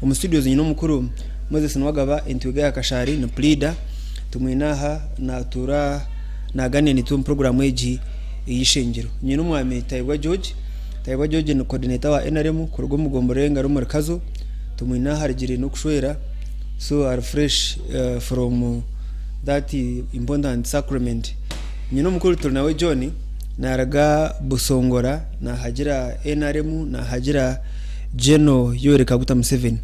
Omu studios nyine omukuru Moses Nuwagaba entwiga ya Kashaari ni puriida tumwine aha natuura naganiira naitwe omu puroguraamu egi ey'eishengyero. Nyine omwami Tayebwa George, Tayebwa George ni coordinator wa NRM kuruga omu gombolola y'engaro omuri Kazo tumwine aha arugire n'okushwera so ari fresh from that important sacrament. Nyine omukuru turi nawe John naruga Busongora nahagira NRM nahagira General Yoweri Kaguta Museveni.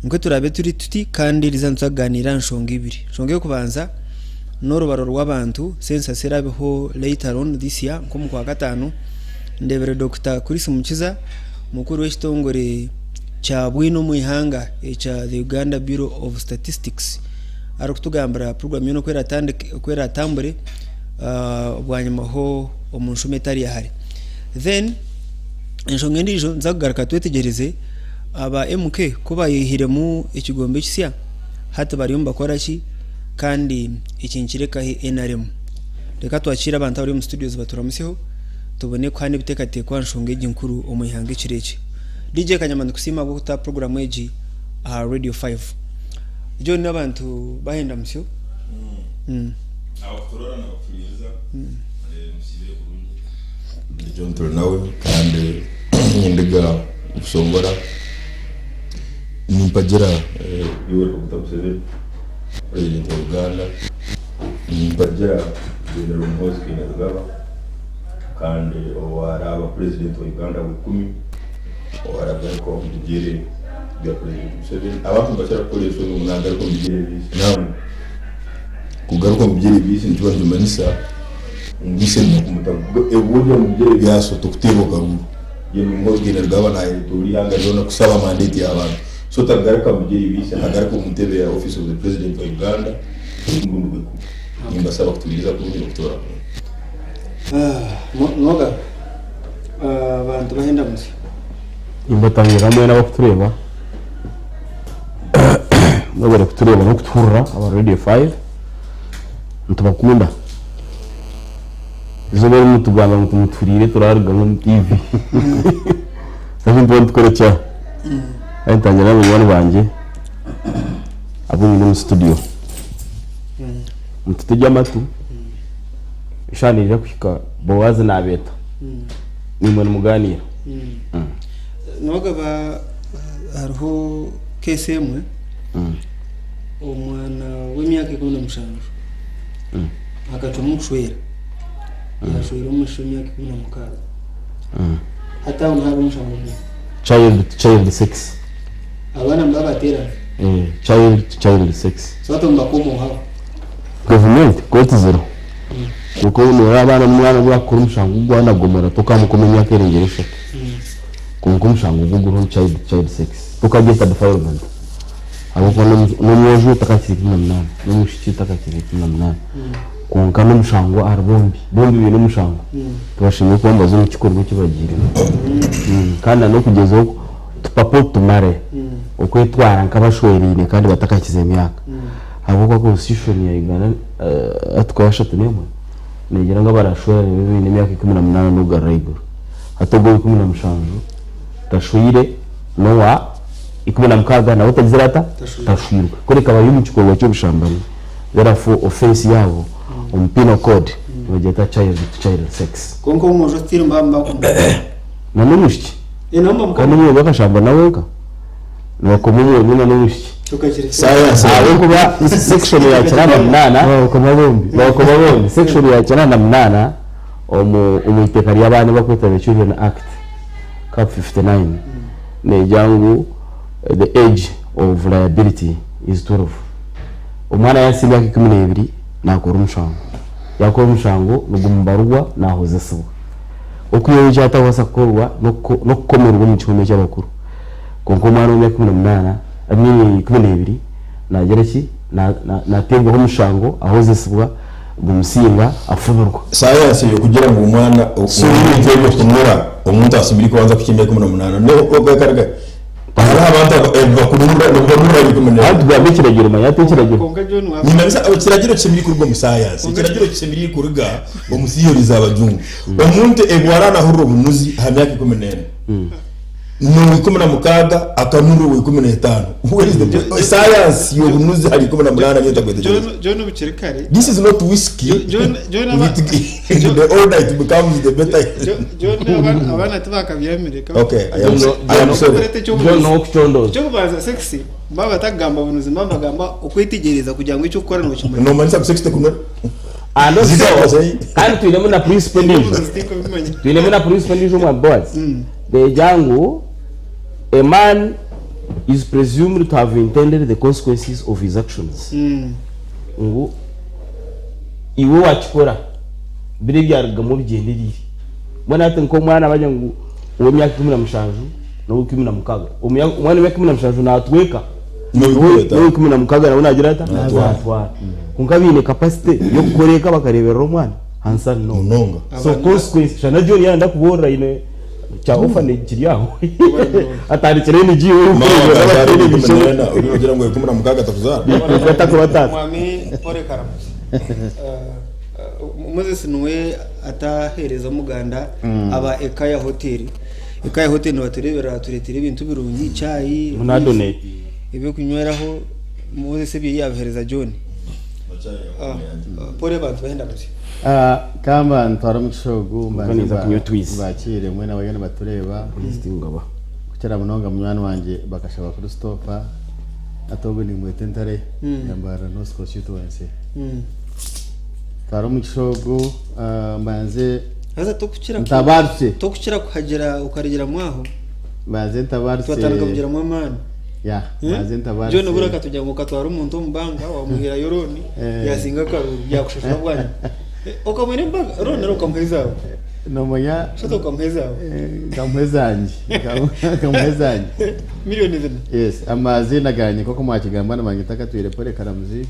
Nikwo turaabe turi tuti kandi eriizooba nituza kugaaniira aha nshonga ibiri. Enshonga ey'okubanza n'orubaro rw'abantu, census eraabeho later on this year nk'omu kwakataano. Ndeebire Dokita Chris Mukiza mukuru w'ekitongore kya bwino omu ihanga ekya the Uganda Bureau of Statistics arikutugambira puroguraamu yoona oku eratambure bwanyimaho omu nshomo etari ya hare. Then enshonga endiijo nituza kugaruka twetegyereze aba MK ku bayehiremu ekigombe ekisya hati bariyo nibakora ki kandi eki nikirekahi NRM. Reka twakiire abantu abari omu studios baturamusyeho tubone kuhana ebiteekateeko aha nshonga egi nkuru omu ihanga ekiro eki. DJ Kanyama nitukusiima ahabw'okuta puroguraamu egi aha Radio 5. John n'abantu bahenda musyo. Abakuturora nabakuhuririza musiibire kurungi. Ndi John Turinawe kandi nindiga Busongora nimpagira Yoweri Kaguta Museveni president wa Uganda nimpagira General Muhoozi Kainerugaba kandi owaraaba president wa Uganda w'ikumi owaragaruka omu bigyere bya president Museveni. Abantu nibakira kukora ensobi ngu nagaruka omu bigyere bye. Nangwa kugaruka omu bigyere bye nikiba nikimanyisa ngu ise nikumuta obu omu bigyere bya so tokuteerwa karuuru. General Muhoozi Kainerugaba nayetoora eihanga ryona kusaba mandate y'abantu. So tagaruka omu bigyere bya ise, agaruka omu ntebe ya office of the president wa Uganda omurundi gw'ikumi. Nimbasaba kutuhuririza kurungi n'okutoora kurungi. Noga abantu bahenda musyo. Nimbatangirira mwena abakutureeba mwebare kutureeba n'okutuhurira aba Radio 5 nitubakunda. Eizooba erimwe tugamba ngu timutuhuriire turaruga omu TV Nikyo nituba nitukora ekya Kandi ntangira n'abanywani bangye abu nyine omu studio. Mututegye amatu, eshaaha neija kuhika Boazi naabeeta, naimwe nimugaaniira. Nogaba hariho case emwe omwana w'emyaka 17 akacwamu kushwera yashwera omwishiki w'emyaka 16 hati aho nihaba omushango gumwe. Child to child sex. Abaana nibabateerana. Child to child sex. So hati nibakomohaho. Gavumenti kooti ziriho. Kwonka obu nooreeba abaana n'omwana obu yaakukora omushango gw'ogwanagomora tokaamukoma emyaka erengire eshatu. Kwonka omushango gwo guriho ni child to child sex. Tokagyeta defilement ahabw'okuba n'omwojo takakiire 18 n'omwishiki takakiire 18. Kwonka n'omushango ahari bombi, bombi baine omushango. Tibashemereire kuba nibaza omu kikorwa eki bagiiremu. Kandi na n'okugyezaho to purport to marry, okwetwara nk'abashweraine kandi batakakize emyaka. Ahabw'okuba constitution ya Uganda article ya 31 negira ngu abarashwerane babe baine emyaka 18 n'okugarura ahaiguru. Hati ogwo owa 17 tashweire n'owa 16 nawe tagizire ata? Tashwirwe. Kureka bari omu kikorwa ky'obushambani therefore offence yaabo omu penal code nibagyeta child to child sex. Kwonka omwojo still nibaba nibakumukoma. Na n'omwishiki. Kandi omwojo akashambana wenka. Nibakoma omwojo na n'omwishiki. Ahabw'okuba section ya 98 Nibabakoma bombi. Nibabakoma bombi. Section ya 98 omu omu iteeka ry'abaana ei barikweta the Children Act Cap 59 neegira ngu the age of liability is 12. Omwana yaahitsya emyaka 12 naakora omushango. Yaakora omushango nigumubarwa naahozesibwa. Okwihaho eki atakubaasa kukorwa n'okukomerwa omu kihome ky'abakuru. Kwonka omwana w'emyaka 18, I mean 12 naagira ki? Naateebwaho omushango, ahozesibwa, gumusinga, afubirwa. Sayansi ey'okugira ngu omwana ebintu ebyo kunura omuntu asemeriire kubanza kuhikya emyaka 18 hariho abantu ebibakunura nibibanurira bari 14. Hati tugambe ekiragiro manya hati ekiragiro. Kwonka John wa Nimanyisa ekiragiro kisemeriire kuruga omu sayansi, ekiragiro kisemeriire kuruga omu theory z'abajungu. Omuntu ebi waranahurira obunuzi aha myaka 14. N'owa 16 akanura owa 15. Where is the science y'obunuzi ahari 18 nyowe ntakwetegyereza. John John bukiri kare. This is not whiskey. John John aba With the older it becomes the better. John abaana abaana tibakabyamire. Okay, I am I am sorry. John n'okucondooza. Ekyokubanza sex baba batakugamba bunuzi baba nibagamba okwetegyereza kugira ngu ekyokukora nokimanya. Nomanyisa ngu sex tekunura? And also, kandi twinemu na principle endiijo. Obunuzi tinkubimanya. Twinemu na principle endiijo omwami Boaz. Neegira ngu a man is presumed to have intended the consequences of his actions. Ngu iwe wakikora biri ebyarugamu obigyendereire. Mbwenu hati nk'omwana bagira ngu ow'emyaka 17 n'ow'e16. Omwana w'emyaka 17 naatweka, n'ow'e16 nawe naagira ata? Naatwara. Kwonka baine capacity y'okukora eka bakareeberera omwana? Answer no. Munonga. So consequence, shana John yaaba ndakubuurira aine kya orphanage kiri aho atandikire NGO Maama y'okureeberera akazaara abataine ikumi bishe. n'ena, oriyo noogira ngu 16 takuzaara? Atakuba taata. Mwami Paul Karamuzi. Moses niwe ataheereza Omuganda aba Ekaya Hotel. Ekaya Hotel nibatureeberera batureetera ebintu birungi, chai, Ngu nadonate. ebyokunyweraho. Moses ebyo yabiheereza John. Paul abantu bahenda muzi. Kamba ntwara omugisha ogu mbanze Niza kunywa otwizi. mbakiire mwena abariyo nibatureeba kukira munonga munywani wangye Bakashaba Christopher hati ogu nimweta Entare ya Mbarara North Constituency. Ntwara omugisha ogu mbanze Haza tokukira ntabarutse. Tokukira kuhagira ukarugiramu aho. Mbanze ntabarutse. Twatandika kugiramu amaani. Ya, mbanze ntabarutse. John obura akatugira ngu okatwara omuntu omu banka wamuherayo loan yasinga akaruru yakushashura bwanyima. Okamuhera embaga loan nari okamuha ezaawe? Nomanya Shatu okamuha ezaawe? Nkamuha ezangye. Nkamuha ezangye. Millioni zina. Yes, amaziina gangye nk'oku mwakigamba nibanyeta Katwire Paul Karamuzi.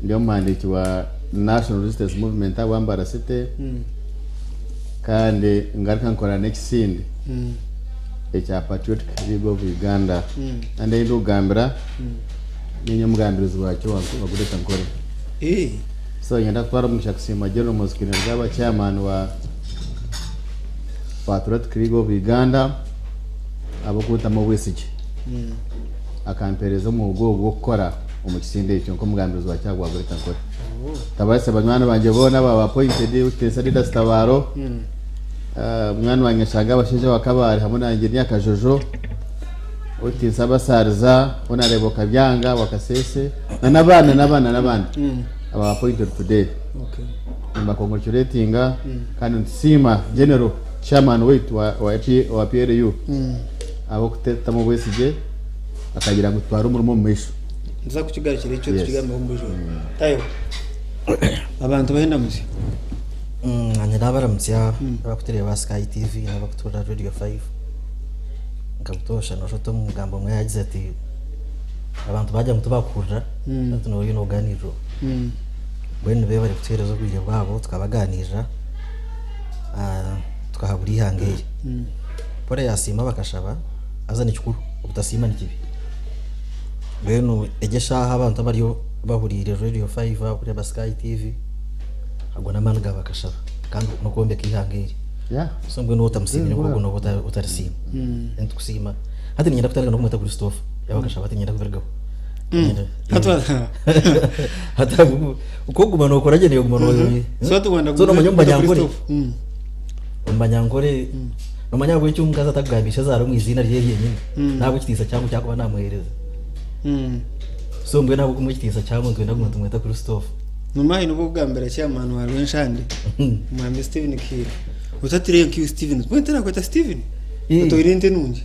Ndi omuhandiiki wa National Resistance Movement ahabwa Mbarara City. Kandi ngaruka nkora n'ekisinde ekya Patriotic League of Uganda. Kandi ei ndikugambira niinye omugambirizi waakyo wa Greater Nkore. So niinyenda kutwara omugisha kusiima General Muhoozi Kainerugaba chairman wa Patriotic League of Uganda ahabw'okuntamu obwesigye. Akampeereza omuhugo ogu gw'okukora omu kisinde ekyo nk'omugambirizi wa Kyagwa Greater Nkore. Tabarisa banywani bangye boona abaaba appointed, Kitiinisa Didas Tabaro, munywani wangye Nshanga Abashaija wa Kabale hamwe na Engineer Kajojo, Otiinisa Abasaariza, Honourable Kabyanga wa Kasese, na n'abandi na n'abandi na n'abandi abaaba appointed today. Nimbacongratulatinga kandi nitusiima General Chairman waitu wa, wa, P, wa PLU ahabw'okutetamu obwesigye akagira ngu tutware omurimo omu maisho. Nituza kukigarukira ekyo Yes. tukigambeho omu bwijwire. Tayo. Abantu bahenda muzi. Nanye nabaramutsya abakutureeba Sky TV n'abakutuhurira Radio 5 nka butoosha noshusha oti omugambo omwe yagize ati abantu bagira ngu tibakuhurira hati nooba oine obuganiiriro mbwenu bebare kutuheereza obwire bwabo tukabaganiirira tukahabura eihanga eri Paul yasiima bakashaba haza nikikuru obutasiima nikibi mbwenu egi eshaaha abantu abariyo bahuriire Radio 5 abakureba Sky TV ago n'amaani ga bakashaba kandi n'okwombeka eihanga eri Yeah. so mbwenu waaba otamusiimire nk'ogwo nooba otarisiima nitukusiima hati niinyenda kutandika n'okumweta Christopher yaaba akashaba hati niinyenda kubirugaho Hati ku oguma nookora gye nooguma So tugenda so noomanya omu kumweta banyankore Christopher. Omu banyankore noomanya ahabw'enki omukazi atakugambira ishe-zaara omu iziina rye ryenyini n'ahabw'ekitiinisa kihango eki arikuba naamuheereza So mbwenu ahabw'okumuha ekitiinisa kihango nitwenda kuguma nitumweta Christopher. Nomahi nibwo okugambira chairman wa Rwenshande Mwami Steven Kihiira oti atireyo nk'iwe Steven mbwenu terakweta Steven oti oine ente nungi.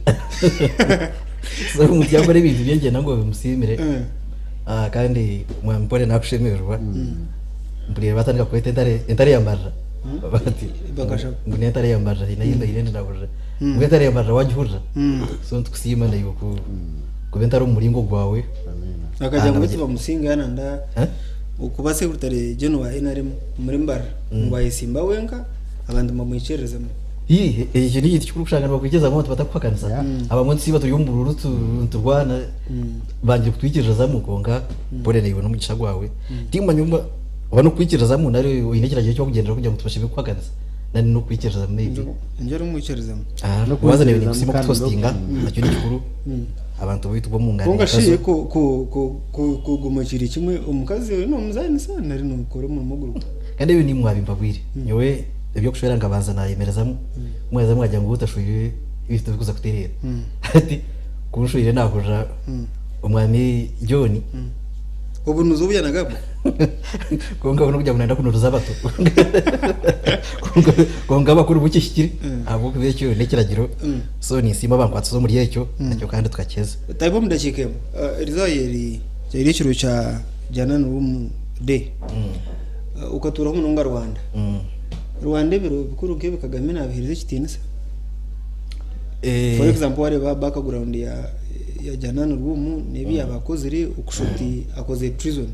So omuntu yakora ebintu bye niinyenda ngu obimusiimire kandi Mwami Paul nakushemererwa mpuriire batandika kukweta entare entare ya Mbarara bati Bakashaba. ngu n'entare ya Mbarara haine ahu mbaire ndinahurira ngu entare ya Mbarara wagihurira so nitukusiima naiwe ku kuba entare omu muringo gwawe. Akagira ngu beitu bamusinga yaana nda Eh? okuba secretary general wa NRM omuri Mbarara ngu ayesimba wenka abantu nibamwikiririzemu. Ii, ekyo n'ekintu kikuru kushanga nibakwikirizamu abantu batakuhakanisa. Abamwe nitusiiba turi omu buruuru niturwana bangire kutwikiririzamu kwonka pole naiwe n'omugisha gwawe. Tikumanya oba n'okukwikiririzamu nari oine ekiragiro eki wakugyenderaho kugira ngu tubashemere kukuhakanisa. Nari n'okwikiriza maybe. Nje orikumwikirizamu. Ah, N'okwikirizamu waza nebintu kusiima kandi okutuhostinga nakyo ni kikuru. Abantu baitu b'omu nganda Kwonka shi enkazo. ku- ku- ku- ku- kuguma kiri kimwe omukazi oyu nomuzaanisa nari nokora omurimo guri Kandi ebyo nimwe mwabimpabwire. Nyowe eby'okushwera nkabanza nayemerezamu. Mwaheza mwagira ngu otashweire ebintu tibikuza kutereera. Hati ku nshweire nahurira omwami John. Obunuzi obu yanagamba. Kwonka n'okugira ngu nayenda kunuruza abato. Kwonka abakuru bo kihikire ahabw'okuba ekyo n'ekiragiro. So ninsiima abankwatize omuri ekyo nakyo kandi tukakiheza. Taiba omu dakiika emwe. Erizooba riri riri ekiro kya Janan Room Day. Okatuuraho munonga Rwanda. Rwanda ebiro bikuru nk'ebi Kagame naabiheereza ekitiinisa. For example wareeba background ya ya Janan Room n'ebi yaaba akozire okushusha oti akozire treason.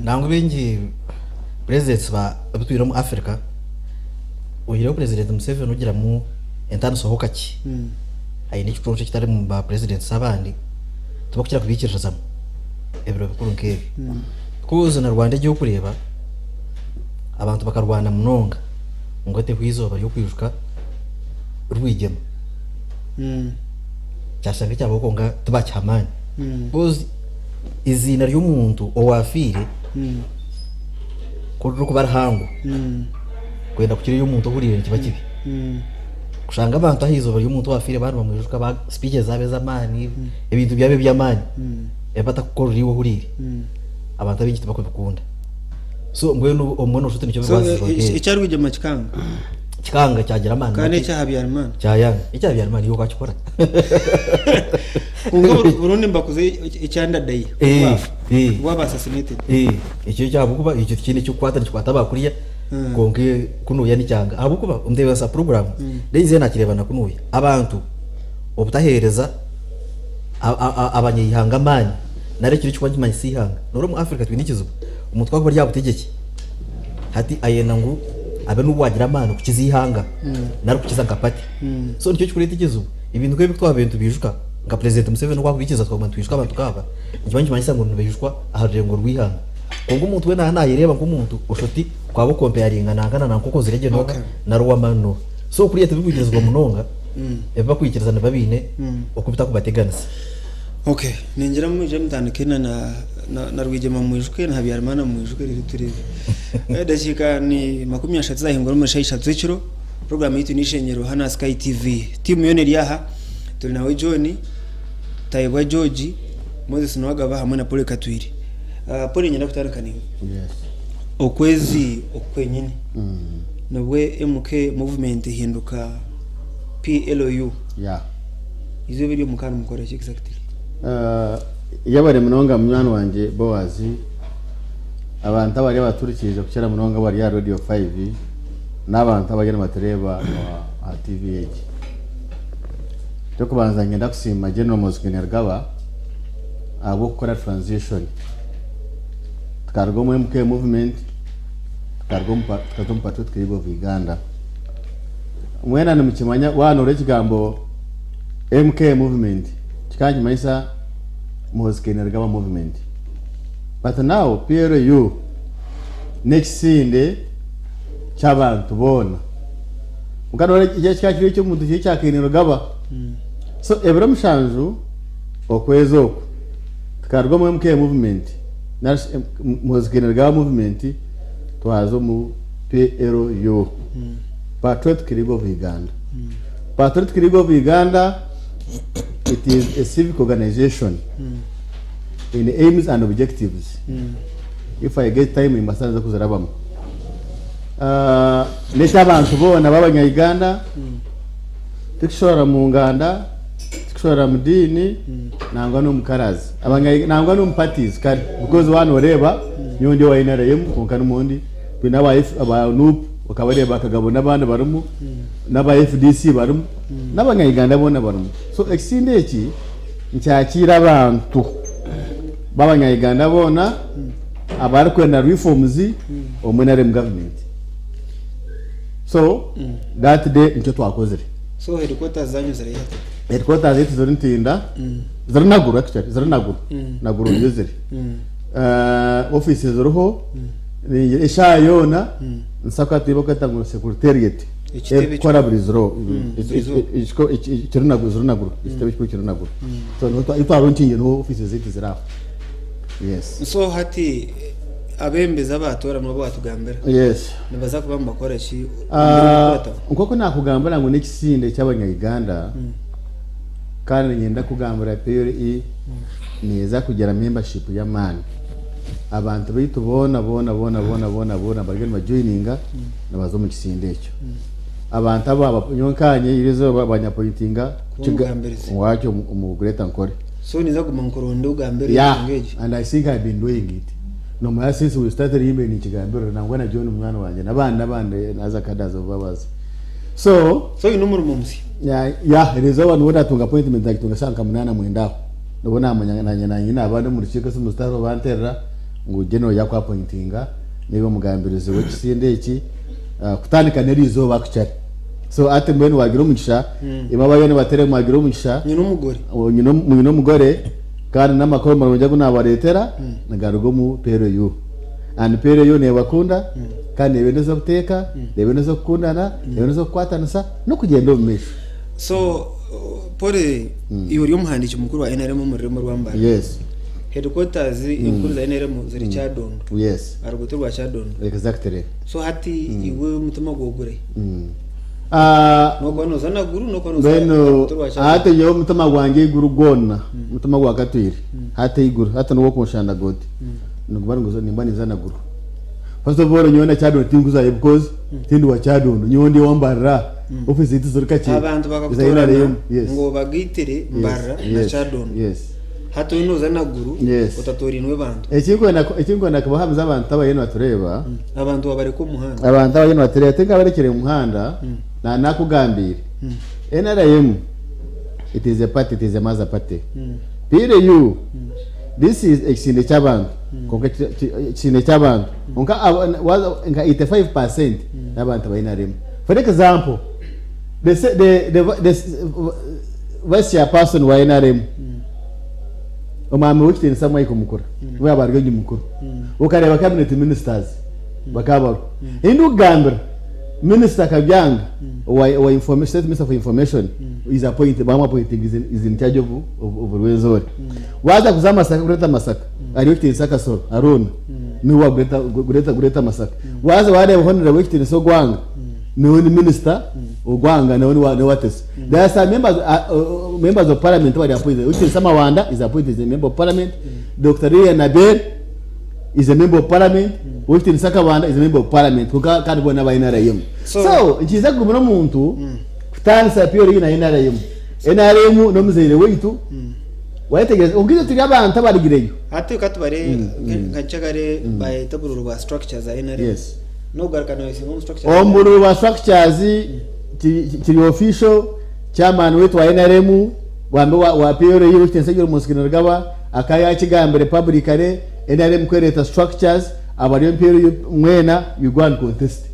Nangwa baingi presidents ba abu twine omu Africa oihireho president Museveni ogiramu entaaniso ho kakye aine ekiconco ekitari omu ba presidents abandi tibakukira kubiikiririzamu ebiro bikuru nk'ebi. Because na Rwanda egi orikureeba abantu bakarwana munonga ngu oteho eizooba ry'okwijuka Rwigema kyashanga ekyabaho kwonka tibakiha maani because eiziina ry'omuntu owaafiire ku ririkuba rihango kwenda kukira ery'omuntu ohuriire nikiba kibi. Kushanga abantu aha izooba ry'omuntu owaafiire baaba nibamwijuka ba speeches zaaba ez'amaani, ebintu byaba eby'amaani ebi batakukorera iwe ohuriire, abantu abaingi tibakubikunda. So mbwenu obumwe nooshusha oti nikyo So bibaasize nk'ebyo. ekya Rwigema kikanga Kikanga kyagira amaani kandi makye. ekya Habyarimana. Kyayanga. Ekya Habyarimana iwe okakikora. Kwonka Burundi nibakuza ekya Ndadaye obwafa obwaba assassinated. Ekyo ekyo ahabw'okuba ekyo tikiine ekirikukwata nikikwata aba kuriya kwonka kunuuya nikyanga ahabw'okuba omutebeekanisa puroguraamu Daisy nakireeba na kunuuya abantu obutaheereza abanyaihanga amaani nari ekiro ekirikuba nikimanyisa eihanga. Noreeba omu Africa twine ekizibu omuntu ku arikuba ari aha butegyeki hati ayenda ngu abe niwe waagira amaani kukiza eihanga nari kukiza nka party. So nikyo kirikureeta ekizibu. Ebintu nk'ebi ku twabaire nitubiijuka nka Purezidenti Museveni oku arikubiikiriza tukaguma nitwijuka abantu nk'aba, nikiba nikimanyisa ngu nibaijukwa aha rurengo rw'eihanga. Kwonka omuntu weena yaaba naayereeba nk'omuntu osha oti kwaba okompeyaringa nanka na nanka okozire gye n'oha nari ow'amaani n'oha. So kuriya tibirikwikirizibwa munonga, ebi bakwikiriza nibiba biine oku bitakubateganisa. Okay, ningira mwije mutandike na na Rwigema mwijuke na Habyarimana mwijuke reero tureebe. Edakiika ni 30 zahingura omuri shaaha ishatu z'ekiro. Puroguraamu yaitu n'eishengyero hanu aha Sky TV. Tiimu yoona eri aha, turi nawe John, Tayebwa George, Moses Nuwagaba hamwe na Polly Katwire. Polly niinyenda kutandika naiwe. Yes. Okwezi oku kwenyine nibwe MK movement ehinduka PLU. Yeah. Eizooba eryo mukaba nimukora ki exactly? Yebare munonga munywani wangye Boaz. Abantu abari abaturikirize kukira munonga abari aha Radio 5 n'abantu abariyo nibatureeba aha TV egi. Eky'okubanza niinyenda kusiima General Muhoozi Kainerugaba ahabw'okukora transition. Tukaruga omu MK movement tukaruga omu tukaza omu Patriotic League of Uganda. Mwena nimukimanya waaba nohurira ekigambo MK movement kikaba nikimanyisa Muhoozi Kainerugaba movement. But now PLU n'ekisinde ky'abantu boona. Kwonka noreeba eki ekikaba kiri eky'omuntu kiri ekya Kainerugaba. So ebiro mushanju okwezi oku tukaruga omu MK movement nari shi Muhoozi Kainerugaba movement twaza omu PLU, Patriotic League of Uganda. Patriotic League of Uganda it is a civic organization in aims and objectives. If I get time nimbaasa naza kuzirabamu. N'eky'abantu boona b'abanya-Uganda, tikushorora mu nganda, tikushorora mu diini, nangwa n'omu colours. Abanya nangwa n'omu parties kare because waaba nooreeba nyowe ndi owa NRM kwonka nimwo ndi, twine aba F aba NUP okabareeba Kagabo n'abandi barimu, n'aba FDC barimu, n'abanya-Uganda boona barimu. So ekisinde eki nikyakiira abantu b'abanya-Uganda boona abarikwenda reforms omu NRM government. So that day nikyo twakozire. So headquarters zanyu ziri hati? Headquarters zaitu ziri Ntinda, ziri Naguru actually, ziri Naguru, Naguru niyo ziri. Office ziriho, Eshaaha yoona nsa ku bakweta ngu secretariat Ekitebe erikukora buri ziro buri ekiko kiri naguru ekitebe kikuru kiri naguru so niho twarunkingi niho office zaitu ziri aho yes. So hati abembezi abatora nibo batugambira nibaza kuba nibakora ki? Nk'oku nakugambira ngu n'ekisinde ky'abanya-Uganda kandi niinyenda kugambira PLE neeza kugira membership y'amaani. Abantu baitu boona boona boona boona boona boona bariyo nibajoininga nibaza omu kisinde ekyo. Abantu aba nyowe nkanye erizooba banyapointinga Kuba omugambirizi. Owakyo omu Greater Nkore. So ninza kuguma nkuronde ogambire enshonga egi. And I think I've been doing it. Nomanya since we started imbe ninkigambirira nangwa na John munywani wangye n'abandi n'abandi naza kadaza obu babaza. So So oine omurimo musya? Yeah, yeah, erizooba nibwo natunga appointment nagitunga shaaha nka munaana mwenda aho. Nibwo namanya nanye nanye naba ndi omu rukiiko esimu zitariho banterera ngu General yaku appointinga niiwe omugambirizi w'ekisinde eki kutandika n'erizooba actually. So hati mbwenu wagira omugisha imwe abariyo nibateera mwagira omugisha. Nyine omugore. Mwine omugore kandi n'amakuru marungi agu naabareetera nigaruga omu PLU. And PLU neebakunda kandi neebendeza obuteeka, neebendeza okukundana, neebendeza okukwatanisa n'okugyenda omu maisho. So Paul iwe ori omuhandiiki mukuru wa NRM omu rurembo rwa Mbara. Yes. Headquarters enkuru za NRM ziri Kyadondo. Yes. Aha ruguuto rwa Kyadondo. Exactly. So hati iwe omutima gwawe guri? Ah, Nokuba noza Naguru nokuba noza aha mbwenu ruguuto rwa Kyadondo. hati nyowe omutima gwangye eiguru gwona omutima gwa Katwire hati eiguru hati n'obu okunshanda oti niguba niguza nimba ninza Naguru. First of all nyowe na Kyadondo tinkuzayo because tindi wa Kyadondo nyowe ndi owa Mbarara office zaitu ziri kakye Abantu za bakakutoorana NRM yes. ngu obagaitire Mbarara na Yes, Kyadondo. yes. Hati oyi noza Naguru Yes. otatorainwe bantu. Ekinkwenda ekinkwenda kubahamiza abantu abariyo nibatureeba Abantu wabareka omu muhanda. Abantu abariyo nibatureeba tinkabarekire omu muhanda na nakugambiire NRM it is a party it is a mother party PLU this is ekisinde ky'abantu kwonka ekisinde ky'abantu kwonka waza nka 85% n'abantu ba NRM for example the the the the vice chairperson wa NRM omwami w'ekitiinisa Mike Mukura we yaaba ari mukuru okareeba cabinet ministers bakaba bariho ndikugambira minister Kabyanga owa owa information state minister for information is appointed bamu appointing is in, is in charge of of, of Rwenzori waza kuza Masaka kureta Masaka ariyo ekitiinisa Kasoro Haruna niwe wa Greater Greater Greater Masaka waza wareeba honorable w'ekitiinisa Ogwanga niwe ni minister Ogwanga niwe ni wa Teso there are some members members of parliament bari appointed w'ekitiinisa Mawanda is appointed as a member of parliament Dr. Lilian Aber is a member of parliament w'ekitiinisa Kabanda is a member of parliament kwonka kandi boona aba NRM So- so nikiija kugumira omuntu kutaanisa PLU na NRM NRM n'omuzaire waitu wayetegereza kwonka itwe turi abantu abarugireyo. Hati ka tubare nka nkyakare bayeta obururu bwa structure za NRM. Yes. Nogaruka noyesimba omu structure za Omu bururu bwa structures kiri official chairman waitu wa NRM wambe wa, wa PLU w'ekitiinisa Eugene Rugaba akaba yakigambire publicly NRM ku ereeta structures abari omu PLU mwena you go and contest.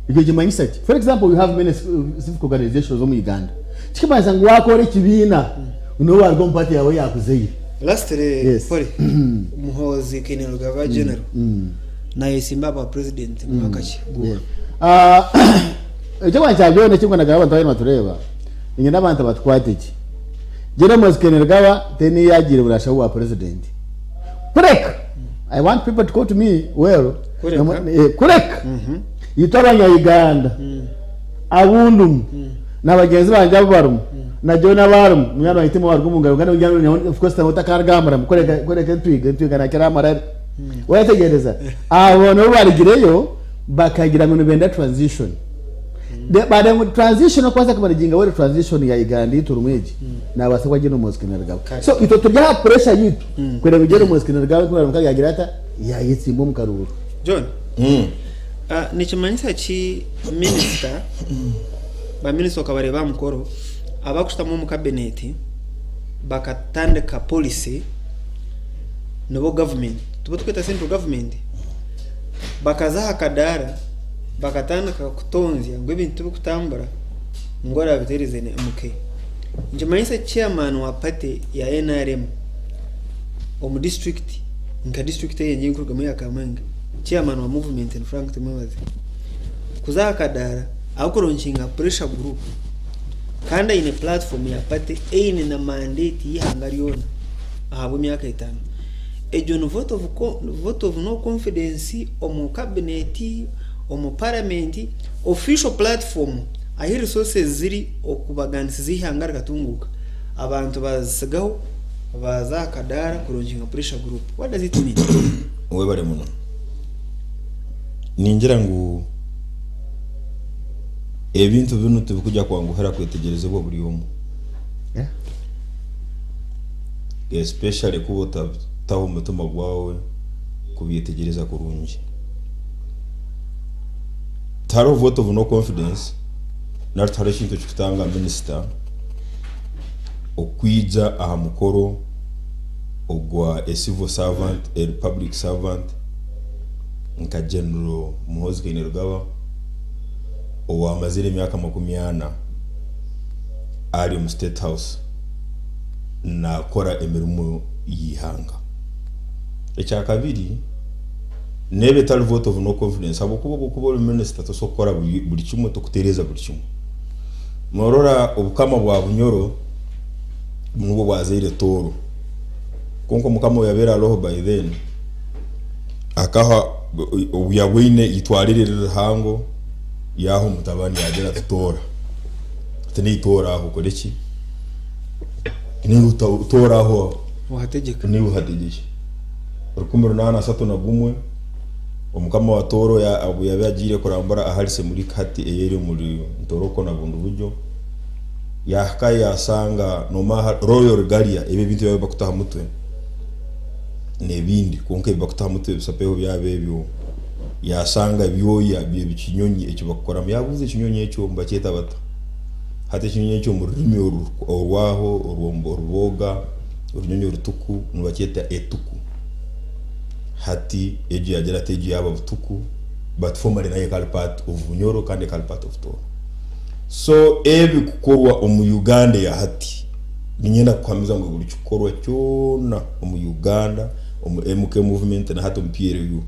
Ekyo nikimanyisa ki? For example we have many civic organizations omu Uganda. Tikimanyisa ngu wakora ekibiina niwe waruga omu party yaawe eyakuzaire. Lastly, Yes. Polly, Muhoozi Kainerugaba General nayesimba aha bwa president mwaka ki guuha? Yeah. Ah, eky'okubanza kya byona eki nkwenda kugambira abantu abariyo nibatureeba, niinyenda abantu batukwate gye. General Muhoozi Kainerugaba teniyo yagiire burasha bwa president. Kureka! I want people to quote me well. Kureka. Kureka! Itwe abanya-Uganda abundumu na bagyenzi bangye abu barimu na John abu arimu munywani wangye timu owaruga omu ngaro kandi nyowe of course nawe otakarugambiramu kureka kureka entwiga entwiga nakira amarare wayetegereza abo nibo barugireyo bakagira ngu nibenda transition Bareeba ngu transition okubaasa kumanaginga well transition ya Uganda ei turimu egi nabaasa kuba General Muhoozi Kainerugaba. So itwe turi aha pressure yaitu kureeba ngu General Muhoozi Kainerugaba ku yagira ata yayetsimba omu karuuru. John, nikimanyisa ki minisita ba minisita okabareeba aha mukoro abakushutama omu cabinet bakatandika policy nibo government tibo turikweta central government bakaza aha kadaara bakatandika kutonzya ngu ebintu tibikutambura ngu orabiteereze ni MK. Nikimanyisa chairman wa party ya nrm omu district nka district eyi ei nkurugamu eya Kamwenge. Chairman wa movement ni Frank Tumwebaze kuza aha kadaara ahakuronkinga pressure group kandi aine platform ya party eine na mandate y'eihanga ryona ahabw'emyaka etano. Egyo ni vote of vote of no confidence omu cabinet, omu parliament, official platform ahi resources ziri okubaganisiza eihanga rikatunguuka abantu bazitsigaho baaza aha kadaara kuronkinga pressure group. What does it mean? Webare muno. Ningira ngu ebintu binu tibikujya kwanguhira kwetegyerezibwa buri omwe. Especially kuba otataho omutima gwawe kubyetegyereza kurungi. Tihariho vote of no confidence nari tihariho ekintu ekikutanga minisita okwija aha mukoro ogwa a civil servant, a public servant nka General Muhoozi Kainerugaba owamazire emyaka 40 ari omu State House nakora emirimo y'eihanga. Ekyakabiri, neeba etari vote of no confidence ahabw'okuba obu orikuba ori minisita tosobola kukora buri kimwe, tokutereeza buri kimwe. Norora obukama bwa Bunyoro nibwo bwazaire Tooro kwonka omukama ou yabaire ariho by then akaha obu yabwine eitwaro eri eriri rihango yaaha omutabani yaagira ati toora ati naiwe toora aho okore ki? Naiwe toora aho Ohategyeke. Naiwe ohategyeke. 1831 Omukama wa Tooro obu yaabaire agiire kurambura ahari Semuliki hati eyeri omuri Ntoroko na Bundibugyo, yaahikayo yaashanga noomanya Royal Regalia ebi ebintu ebi barikuta aha mutwe n'ebindi kwonka ebi barikuta aha mutwe ebisapeeho byabo ebyo yaashanga ebyoya by'ekinyonyi eki barikukoramu yaabuuza ekinyonyi ekyo nibakyeta bata? Hati ekinyonyi ekyo omu rurimi orwaho orubooga orunyonyi orutuku nibakyeta etuku. Hati egyo yagira ati egyo yaaba butuku but formally nayo ekaba eri part of Bunyoro kandi ekaba eri part of Tooro. So ebikukorwa omu Uganda eya hati niinyenda kukuhamiza ngu buri kikorwa kyona omu Uganda omu MK movement na hati omu PLU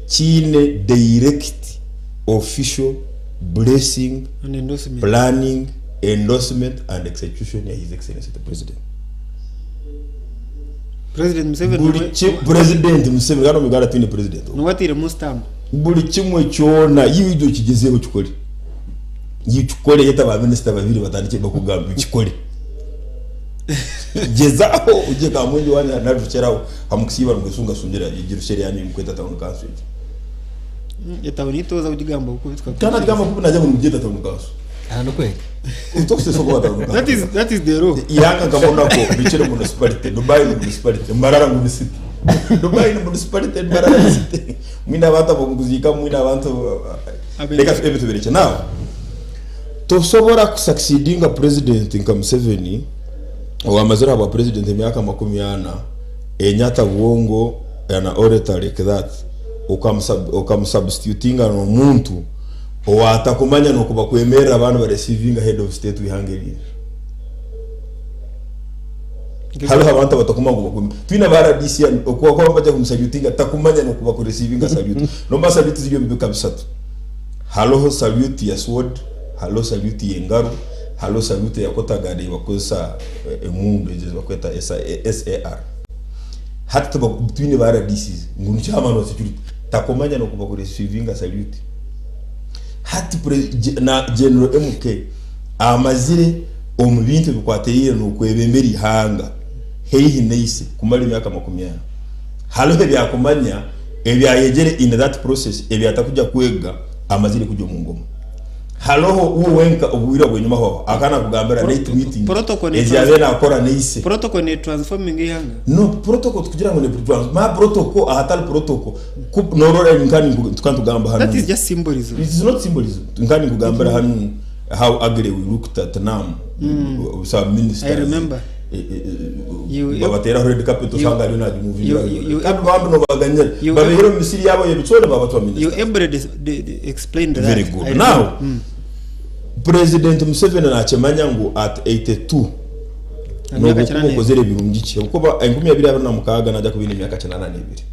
kiine direct official blessing, And endorsement. planning, endorsement and execution ya His Excellency the President. President Museveni Buri niwe ki President Museveni kandi omu Uganda twine president omwe. niwe atairemu stamp. Buri kimwe kyona iwe ija okigyezeho okikore. Iwe okikore yeta ba minisita babiri batandikye bakugambe okikore. Gyezaho ogye Kamwengye waanya nari Rukyeraho hamukusiiba nimwesungasungira egyo Rukyera yanyu eyimukweta town council egyo. Etawuni ei tooza kugigamba kubi Kandi nagamba kubi nagira ngu nimugyeta town council. Aha nikweri. That is that is the law. Ihanga nkabona ko Bikira municipality, Dubai ni municipality, Mbarara ngu ni city. Dubai ni municipality, Mbarara ni city. Mwine abantu ab'omukuziika, mwine abantu reka ebyo tubirekye. Now, tosobora kusucceedinga president nka Museveni owamazire aha bwa president emyaka 40 enyata bwongo an orator like that okamusubstitutinga n'omuntu Owatakumanya noku bakwemerera abandi ba receivinga head of state wihanga erindi. Hariho abantu abatakumanya ngu bakwem twine aba RDC hanu oku bakuba nibajya kumusalutinga takumanya noku baku receivinga salute. Nomanya salute ziri omu bika bisatu. Hariho salute ya sword, hariho salute y'engaro, hariho salute eya quarter guard ei bakukozesa emundu egi ezibakweta SAR. Hati twine ba RDCs ngu ni chairman wa security takumanya noku baku receivinga salute. Hati na General MK amazire omu bintu ebikwatiraine n'okwebembera eihanga haihi naise kumara emyaka 40. Hariho ebi akumanya ebi ayegyere in that process ebi atakuja kwega amazire kugya omu ngoma. Hariho uwe wenka obwire obw'enyima aho akaba nakugambira night meetings Protocol ezi yabaire nakora naise. Protocol ne transforminga eihanga. No, protocol tikugira ngu ne ma protocol ahatari protocol ku norora nka nka nitugamba hanu That is just symbolism. It is not symbolism. Nka ninkugambira hanu how ugly we looked at NAM some ministers. I remember. Babateeraho red carpet osanga ariyo nagimuvingira kandi bambi nobaganyira babaihire omu misiri yaabo y'ebicwere babatwa You ministers. ably explained that. Very good. I Now, remember. President Museveni nakimanya ngu at 82 Emyaka nobu kinaana okuba okozire ebirungi ki ahabw'okuba 2026 naija kuba aine emyaka 82.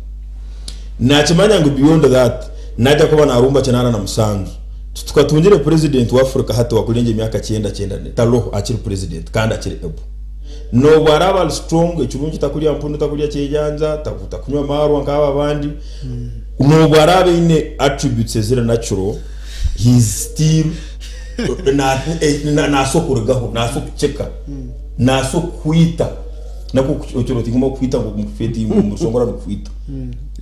Nakimanya ngu beyond that naija kuba narumba 87. Titukatungire president wa Africa hati owakurengya emyaka kyenda kyenda tariho akiri president kandi akiri able. Nobu araabe ari strong ekirungi takurya mpunu takurya kyenyanja takunywa marwa nkaaba abandi nobu araabe aine attributes eziri natural he is still naasa okurugaho naasa okuceka naasa okukwita Naku okiro oti nguma kukwita ngu mufeti murushongora rukukwita.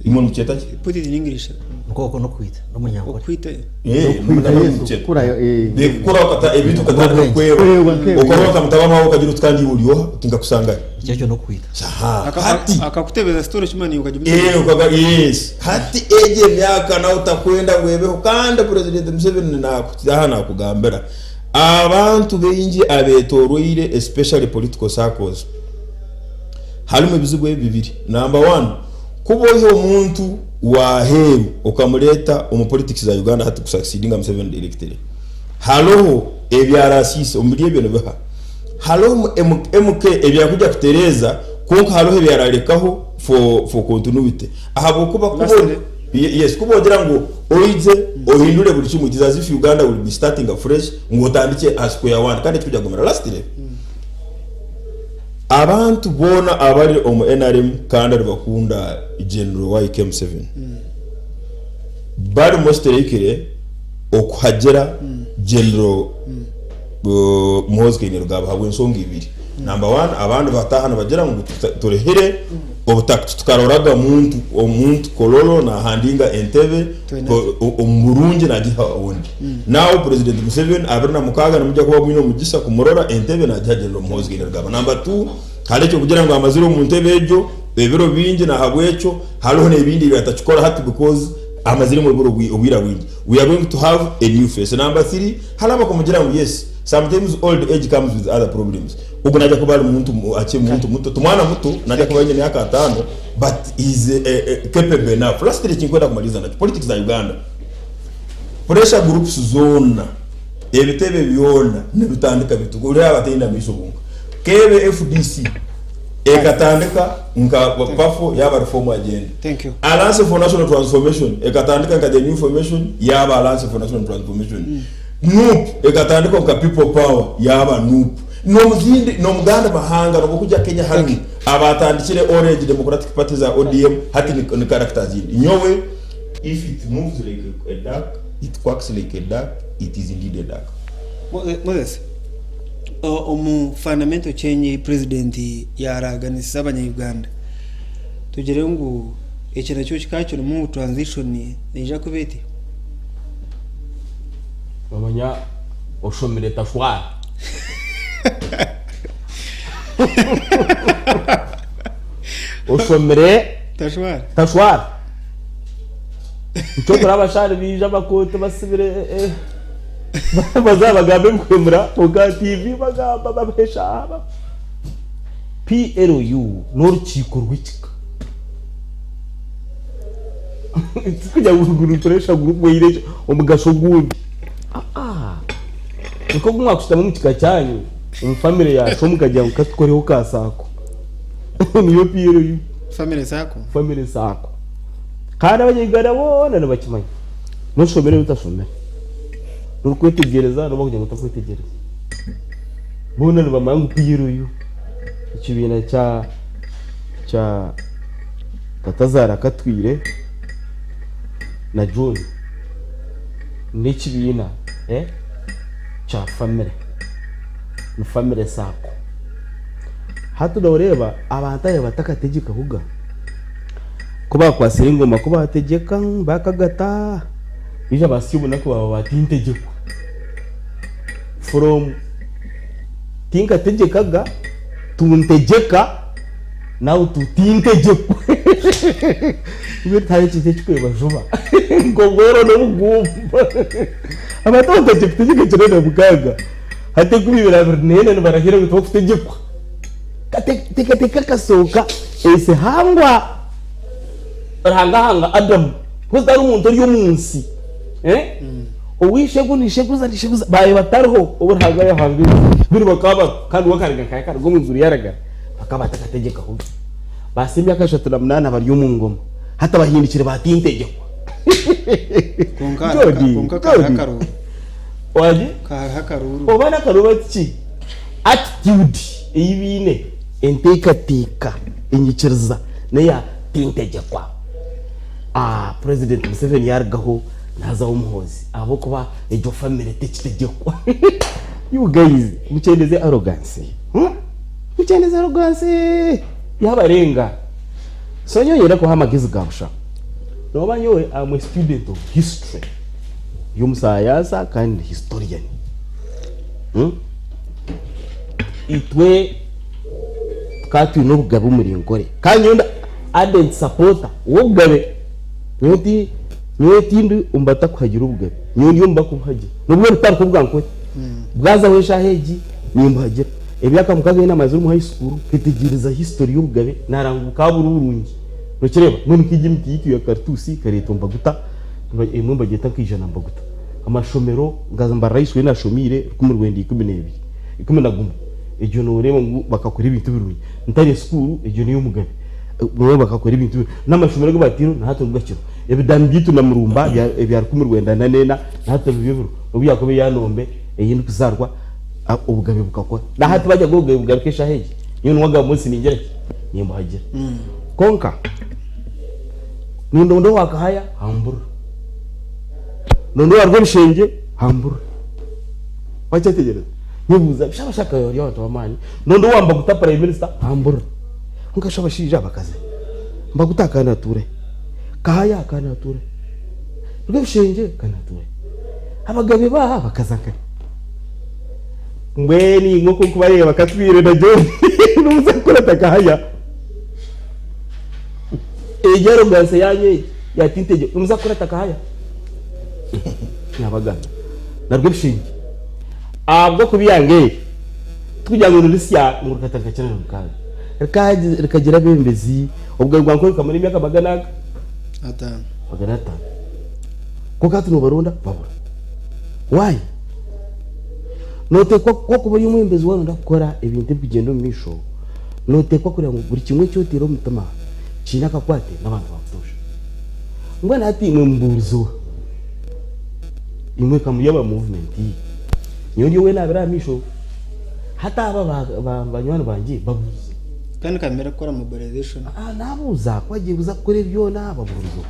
Imwe nimukyeta ki? Put it in English. Nikwo n'okwita n'omunyankore. Okwita. Eh, Okwita nimwo Yesu, nimukyeta. kukurayo, eh. Bekukuraho kata ebintu okatandika Obwengye. kweba. Kwebwa nk'ebyo. Okarora nka mutabani wawe okagira oti kandi iwe ori oha? Oti nkakusangahe? Ekyo ekyo n'okwita. Aha, hati. Akakutebeza story kimani Eh, okaga yes. Hati egyo emyaka nawe otakwenda ngu ebeho kandi President Museveni naku aha nakugambira. Abantu baingi abetoroire especially political circles harimu ebizibu ebi bibiri. Number one, kuba oiha omuntu waheeru okamureta omu politics za Uganda hati ku succeedinga Museveni directly, hariho ebi arasiisa omuri ebyo nibiha? Hariho MK ebi arikuija kutereeza kwonka hariho ebi ararekaho for continuity ahabw'okuba kuba Yes, kuba ogira ngu oije ohindure buri kimwe, it is as if Uganda will be starting afresh ngu otandikye aha square one kandi ekyo kigumire. Lastly, abantu boona abari omu nrm kandi nibakunda General YK Museveni bari most likely okuhagira General Muhoozi Kainerugaba ahabw'ensonga ibiri. Number one, abandi bataaha nibagira ngu turuhire obutaka titukaroraga muntu omuntu kololo nahandinga entebe omu burungi nagiha ondi. Now President Museveni 26 nimugya kuba mwine omugisa kumurora entebe nagiha General Muhoozi Kainerugaba. Number two, hariho ekyokugira ngu amazire omu ntebe egyo ebiro bingi nahabwekyo hariho nebindi ebyatakikora hati because amaziremu ebiro obwira bwingi. We are going to have a new face. Number three, hariho abakumugira ngu yes Sometimes old age comes with other problems. Ogu naija kuba ari muntu akiri muntu muto, ti mwana muto, naija kuba aine emyaka atano but he is capable enough. Lastly ekinkwenda kumaliriza nakyo, politics za Uganda, pressure groups zoona, ebitebe byona nibitandika bitu, ori abataine amaisho bonka. Kebe FDC ekatandika nka PAFO yaba reform agenda. Thank you. Alliance for National Transformation ekatandika nka the new formation yaba Alliance for National Transformation. Nup ekatandikwa nka people power yaaba nup nomuzindi nomugandi mahanga nobu okugya Kenya hanu abatandikire Orange Democratic Party za ODM hati ni character zindi nyowe if it moves like a duck it quacks like a duck it is indeed a duck. Moses, omu fundamental change ei president yaaraganisize abanya Uganda, tugire ngu eki nakyo kikaba kirimu ngu transition neija kuba eti? Nomanya oshomire tashwara. Oshomire Tashwara. tashwara. Nikyo okura abashaari baija abakooti basibire eh, baza bagamba ebikuhemura kwonka aha TV bagamba babaha eshaaha ba PLU n'orukiiko rw'ekika. Tikugira ngu nitukoresha gurupu eine omugasho ogundi. Aa nikwo oku mwakushutama omu kika kyanyu, omu famire ya sho mukagira ngu katukoreho ka saako. Niyo PLU. Family sacco. Family sacco. Kandi abanyayuganda boona nibakimanya. N'oshomire n'otashomire. N'orikwetegyereza n'obu wakugira ngu tokwetegyereza. Boona nibamanya ngu PLU ekibiina kya kya Tatazaara Katwire na John n'ekibiina kya famire, ni famire saako. Hati noreeba abantu aba batakategyekahoga, ku baakwatsire engoma ku baategyeka baakagata, baija baasya obunaku baaba batintegyekwa. From tinkategyekaga tuntegyeka. Nawe tutintegyekwa mbwenu tihariho ekintu ekikweba juba nk'obworo n'obugumba. Abantu abatandikire kutegyeka ekiro na mukaaga hati enkumi ibiri abiri n'ena nibarahira ngu tibakutegyekwa. Teekateeka akasooka ensi ehangwa Ruhanga ahanga Adamu because tihariho omuntu ori omu nsi ow'eishegu n'eisheguza n'eisheguza baabaire batariho obu Ruhanga yaahanga ensi mbwenu bakaba bariho kandi we akaruga nkahi akaruga omu iguru yaaragara. Bakaba batakategyekaho gye. Baasa emyaka ashatu na munaana bari omu ngoma. Hati abahindukire ba tintegyekwa. Kwonka hariho Jodi, kwonka kariho Jodi. akaruuru. Wagi? Kariho akaruuru. Oba n'akaruuru ati ki? Attitude ei baine, enteekateeka, enyikiriza n'eya tintegyekwa. Ah, President Museveni yarugaho nazaho Muhoozi ahabw'okuba egyo family tekitegyekwa. You guys, mukyendeze arrogance. Hmm? Mukyendeze arrogance yabarenga. So nyowe nyenda kuha amagezi ga busha. Nooba nyowe am a student of history. Ndi omusayansa kandi ndi historian. Hmm? Itwe tukaba twine obugabe omuri Nkore. Kandi nyowe ndi ardent supporter w'obugabe. Nyowe ti nyowe tindi omu batakuhagira obugabe. Nyowe ndi omu bakubuhagira. Nobwo butari kuba obwa Nkore. Bwazaho eshaaha egi nimbuhagira. Emyaka mukaga ei namazire omu high school nketegyereza history y'obugabe naranga ngu bukaba buri burungi. Nokireeba? Mbwenu nkaija emiti yaitu ya karituusi ekareetwa mbaguta, emwe nibagyeta nkaija na mbaguta. Amashomero nkaza mbarira high school ei nashomiire 1911, 11. Egyo noreeba ngu bakakora ebintu birungi. Ntare school egyo n'eyomugabe. Noreeba bakakora ebintu birungi. N'amashomero agu batiireho nahati nigo gakiriho. Ebidaami byaitu na Murumba ebya 94 nahati nibyo biriho. Nobu yaakuba eya Nombe ei ndikuzaarwa obugabe bukakora. Na hati bagya ngu obugabe bugaruke eshaaha egi, nyowe niwe agamba munsi ningira ki? Nimbuhagira. Kwonka nindonda owa Kahaya hamburira, ndonda owa Rwebishengye hamburira. Wakyetegyereza? Nyebuuza shaba shaka ori abantu b'amaani, ndonda owa Mbaguta prime minister hamburira. Kwonka shi abashaija abakazi, Mbaguta akaba naatuura hi? Kahaya akaba naatuura hi? Rwebishengye akaba naatuura hi? Abagabe baaha bakaza nkahi? Mbwenu imwe oku nkubareeba Katwire na John nimuza kukurata Kahaya. Egyo arrogance yanyu egyo ya tintegye nimuza kukurata Kahaya? Nabagamba na Rwebishengye ahabw'okuba eihanga eri tikugira ngu nirisya ngu rikatandika 96 rikagira abeebembezi obugabe bwa Nkore bukamara emyaka magana aga? Ataano. 500. Kwonka hati nobaronda babura. Why? Noteekwa ku okuba ori omwebembezi waronda kukora ebintu ebikugyenda omu maisho, noteekwa kureba ngu buri kimwe eki oteire omutima kiine akakwate n'abantu ba butoosha. Mbwenu hati imwe mbuurize oha? Imwe ka muri aba movement nyowe ndi owenaabire aha maisho. Hati aba ba banywani bangye babuuze. Kandi kamere kukora mobilization. Nabuuza ku agiye kuza kukora ebi byona babuurize oha?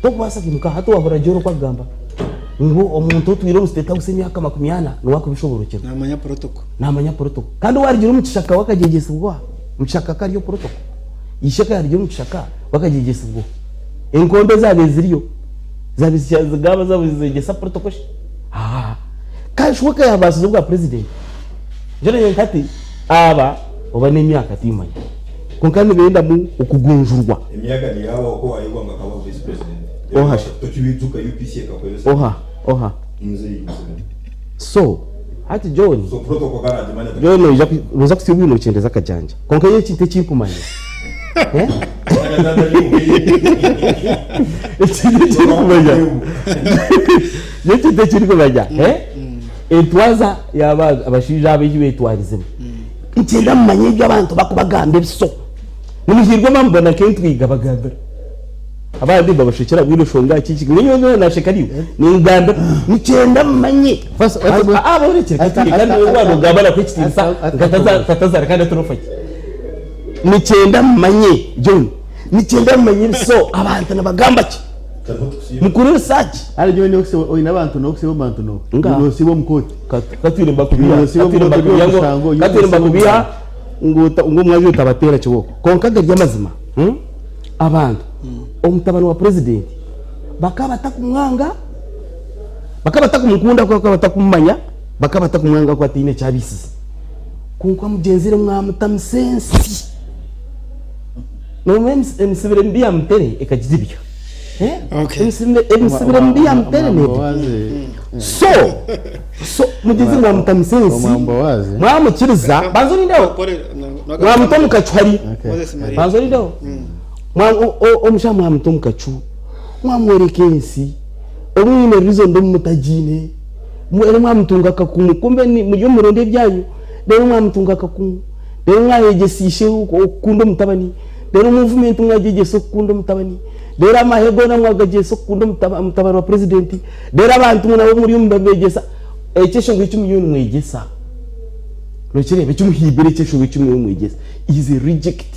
Tokubaasa kwimuka hati wahurira Joel oku akugamba ngu omuntu otwire omu state house emyaka makumi ana niwe akubishoborokyerwa. Namanya protocol. Namanya protocol. Kandi owarugire omu kishaka we akagyegyesibwa oha? Omu kishaka ka hariyo protocol. Ishe ka yarugire omu kishaka we akagyegyesibwa oha? Enkombe ezaabaire ziriyo zaabaire zigamba zaabaire nizegyesa protocol shi? Haa. Kandi shi we ka yaabaasize obwa president? Joel nyowe hati aba oba n'emyaka timmanya. Kwonka nibendamu okugunjurwa. Emyaka niyabaho ku wayebwa ngu akabaho vice president. Oha shi? Tokibijuka UPC ekakozesa. Oha? Oha? Muzeyi Museveni. So hati John. So protocol ka nagimanya. John noija noza kutsya obwire nokyendeza akajanja. Kwonka nyowe ekintu ekinkumanya eh? Ekintu ekirikumanya nyowe ekintu ekirikumanya eh? Entwaza yaba abashaija aba ei betwarizemu. Nikyenda mumanye ebi abantu bakubagamba ebiso. Nimuhiirwe mwamubona nk'entwiga bagambira. Abandi mbabashekera mbwenu oshonga ki ki nyowe nyowe nasheka niiwe. Ningambira nikyenda mumanye. First, ati- Ah, borekire ati- katwiga kandi ati- wewe nogamba nakuha ekitiinisa ati- ati- nkatazara kandi atarofaki. Nikyenda mumanye John, nikyenda mumanye ebiso abantu nibagamba ki. Mukore research. Hare nyowe nokusiba oyine abantu nokusiba omu bantu no Nga. nosiba omu kooti. Katwire mbakubiha Nosiba omu katwire kooti mbakubiha ngu omusango katwire nosiba omu mbakubiha ngu ota- ngu omwabyo otabateera kibooko kwonka gari amazima hmm? Abantu omutabani wa president bakaba batakumwanga bakaba batakumukunda ahabw'okuba bakaba batakumumanya bakaba batakumwanga ahabw'okuba tihaine eki abaisize kwonka mugyenzire mwamutamisa ensi Noomanya emisibire mibi ya mutere ekagizibya. Okay. Emisibire mibi ya mutere Omwambo nebi. waze. So, so mugyezi mwamutamise ensi, Omwambo waze. mwamukiriza, banza orindeho, Pole, no- mwamuta omu kacu hariya. Okay. Moses Maria. Banza orindeho. Omushaija mwamuta omu kacu, mwamworeka ensi, obumwe mwine reason obumwe mutagiine, reero mwamutunga akakungu, kumbe muri omuronda ebyanyu, reero mwamutunga akakungu. Reero mwayegyesa ishe okukunda omutabani, Reero movement mwagyegyesa okukunda omutabani. Reero amahe goona mwagagyesa okukunda omutabani wa president. Reero abantu nabo muriyo nimubeegyesa ekyeshongoro eki muriyo nimwegyesa. Nokireeba eki muhimbire ekyeshongoro eki muriyo nimwegyesa is a reject.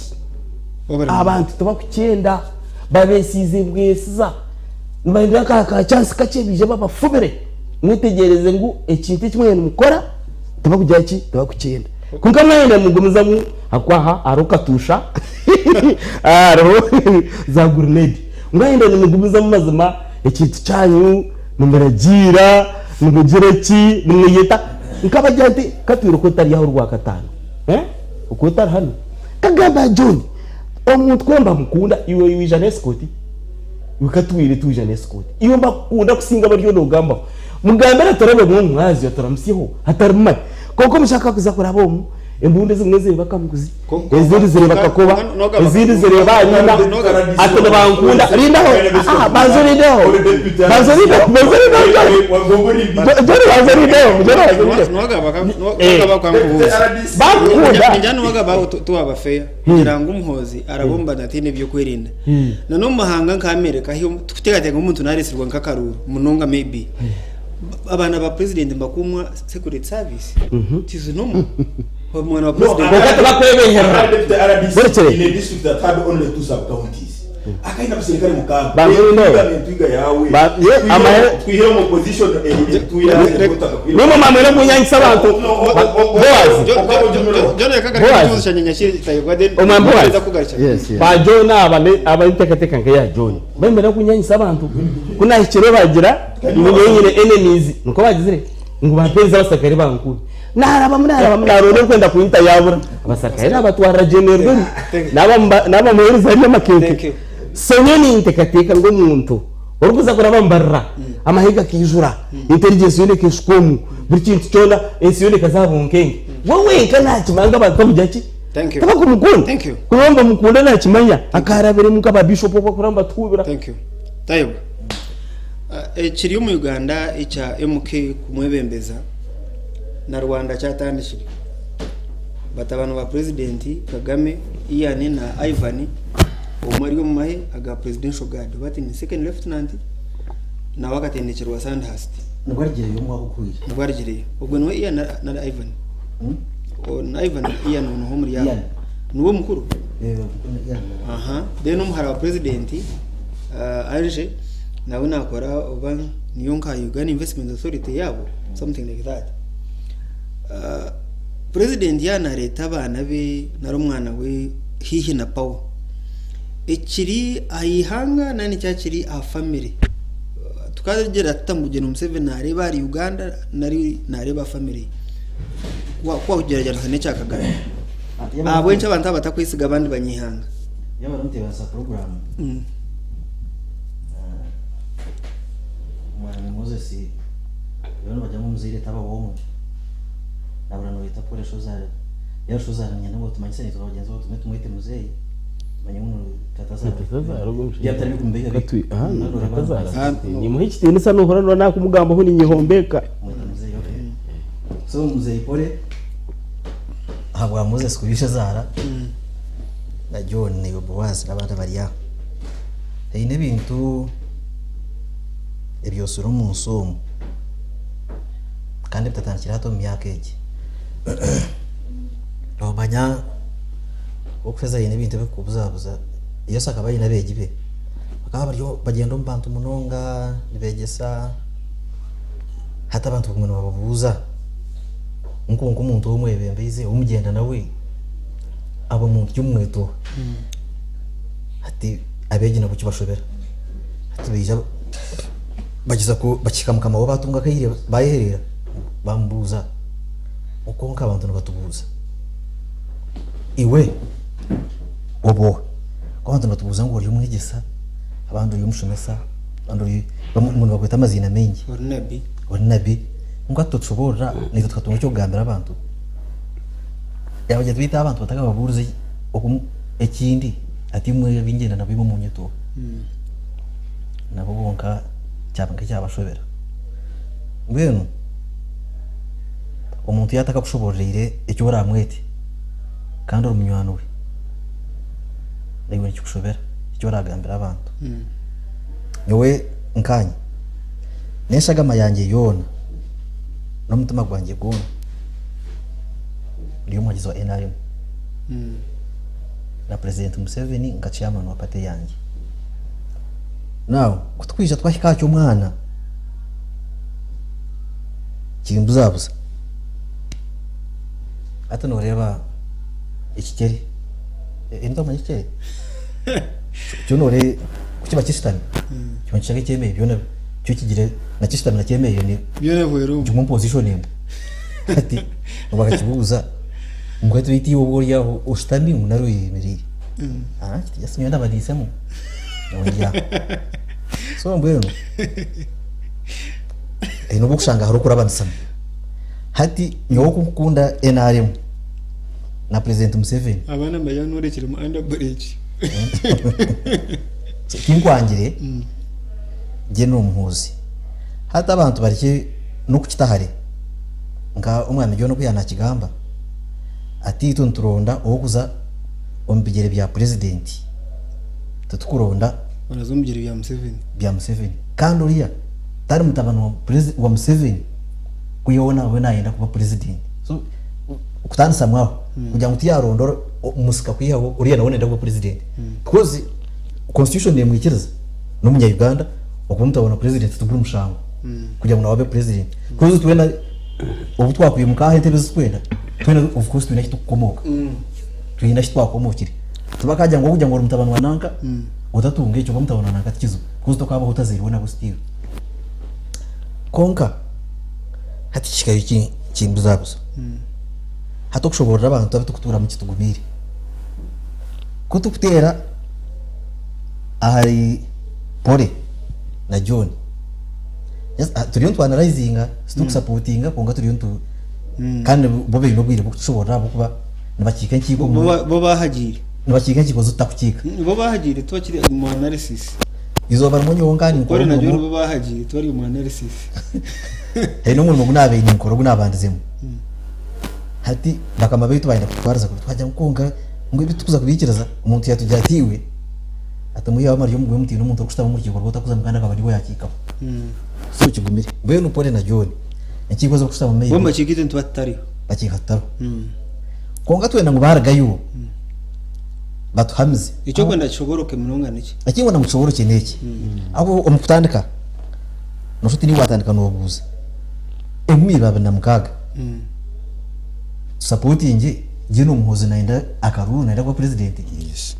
Abantu tibakukyenda babesiize bwesiza. Nibahindura ka chance kakye baije babafubire. Mwetegyereze ngu ekintu eki mwaba nimukora tibakugira ki? Tibakukyenda. Kwonka mwayenda nimugumizamu ahakuba aha hariho katusha hariho za gurunedi. Mwayenda nimugumizamu mazima ekintu kyanyu nimuragiira, nimugira ki, nimweyeta nkabagira nti katwire oku otari aha orwakataano, oku otari hanu. Nkagamba John, omuntu ku mbamukunda iwe waija na escort? Iwe katwire twija na escort. Iwe mbakukunda kusinga bari nogambaho. Mugambire turabe omu mwazyo turamusyeho hatarimu mahe. Kwonka omushaka akuza kuraba omu, embundu ezimwe zireeba Kamuguzi, ezindi zireeba Kakoba, ezindi zireeba Anyina, ati nibankunda. Rindaho, ah, banza orindeho. Banza orindeho, banza orindeho John. John banza orindeho, John banza orindeho. Nuwagaba kwankubuuza. Bakukunda. Ningira nuwagaba tuwaba fair kugira ngu Muhoozi arabomba nataine ebyokwerinda. Na n'omu mahanga nka America ahi tukuteekateeka ngu omuntu naresirwa nk'akaruuru munonga maybe. Abaana ba president nibakuumwa security service. It is normal. Omwana wa president. Kwonka tibakwebeherera. Borekire. In a district that had only two sub-counties. Akaine abasirikare mukaaga. Banza orindeho. Twiga entwiga yawe. Ba- ye, amahe- Twihire omu opposition etuye Nimwe mwamwine kunyangisa abantu. Boaz. John reka Boaz. garuka ekibuzo kyangye nyakitayibwa then Omwami Boaz. nza kugarukira. Yes, yes. Ba John aba ne- abarikuteekateeka nk'eya John. Bemera kunyanyisa abantu. Ku naahikire bagira ngu nyowe nyine enemies. Nikwo bagizire ngu bampeereze abasirikare bankuume. Naarabamu naarabamu naaronda orikwenda kunyita yaabura. Abasirikare naabatwarira General Rweri. Naabamuheereza hariya Thank Makenke. you. So nyowe ninteekateeka ngu omuntu orikuza kuraba mbarira, amahe gakaijura, intelligence yoona ekeshukwa omu, buri kintu kyona, ensi yoona ekaza aha bunkenke. We wenka naakimanya ngu abantu bamugira ki? Thank you. Tibakumukunda. Thank you. Kureba nibamukunda naakimanya, akaarabiremu nk'aba bishop oku barikuba nibatuhubira. Thank you. Tayebwa. Ekiri omu Uganda ekya MK kumwebembeza na Rwanda kyatandikire. Batabani ba Purezidenti Kagame, Ian na Ivan, omwe ari omu mahe aga Presidential Guard oba ati ni Second Lieutenant, nawe akatendekyerwa Sandhurst. Nibwo arigireyo omwaka oguhweire. Nibwo arigireyo. Ogwo niwe Ian nari Ivan? Na Ivan na Ian noha omuri abo? Ian. Niwe mukuru? Eh, Ian. Aha. Then omuhara wa Purezidenti, Ange, nawe nakora oba niyo nka Uganda Investment Authority yaabo, something like that. Purezidenti yaaba nareeta abaana be nari omwana we haihi na power, ekiri aha ihanga nari nikyo kiri aha family. Tukagira tuta ngu Gen Museveni nareeba ahari Uganda nari nareeba aha family ye? Ku wakugyeragyeranisa n'ekya Kagame. Ahabw'enki abantu aba batakwesiga abandi banyaihanga? Yaaba arimutebeekanisa puroguraamu, Omwami Moses bariyo nibagira ngu omuzaire taba w'omwe. Nabura noyeta Paul Eshozare. Yaaba Eshozare niinyenda ngu otumanyise naitwe bagyenzi baawe tugume tumwete muzeeyi. Tumanye ngu tata azaara. Tata azaara ogwo omushaija. Byaba bitari bigumbe biba Katwi, aha, Noreeba tata azaara. Ah, Nimuha ekitiinisa nohurira noba naakumugambaho niinyehombeka. Mweta muzeeyi, okay. So muzeeyi Paul ahabwa Moses kuba ishezaara na John naiwe Boaz n'abandi abari aho. Haine ebintu ebyosire omu nsi omu kandi bitatandikire hati omu myaka egi. Noomanya okuheza haine ebintu ebirikukubuzabuza. Yesu akaba aine abeegi be, bakaba bari bagyenda omu bantu munonga nibeegyesa, hati abantu baguma nibababuuza ngu kwonka omuntu ou mwebembeize ou mugyenda nawe aba muntu ki omumweta oha? Hati abeegi nabo kibashobera. Hati baija bagyeza ku bakihika mukama waabo baatunga akaire baayehereera baamubuuza ngu kwonka abantu nibatubuuza iwe oba oha? Ku abantu nibatubuuza ngu ori omwegyesa, abandi ori omushomesa, abandi ori ngu nibakweta amaziina maingi. Ori nabi. Ori nabi. Kwonka totushoboorora naitwe tukatunga eky'okugambira abantu. Yaabagira ati beitu abantu batakababuurize ekindi ati imwe ebi ngyenda nabyo imwe munyeta oha? Nabo bonka kyaba nk'ekyabashobera. Mbwenu omuntu yaaba atakakushoboororeire eki oraamwete kandi ori munywani we, Naiwe nikikushobera eki oragambira abantu. Nyowe nkanye n'eshagama yangye yoona n'omutima gwangye gwona ndi omuhagizi wa NRM na President Museveni nka chairman wa party yangye. Now ku tukwija twahika aha ky'omwana kimbuzabuza. Hati noreeba ekikyere, embwa omanya ekikyere? Kyo noreeba ku kiba kishutami kiba nikishusha nk'ekyemereire byona kyo kigire na kishutami na kyemereire ni Byona bihwera omwe. kimwe omu position emwe. Hati bakakibuuza ngu hati beitu iwe obu ori aho oshutami ngu nari oyemereire? Kiti just nyowe ndabariisemu nyowe ndi aho. So mbwenu haine obu orikushanga hariho okurabanisamu. Hati nyowe oku nkukunda NRM na President Museveni. Abaana nibagira ngu norekire mu under bridge. So tinkwangire General Muhoozi. Hati abantu barekye n'okukita hare nka omwami John oku yaanakigamba ati itwe nituronda ow'okuza omu bigyere bya Purezidenti titukuronda Baraza omu bigyere bya Museveni. bya Museveni kandi oriya tari mutabani wa wa Museveni kwihaho nawe nayenda kuba Purezidenti. So kutaanisamu aho kugira ngu tiyaronda omusika kwihaho oriya nawe nayenda kuba Purezidenti because constitution nemwikiriza n'omunya Uganda okuba mutabani wa Purezidenti tiguri mushango kugira ngu nawe abe Purezidenti because twena obu twakwimuka aha entebe ezi twenda twena of course twine ahi turikukomooka twine ahi twakomookire tibakagira ngu okugira ngu ori mutabani wa nanka otatunga ekyo kuba mutabani wa nanka tikizibu because tokabaho otazairwe nabwo still. Kwonka hati kihikayo kimbuzabuza hati okushoboorora abantu abu turikutuuramu kitugumiire. Ku turikuteera ahari Polly na John, turiyo nitwanarayizinga titurikusapootinga kwonka turiyo nitu kandi bo baine obwire bw'okutushoboorora ahabw'okuba nibakiika enkiiko Bo bahagiire. Nibakiika enkiiko zi tutakukiika. Bo bahagiire tibakiri omu analysis. Eizooba rimwe nyowe nkaba ninkora Polly na John omurimo. bo bahagiire tibari omu analysis. Haine omurimo ogu naabaire ninkora ogu naabandizemu. Hati bakama baitu baayenda kututwariza kubi twagira ngu kwonka ngu ebi titukuza kubiikiriza, omuntu yaatugira ati iwe ati mwiheho amaryo mugume mutiine omuntu orikushutama omu rukiiko rw'otakuzamu kandi akaba niiwe yaakiikaho. So kigumire. Mbwenu Polly na John enkiiko ezi barikushutamamu Bo maybe nibakiika itwe nituba tutariho. bakiika tutariho. Kwonka twenda ngu baarugayo batuhamize. Eki orikwenda kishoboroke munonga niki? Eki ndikwenda ngu kishoborokye n'eki, ahabw'okuba omu kutandika nooshusha oti niiwe waatandika noobuuza 2026 tusapotingye Gen Muhoozi nayenda akaruru nayenda kuba purezidenti? Yes.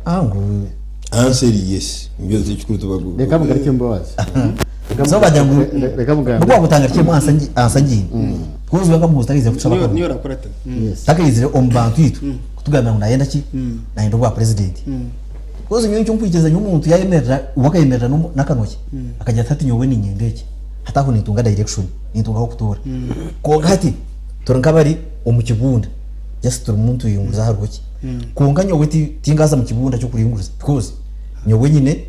Ah ngu Answer eri yes. Nibyo ekikuru tuba Reka mugarukye Mbabazi. So bagira ngu Reka mugambe. nobu waakutanga rikye ansa ngiine because we nka Muhoozi takaizire kutushaba Niyo akaruru. niyo orakurata. Yes. Takaizire omu bantu itwe kutugambira ngu nayenda ki? Nayenda obwa purezidenti. Because nyowe nikyo nkwikiriza nyowe omuntu yayemerera we akayemerera n'akanwa ke akagira ati hati nyowe niinyenda eki hati aho nintunga direction nintunga ah'okutoora. Kwonka hati turi nk'abari omu kibunda just turimu nitweyunguruza hariho ki. Kwonka nyowe tinkaza mu kibunda ky'okuringuriza because nyowe nyine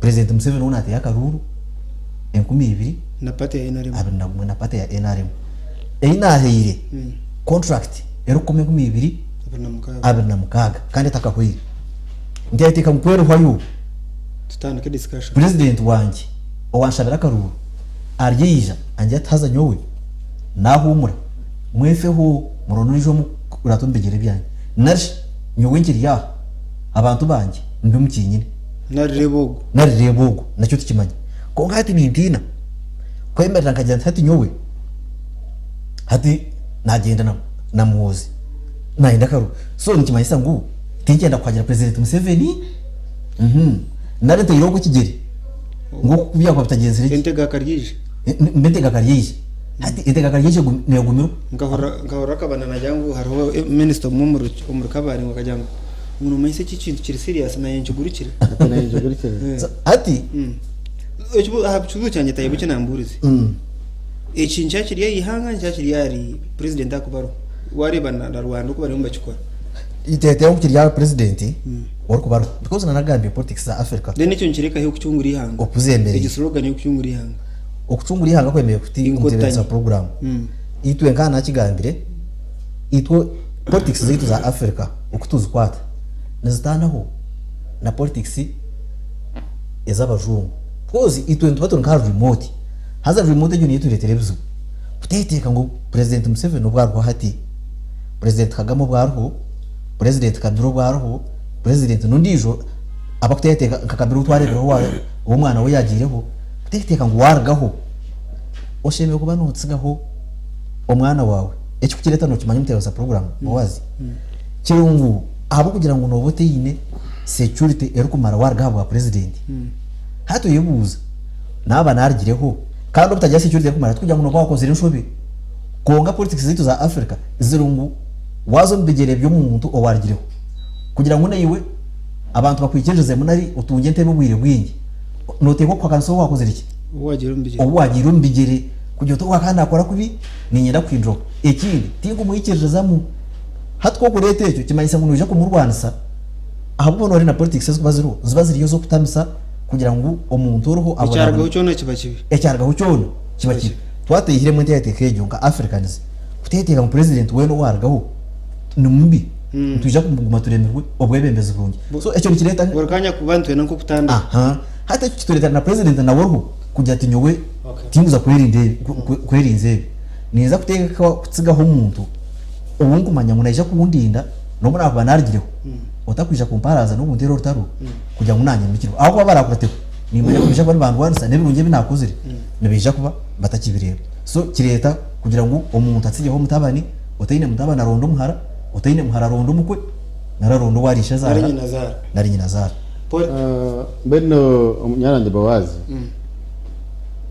President Museveni ou naateire akaruuru 2000 Na party ya NRM. 21 na party ya NRM ei naahaire contract erikukoma 2026 26. kandi etakahweire. Nteekateeka ngu ku erihwayo Tutandike discussion. Purezidenti wangye owanshabire akaruuru aryaija angire ati haza nyowe naahuumura mwefeho muronde ondiijo orikukurata omu bigyere byangye nari shi nyowe nkiri aha abantu bangye mbe mukinyine. Nari reeba ogu. Nari reeba ogu nakyo tikimanya. Kwonka hati nintiina kwemerera nkagira nti hati nyowe hati nagyenda na Muhoozi nayenda akaruru so nikimanyisa ngu tinkyenda kuhagira Purezidenti Museveni nari ntaireho ogu ekigyere ngu oku byakuba bitagyenzire gye. Entega akaryeija. Mbe entega akaryeija. Hati entega akaryeija neegumirwa. Nkahurira akabanda naagira ngu hariho minisita omwe omuri Kabale ngu akagira ngu nomanyisa eki ekintu kiri serious naanye nkigurukire. Ati naanye nkigurukire. Hati. Aha kibuuzo kyangye Taibu eki nambuurize. Eki nikyo kiri aha ihanga nikyo kiri ahari purezidenti akuba ariho. Waareeba na Rwanda oku bariyo nibakikora. Niteekateeka ngu kiri ahari purezidenti orikuba ariho because nanagambire politics za Africa. Then ekyo nikireka hi okucungura eihanga? Oku zemereire. Egyo slogan y'okucungura eihanga. Okucungura eihanga kwemereire kuti Inkotanyi. omutebeekanisa wa puroguraamu. Itwe nka nakigambire, itwe politics zaitu za Africa oku tuzikwata. Nizitaanaho na politics ez'abajungu because itwe nituba turi nk'aha remote haza remote egyo niyo etureetera ebizibu. Kuteeteeka ngu President Museveni obu ariho hati, President Kagame obu ariho, President Kabila obu ariho, President n'ondiijo abakuteekateeka nka Kabila ou twareebireho ou omwana we yaagiireho, kuteekateeka ngu waarugaho oshemereire kuba nootsigaho omwana waawe. Ekirikukireeta nookimanya omutebeekanisa puroguraamu Boaz, kiri ngu ahabw'okugira ngu nooba otaine security erikumara waaruga aha bwa Purezidenti, hati oyebuuza naaba naarugireho kandi obutagira security erikumara tikugira ngu nooba waakozire enshobe. Kwonka politics zaitu za Africa ziri ngu waaza omu bigyere by'omuntu owaarugireho kugira ngu naiwe abantu bakwikiririzemu nari otungye entebe obwire bwingi, nooteekwa kuhakanisa ou waakozire ki? Ou waagiire omu bigyere kugira oti ogu akaba naakora kubi, niinyenda kuhinduraho. Ekindi, tinkumwikiririzamu. Hati ku orikureeta ekyo, kimanyisa ngu noija kumurwanisa ahabw'okuba noreeba na politics ezirikuba ziriho, niziba ziriyo ez'okutamisa kugira ngu omuntu oriho Ekyarugaho abonabone. kyona kiba kibi. Ekyarugaho kyona kiba kibi. Twatehiremu enteekateeka egyo nka Africans, kuteekateeka ngu president weena owaarugaho ni mubi, nitwija kuguma turemirwe obwebembezi burungi. So ekyo nikireeta. Buri kanya kuba nitwenda nk'okutandika. Aha. Hati ekyo kitureetera na president nawe oriho kugira ati nyowe tinkuza kwerinda ebi, kwerinza ebi. Ninza kuteeka kutsigaho omuntu ou nkumanya ngu naija kundinda n'obu naakuba naarugireho, otakwija kumparaza n'okunteera orutaro kugira ngu naanye mbikirwe. Ahabw'okuba baraakurateho, niimanya ngu nibaija kuba nibandwanisa n'ebirungi ebi naakozire nibaija kuba batakibireeba. So kireeta kugira ngu omuntu atsigeho omutabani, otaine mutabani aronde omuhara, otaine muhara aronde omukwe nari aronde ou ari ishezaara Nari nyinazaara. nari nyinazaara. Paul. Mbwenu munywani wangye Boazi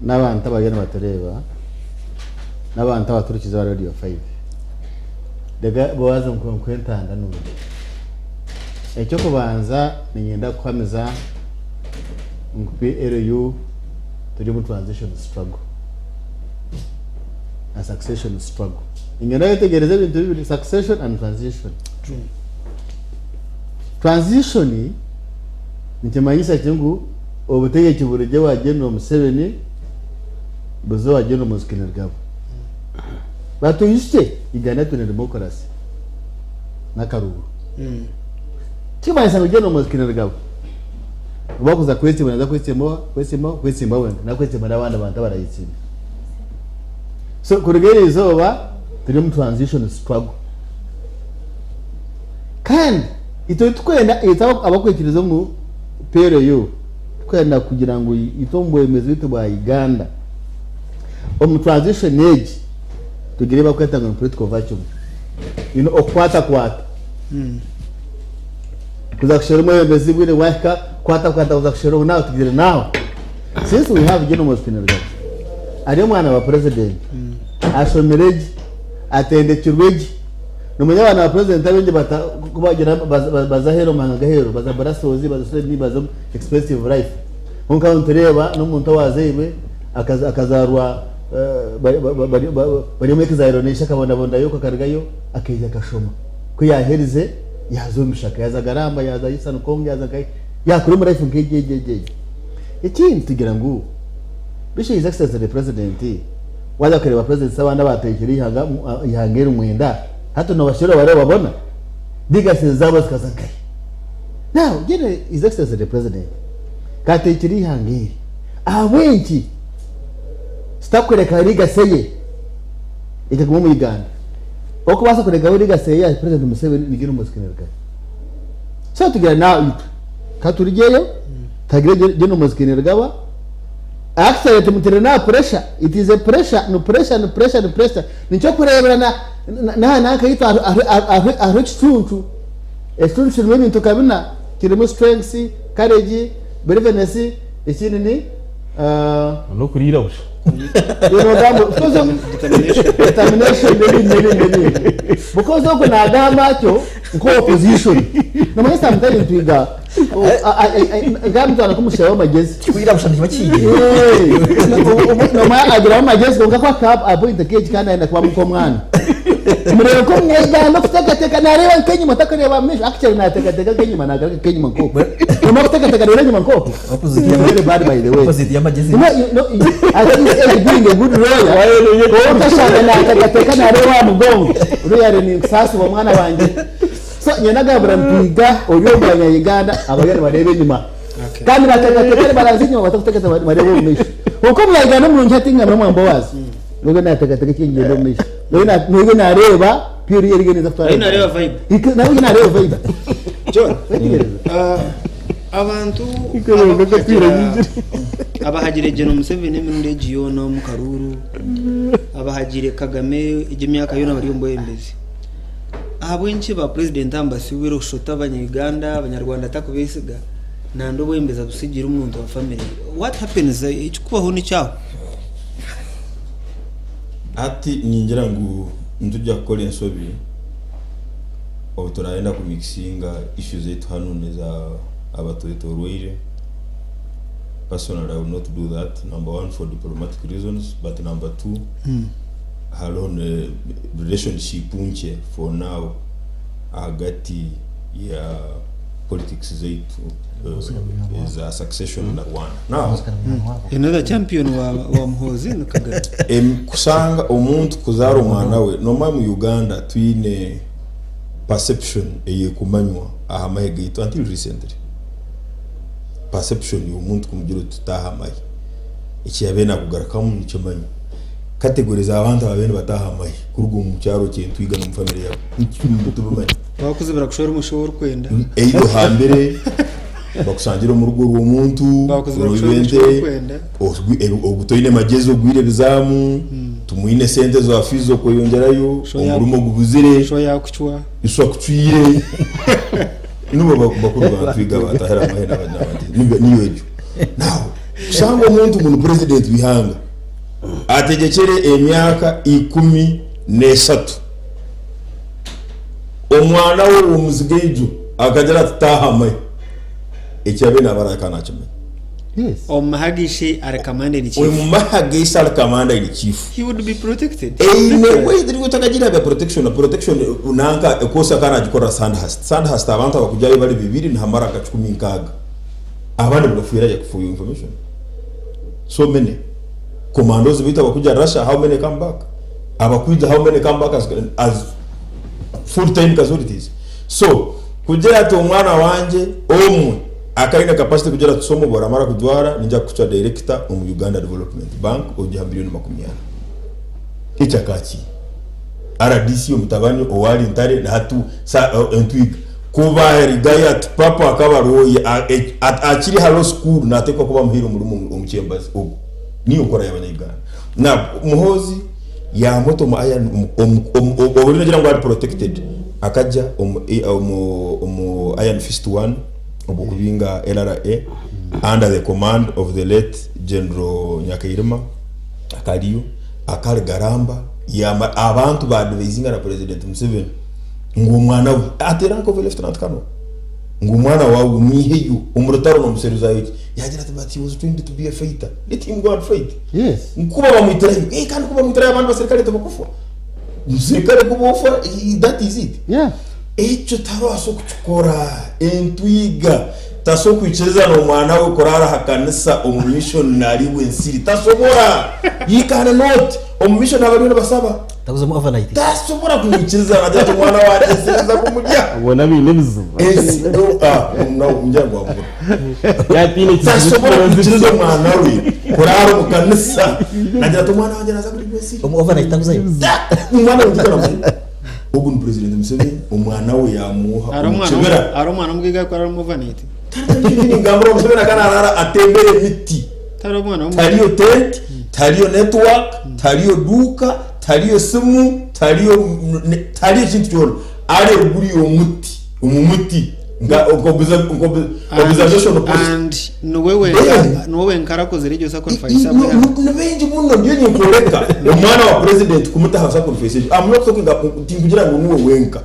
n'abantu abariyo nibatureeba n'abantu abaturikize aha Radio 5 reka Boazi nkuhe entanda nungi. Eky'okubanza niinyenda kuhamiza ngu PLU turi omu transition struggle na succession struggle. Niinyenda oyetegyereze ebintu bibiri succession and transition. Transition nikimanyisa ki ngu obutegyeki burugye owa General Museveni buze owa General Muhoozi Kainerugaba. Batwijukye Uganda twine democracy n'akaruuru. Tikimanyisa ngu General Muhoozi Kainerugaba obu akuza kwetsimba naza kwetsimba oha? Kwetsimba oha? Kwetsimba wenka nakwetsimba n'abandi bantu abarayetsimbe. So kuruga eri izooba turi omu transition struggle. Kandi itwe titukwenda itwe abakwikiriza ngu PLU tukwenda kugira ngu itwe omu bwebembezi bwaitu bwa Uganda omu transition egi tugire ebi bakweta ngu ni political vacuum, you know, okukwatakwata kuza kusherura omwebembezi bwire bwahika kukwatakwata kuza kusherura obu nawe tugire now since we have General Moses Kainerugaba ari omwana wa president ashomire gye atendekirwe gye Nomanya abaana ba president abaingi bata ku bagira baza aheeru omu mahanga g'aheeru baza Brussels baza Sweden baza omu expensive life kwonka hanu nitureeba n'omuntu owazairwe akazaarwa bari omu exile n'eishe akabonabonerayo okwo akarugayo akaija akashoma ku yaaherize yaaza omu bishaka yaaza Garamba yaaza Eastern Congo yaaza nkahi yaakura omu life nk'egyo egyo egyo egyo. Ekindi tugira ngu Bishop His Excellency the President Waaza kureeba presidents abandi abaatwekire eihanga eihanga eri mwenda, hati noobasherura bariyo obabona? Legacies zaabo zikaza nkahi? Now, General His Excellency the President kaateekire eihanga eri, ahabw'enki tutakureka legacy ye ekaguma omu Uganda? Orikubaasa kurekaho legacy ya President Museveni ni General Moses Kainerugaba. So tugira now itwe ka turugyeyo tuhagire General Moses Kainerugaba, Actually timutire naha pressure it is a pressure ni pressure ni pressure ni pressure nikyo kurebera na naha nanka yitu hariho ekicuncu ekicuncu kirimu ebintu nka bina kirimu strength courage braveness ekindi ni N'okuriira busha. Determination n'ebindi n'ebindi n'ebindi because ogwo nagamba atyo nka opposition nomanya sometimes nitwiga Nkamutwara nk'omushaija w'amagyezi. Kikwira busha nikiba kihigire. Nomanya agiramu amagyezi kwonka ku akaba apoint keegi kandi ayenda kuba nk'omwana. Mureebe nk'omunyayuganda okuteekateeka naareeba nk'enyima takureeba omu maisho actually naateekateeka nk'enyima naagaruka nk'enyima nk'oku. Nomanya okuteekateeka noreeba enyima nk'oku? Opposite It's very bad by the way. Opposite y'amagyezi. You know, you know, I think age being a good lawyer, kwonka oshanga naateekateeka naareeba aha mugongo. Really ninkusaasibwa mwana wangye. So nyowe nagambira Ntwiga ori omu banya Uganda abariyo nibareeba enyima kandi bateekateeka nibaranzya enyima batakuteekateeka nibareeba omu maisho. Kwonka omunya Uganda omurungi hati ngambira omwa Mbowazi niwe naateekateeka eki ngyenda omu maisho. Niwe naareeba PLU eriyo neeza kutwara Nawe naareeba Uganda. vibe. Nawe naareeba vibe. John, Wetegyereza. abantu Ikarenga akapiira nyingi. abahagira Gen Museveni emirundi egi yoona omu karuuru, abahagiire Kagame egi emyaka yoona bari omu bwebembezi. Ahabw'enki ba purezidenti aba nibasibira okushota abanya-Uganda, abanyarwanda atakubesiga, nandi obwebembezi abusigire omuntu wa famire ye? What happens? Ekikubaho niki aho? Hati ningira ngu nitujya kukora ensobi obu turayenda ku mixinga issue zaitu hanu neza abatwetoroire. Personally I will not do that, number one for diplomatic reasons but number two hariho ne relationship nkye for now ahagati ya politics zaitu eza succession na Rwanda. Now, Another champion wa, wa Muhoozi ni Kagame. Em, kushanga omuntu kuzaara omwana we nomanya mu Uganda twine perception eyekumanywa aha mahe gaitu until recently perception y'omuntu kumugira oti taaha amahe ekiyabaire nakugarukamu nikimanywa category z'abantu ababaire nibataaha amahe kuruga omu kyaro kyentwiga n'omu family yabo nikyo tubimanya. Bakuzibira kushwera omushaija ou orikwenda. Either ohambire bakushangire omu rugo rw'omuntu Bakuzibira oibe kushwera ente omushaija ou orikwenda. ogu toine magyezi ogwire ebizaamu tumwine sente za fees okweyongyerayo omurimo gubuzire Sho yakucwa. Iso akucwire nibo bakuru ba Ntwiga batahire amahe n'abandi niyo egyo. Now kushanga omuntu ngu ni president w'eihanga ategyekire emyaka 13 omwana we w'omuzigaijo akagira ati taaha amahe eki yabaire naaba ari akaba nakimanya. Yes. Omu mahe ag'eishe ari commander in chief. Omu mahe ag'eishe ari commander in chief. He would be protected. Eine wait nibwo otakagira bya protection protection nanka ekosi akaba nagikorera Sandhurst. Sandhurst abantu abakugyayo bari bibiri nihamara nka kikumi nkaaga. Abandi nibafiirayo for your information. So many. Commandos baitu abakugya Russia how many come back? Abakwija how many come back as, as full time casualties? So kugira ati omwana wangye omwe Akaine capacity kugira ati soma obu oramara kujwara ninja kukucwa director omu Uganda Development Bank ogiha milioni 40. Eki akakiine. Rdc omutabani owari Ntare na hati Entwiga ku barigayo ati papa akaba lawyer akiri ha law school natekwa kuba amuhaire omurimo omu chambers ogu niyo nkora yabanya Uganda. Now Muhoozi yamuta omu iron obu nogira ngu ari protected akagya omu iron fist one. Obw'okubinga LRA under the command of the late General Nyakairima akariyo akari Garamba yama abantu ba advisinga na President Museveni ngu omwana we at the rank of a Lieutenant Colonel ngu omwana wawe omwiheyo omu rutaro nomuseruzayo ki yagira ati but he was trained to be a fighter let him go and fight. Yes. Kuba bamwitirayo eh kandi kuba bamwitirayo abandi basirikare tibakufa omusirikare kuba ofa that is it. Yeah. Ekyo tabaasa okukikora. Entwiga tasobola kwikiriza n'omwana we kuraara aha kanisa omu mission ari ensiri. Tasobora. He can not. Omu mission abariyo nibasaba. Tabuzamu overnight. Tasobora kumwikiriza nagira ati omwana wangye ensiri eza kumurya. Bona baine ebizibu. Ensi ah, no, ngira ngu wamubura. Yatiina ekizibu Tasobora kikora kwikiriza omwana we kuraara omu kanisa. Nagira ati omwana wangye naza kurirwa ensiri. Omu overnight tabuzayo. Omwana we tikaramuha. Ogu ni president Museveni omwana we yamuha Hariho omu omwana kibira. hariho omwana omugaiga arikuraara omu overnight. Ningambira Museveni akaba narara atembere emiti. Tihariho omwana w'omugaiga. Tihariyo tent, tihariyo network, tihariyo duuka, tihariyo simu, tihariyo tihariyo ekintu kyona. Ari eruguru y'omuti, omu muti nka observation post. And niwe wenka niwe wenka arakozire egyo sacrifice ahabw'eihanga. Ni baingi muno ndiyo ninkworeka omwana wa president kumuta aha sacrifice egyo. I'm not talking about tinkugira ngu niwe wenka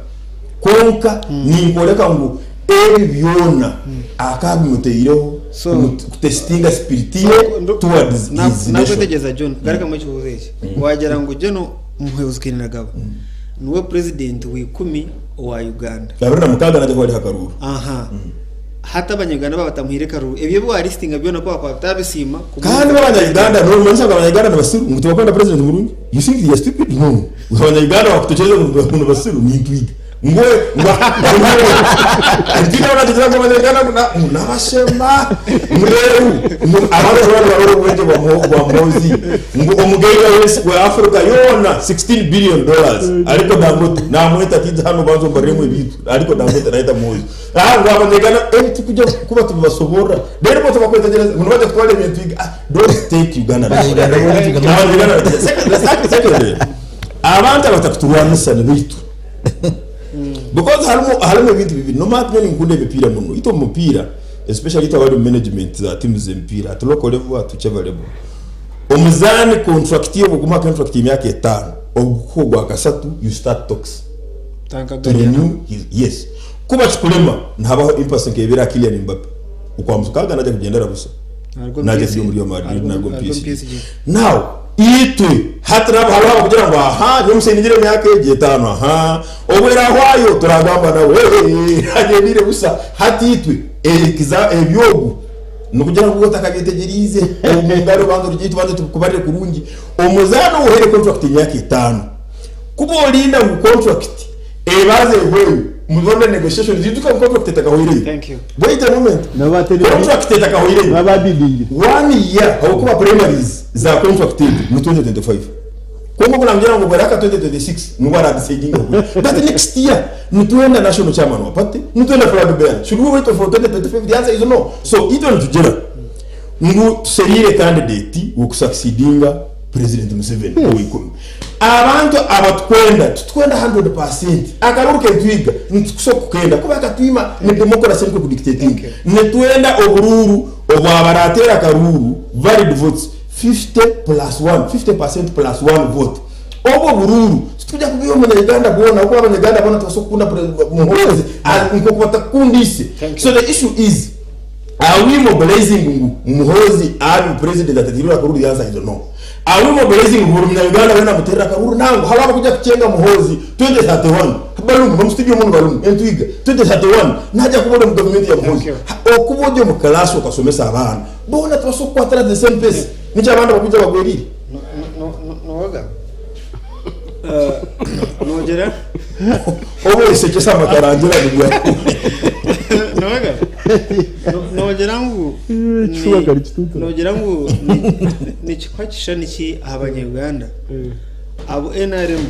kwonka ninkworeka ngu ebi byona akabimuteireho So- kutestinga spirit ye towards his nation. Nakwetegyereza John, garukamu ekibuuzo eki. Wagira ngu Gen Muhwezi Kainerugaba niwe president wa ikumi owa Uganda. 26 naija kuba ari aha karuuru. Aha. Hati abanya-Uganda baaba batamuhaire karuru, ebyo ebi waalistinga byona ku waakuba bataabisiima Kandi kumuhweza bo kuba abanya-Uganda purezidenti. noomanyisa ngu abanya-Uganda ni basiru ngu tibakwenda purezidenti murungi? You think they are stupid? No. Abanya-Uganda baakutekyereza ngu ni basiru nintwiga. Ngu ngu ntiina tugira ngu abanyarwanda ngu na- ngu n'abashema ngu reero ngu abantu boona barora obwengye bwa Muho- bwa Muhoozi ngu omugaiga w'ensi wa Africa yoona 16 billion dollars ariko Dangote naamweta ati ija hanu obanze ombariremu ebintu ariko Dangote nayeta Muhoozi Ah, ngu abanyarwanda ebi tukuja kuba tubibasoborra reero bo tibakwetegyereza ngu nibaija kutwara ebintu ah, don't take Uganda Abanyarwanda boona Abanyarwanda secondly abantu abatakuturwanisa nibaitu because harimu harimu ebintu bibiri nomanya nyowe ninkunda emipiira muno itwe omu mupiira especially itwe abari omu management za teams z'emipiira at local level at whichever level omuzaani contract ye obwokumuha contract y'emyaka etaano ogukuha ogwa kasatu you start talks to renew his yes kuba kikulema nihabaho impasse nk'ebeire aha Kylian Mbappe okwamukaga naija kugyendera busa naija kugya omuri Real Madrid naruga omu PSG now Itwe hati nabo hariho abakugira ngu aha nyowe musheningire emyaka egi etaano aha obu erahwayo turagamba nawe agyendeire busa hati itwe ekiza ebyogu nikugira ngu otakabyetegyereize omu ngaro banza orugye tubanze tukubarire kurungi omuzaani owuhaire contract emyaka etaano kuba orinda ngu contract ebanze ehweyo mubone negotiations ijuka ngu contract etakahweireyo Thank you. wait a moment Nabo bateri- contract etakahweireyo Nabo babidingire. One year ahabw'okuba primaries za contract egyo ni 2025 kwonka ogu namugira ngu bwerahika 2026 nibwo aradecidinga kugura but next year nitwenda national chairman wa party nitwenda flag bearer should we wait for 2025 the answer is no so itwe nitugira ngu tuseriire candidate w'okusucceedinga president Museveni oweikumi abantu abatukwenda titukwenda 100% akaruru ketwiga nitukusobola kukenda kuba akatwima ni democracy nikwo kudictatinga nitwenda oburuuru Obwabarateera akaruuru, valid votes, 50 plus one, 50% plus one vote, obwo oburuuru titukuja kubiiha omunya-Uganda bwona ahabw'okuba abanya-Uganda boona tibasobola kukunda Muhoozi nk'oku batakukunda ise. So the issue is, are we mobilizing ngu Muhoozi abe president atateirwe akaruuru? The answer is no. Are we mobilizing ngu buri munya-Uganda weena amuteerere akaruuru? Nangwa. Hariho abakuja kukyenga Muhoozi 2031, barimu, n'omu studio munu barimu, entwiga, 2031 naija kuba ori omu gavumenti ya Muhoozi. Okuba ori omu class okasomesa abaana, boona tibasobola kukwatira the same pace. Nikyo abandi bakwija bagweriire. Noga nogira Obu oyesekyesa amakarangira nibyo. Noga nogira ngu Ekishuba kari kituutura. nogira ngu nikikuha kishushani ki aha banya-Uganda abu NRM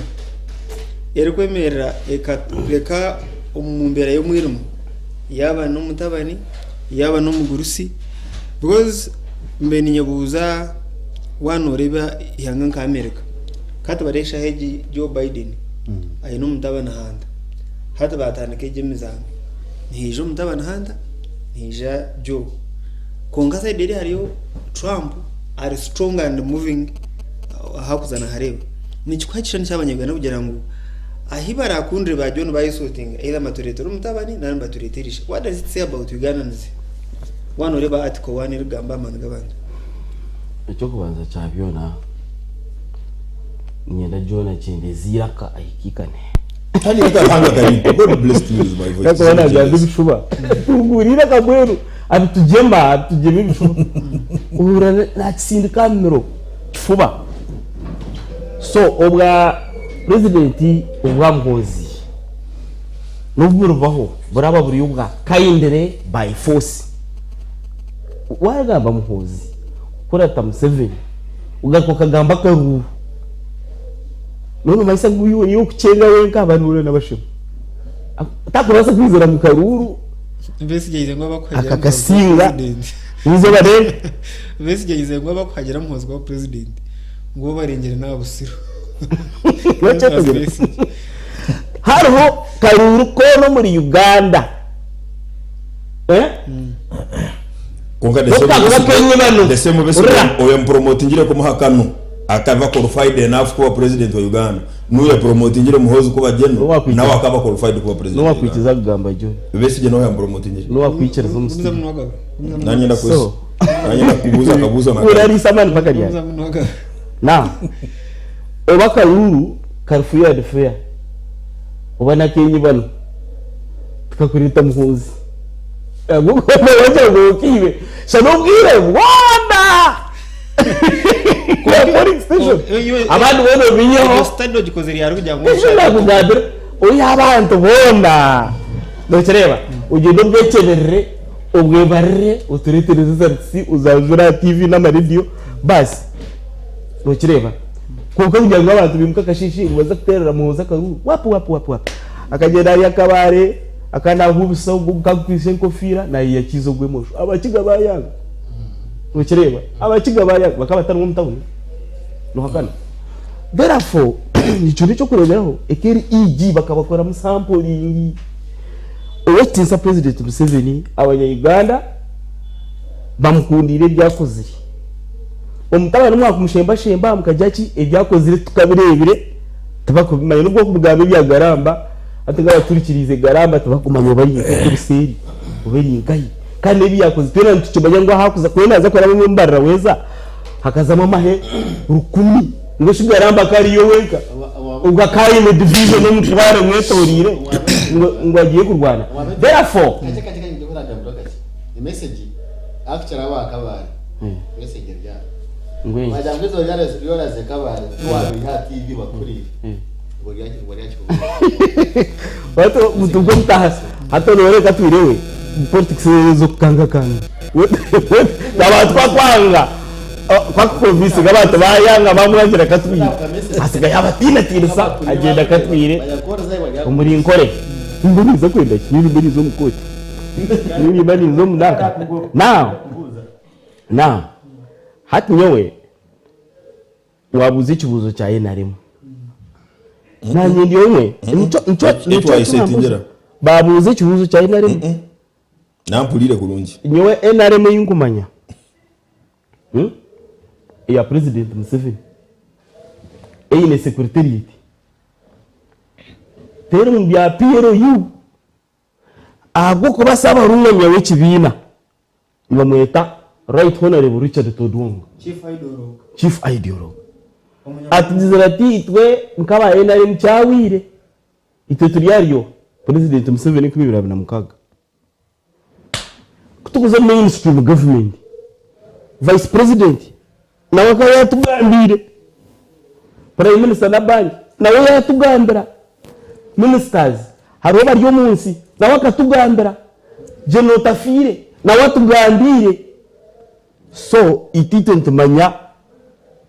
erikwemerera ekareka omu mbeera y'omwirima yaaba n'omutabani yaaba n'omugurusi because mbaire ninyebuuza waaba nooreeba eihanga nka America hati bari eshaaha egi Joe Biden aine omutabani Hunter hati baatandika egi emizaano nihaija omutabani Hunter nihaija Joe kwonka sayidi eri hariyo Trump ari strong and moving ahakuza nahareeba nikikuha ekishushani ky'abanyarwanda kugira ngu ahi barakundire ba John bayesortinga either batureetere omutabani nari batureetere ishe what does it say about Ugandans waaba noreeba article one erikugamba aha maani g'abantu. Eky'okubanza kya byona, niinyenda John akyendeeze eiraka ahikaikane. Kandi Ruhanga akarimpa. God blessed me with my voice. Ahakuba naagamba ebishuba. Tunguura eiraka mbwenu abitugyema, abitugyema ebishuba. Ohurira naakitsindika aha mumiro kifuba. So obwa purezidenti obwa Muhoozi n'obu buribaho buraba buri obwa kindly by force. Waagamba Muhoozi kukurata Museveni ogaruka okagamba akaruuru nonomanyisa ngu iwe niiwe okukyenga wenka abandi boona nabashema. Takubaasa kwizira mu karuuru Besigye ayize ngu abakuhagira aka Muhoozi kuba kasinga president. eizooba reero. Besigye ayize ngu abakuhagira Muhoozi kuba president ngu bo barengire n'aha busiru. Nokyetegyereza? Hariho karuuru koona omuri Uganda eh? Kwonka the N'obu same kakuba Besigye- k'enyibano. the same Besigye Hurira. oyo amupromotingire kumuha kanu akaba qualified enough kuba president wa Uganda n'oyo apromotingire Muhoozi kuba general N'owakwikiriza- nawe akaba qualified kuba president wa Uganda. N'owakwikiriza kugamba John. Besigye nawe yamupromotingire. N'owakwikiriza omu Gumizamu studio. n'ogabe. Gumizamu Nanye ndakwesa. So. Nanye ndakubuuza akabuuzo na Urariisa amaani mpaka ryari? Gumizamu n'ogabe. Now, oba akaruuru kari free and fair oba n'akenyibano tikakureeta Muhoozi. Ahabw'okuba wagira ngu okiibe shana obwire bwona kuba polling station abandi boona obiiheho. Ekyo study ogikozire ryari kugira ngu Ekyo nakugambira. Oihe abantu boona. Nokireeba? Ogyende obwekyeberere, obwebarire, otureetere results, ozanjure aha TV n'amarediyo, baasi. Nokireeba? Kwonka kugira ngu abantu baimuke akasheeshe ngu baze kuteerera Muhoozi akaruuru, wapi wapi wapi wapi. Akagyenda arya akabare, akanahuubisa ogwo ogukagwisa enkofiira, naiha kiiza ogw'emosho. Abakiga baayanga. Nokireeba? Abakiga baayanga. Bakaba batarimu omu tawuni. Nohakana? Therefore, ekyo n'ekyokureeberaho eka eri EG bakabakoramu sampling. Ow'ekitiinisa President Museveni abanya Uganda bamukundiire ebi akozire. Omutabani mwakumushembashemba mukagira ki ebi akozire tukabireebire tibakubimanya nobu okubigamba ebya Garamba hati nk'abaturikiriize Garamba tibakumanya oba ari nkahi obuseeri oba eri nkahi kandi n'ebi yakozire twena nitukimanya ngu ahakuza ku naaza kuraba omu mbarira weeza hakazamu amahe rukumi ngu shi Garamba ka ariyo wenka obwo akaba aine division omutwaro emwetoreire ngu agiye kurwana therefore Kakye kakye kakye ndikugira kakye. Emessage akukira aba Kabale. Message eri aha. Mbwenu. Wagira ngu eizooba ryoraze Kabale tiwabiiha aha TV bakuhuriire. Obwo ryakikubuuza. Hati omuntu mutaha hati nooreka atwirewe politics ez'okukangakanga. Abantu bakwanga bakukonvinsinga abantu bayanga bamwangira akatwire asigaye abatiinatiinisa agyenda akatwire omuri Nkore. Nimba ninza kwenda ki? Nimba ninza omu kooti? Nimba ninza omu nanka? Now, now hati nyowe Wabuuza ekibuuzo kya NRM. Nanye ndi omwe. Nikyo nikyo Eki nikyo wayisetingira. Babuuza ekibuuzo kya NRM. Nampuriire kurungi. Nyowe NRM ei nkumanya hmm, eya President Museveni eine secretariat teri mu bya PLU ahabw'okuba Ssabarungamya w'ekibiina Nibamweta Right Honourable Richard Todwong, Chief Ideologue. Atugizire ati itwe nk'aba NRM kyahweire, itwe turi aharyo Purezidenti Museveni 2026. Ku turikuza omu mainstream government, Vice President nawe akaba yaatugambiire, Prime Minister Nabbanja nawe yaatugambira, Ministers hariho bari omu nsi nawe akatugambira. General Otafiire nawe atugambiire. So itwe itwe nitumanya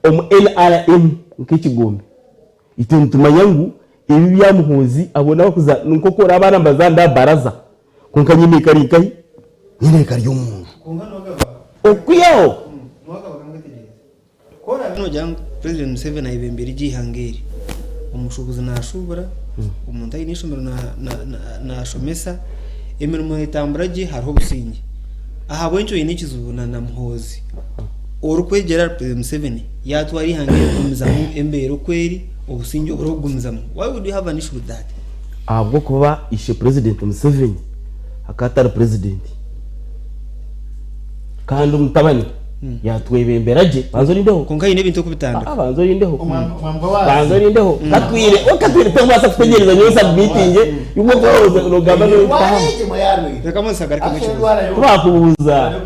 omu NRM nk'ekigombe, itwe nitumanya ngu ebi ebya Muhoozi abo n'abakuza nk'oku oraba abaana nibazaana aha baraza kwonka nyine eka eri nkahi? Nyine eka eri omunju. Okwihaho. Ku oraabe noogira ngu Purezidenti Museveni ayebembeire egi eihanga eri, omushuubuzi naashuubura, omuntu aine eishomero naashomesa, emirimo neetambura gye hariho obusingye. Ahabw'enki oine ekizibu na Muhoozi orikwegyera ahari Purezidenti Museveni yaatwara eihanga eri kugumizamu embeera oku eri, obusingye oburiho kugumizamu? Why would you have an issue with that? Ahabw'okuba ishe Purezidenti Museveni akaba atari Purezidenti kandi omutabani Yatwebembera gye. Banza orindeho. Kwonka haine ebintu okubitandika. Aa banza orindeho. Banza orindeho. Katwire, we katwire tokubaasa kutegyereza nyowe submittinge iwe okaba nogamba notaahamu. Reka Moses agarukemu ekibuuzo. Tibakubuuza.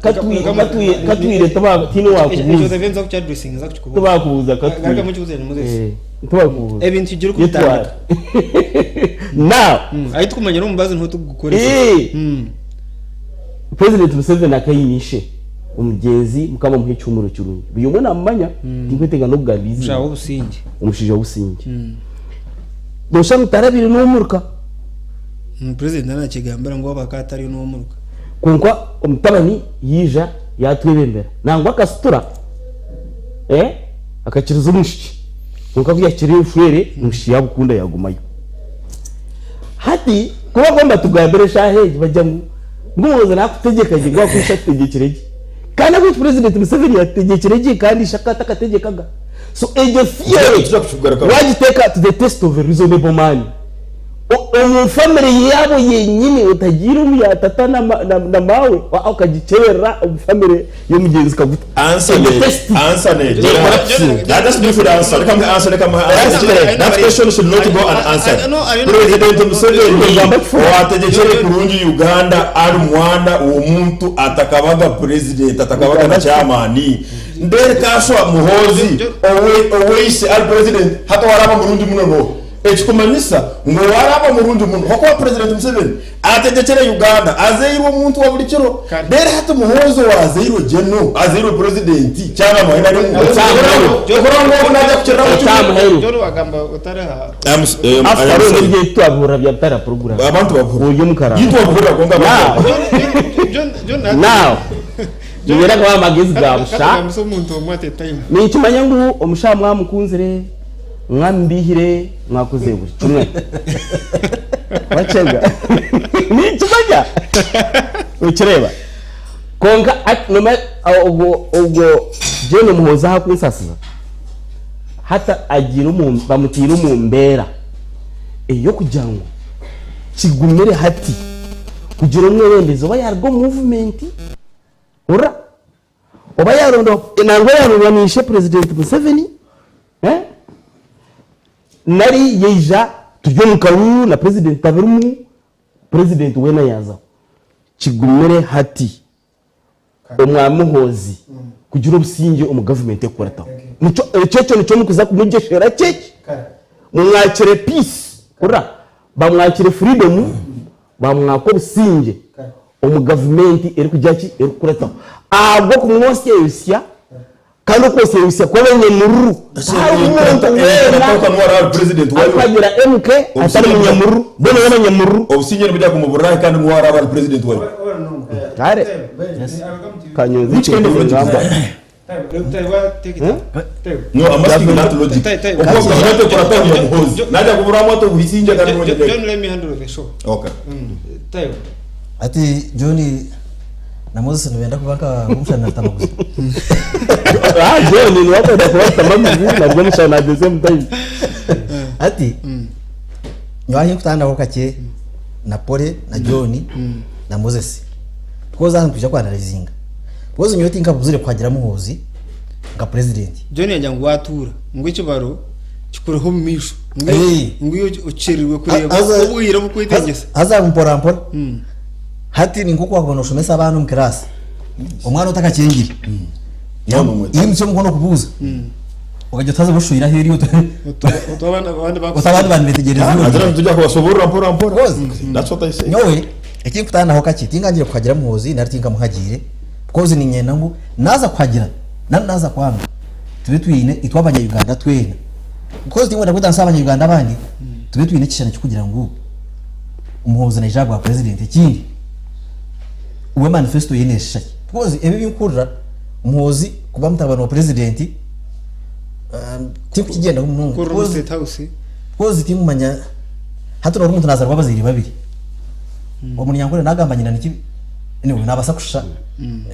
Katwire, katwire, katwire tiba tihaine Ekyo owakubuuza. nza kukyaddressinga nza kukikubuuza. Tibakubuuza katwire. Garukamu ekibuuzo ekyo Moses. Eh, tibakubuuza. Ebintu tugira Yetware. okubitandika. Now. Ahu tukumanyira omubazi niho tukugukoresa. Eh. President Museveni akaine ishe omugyenzi mukama amuhe ekihumuro kirungi buri omwe namumanya tinkwetenga nokugamba Omushaija eiziina w'obusingye. omushaija w'obusingye noshusha ngu tarabire n'omuruka. President nakyegambira ngu waaba akaba atariyo n'omuruka. Kwonka omutabani yaija yatwebembera nangwa akasitura akakiriza omwishiki kwonka kuyakira enshwere omwishiki yabukunda yagumayo. Hati ku bakuba nibatugambira eshaaha egi bagira ngu ngu Muhoozi naakutegyeka gye ngu ahakuba ishe atutegyekire gye. Kandi ahabw'enki Purezidenti Museveni yatutegyekire gye kandi ishe akaba atakategyekaga? So egyo theory Tituza kukigarukamu. waagiteeka to the test of a reasonable man, omu family yaabo yenyini otagiire omu ya tata na na maawe, okagikyeberera omu family y'omugyenzi Kaguta. Answer Egyo ne test answer ne neekora kusinga. That that's different answer. Reka muhe answer reka muhe answer. That question should not go unanswered. President Museveni owategyekire kurungi Uganda ari mwana w'omuntu atakabaga president atakabaga na chairman. Then kashwa Muhoozi owe oweishe ari president hati owaraba murungi muno noha? Ekikumanyisa ngu owaraaba murungi muno ahakuba President Museveni ategyekire Uganda azairwe omuntu wa buri kiro reero hati Muhoozi owazairwe General azairwe President kyaba mwine ari Ohurira ngu ogu naija kukiriraho kimwe. John wagamba otari aha. After all ebyo titwabihurira bya bitari aha program. Abantu babihurira. Ori omu karanga. Itwe wabihurira kwonka abantu babihurira. John John Now niinyenda kubaha amagezi ga busha. Katugambise omuntu omwe at a time. Ninkimanya ngu omushaho mwamukunzire. Mwamubihire mwakoze buri kimwe. Wakyega. Ninkimanya. Okireba. Konka at nomanya ogwo ogwo Jane Muhoozi aha kunsasiza hati agiire omu bamutaire omu mbeera ey'okugira ngu kigumire hati kugira omwebembezi oba yaruga omu movement hurira. Oba yaronda nangwa yarorwa na ishe president Museveni eh nari yaija turi omu karuru na president tabirimu president weena yaazaho. Kigumire hati omwa Muhoozi kugira obusingye omu government ekukurataho. Nikyo ekyo ekyo nikyo mukuza kumugyeshera kyeki mumwakire peace hurira bamwakire freedom bamwaka obusingye omu gavumenti erikugira ki? Erikukurataho. Ahabw'okumwosyayosya kandi okwosyayosya kw'abanyamururu. Tihariho muntu weena arikuhagira MK atari munyamururu. Boona n'abanyamururu. Obusingye nibugya kumuburirahi kandi niwe araba ari president wayo. Kare kanyonze Which kind of ekintu logic is ngamba. that? No, I'm asking that logic. Okuba gavumenti ekurataho ya Muhoozi. Naija kuburamu ata obusingye kandi niwe John, let me handle the show. Okay. Tayo. Hati John na Moses nibenda kuba nka Rwomushana na Rutamaguzi. Ah, John niwe akwenda kuba Rutamaguzi na Rwomushana at the same time. Hati nyowe ahi nkutandikaho kakye na Pole na John na Moses. Because aha nitwija kwanalizinga. Because nyowe tinkabuzire kuhagira Muhoozi nka president. John yagira ngu watuura ngu ekibaro kikureho omu maisho ngu Hey. ngu iwe okyereirwe kureeba Haza- obwire obukwetengyesa. Haza mpora mpora. Hati ni nk'oku wakuba noshomesa abaana omu kiraasi. Omwana otakakyengire. Yimutsya omukono kubuuza. Okagira oti haza oshwire aheeru Oti abandi oti abandi baana nibetegyereza iwe. Hagira nitujya kubasoborora mpora mpora. Kozi. That's what I say. Nyowe ekinkutaanaho kakye tingangire kuhagira Muhoozi nari tinkamuhagiire because niinyenda ngu naaza kuhagira nari naaza kwanga tube twine itwe abanya Uganda twena because tinkwenda kwetanisa aha banya Uganda abandi tube twine ekishushani ky'okugira ngu Muhoozi naija aha bwa president ekindi we manifesto ye neeshusha ki because ebi ebinkuhurira Muhoozi kuba mutabani wa president tinkukigyendaho munonga Kurira omu because state house. because tinkumanya Hati noreeba omuntu nazarwa abazaire babiri, omunyankore nagamba nyina nikibi anyway nabasa kushusha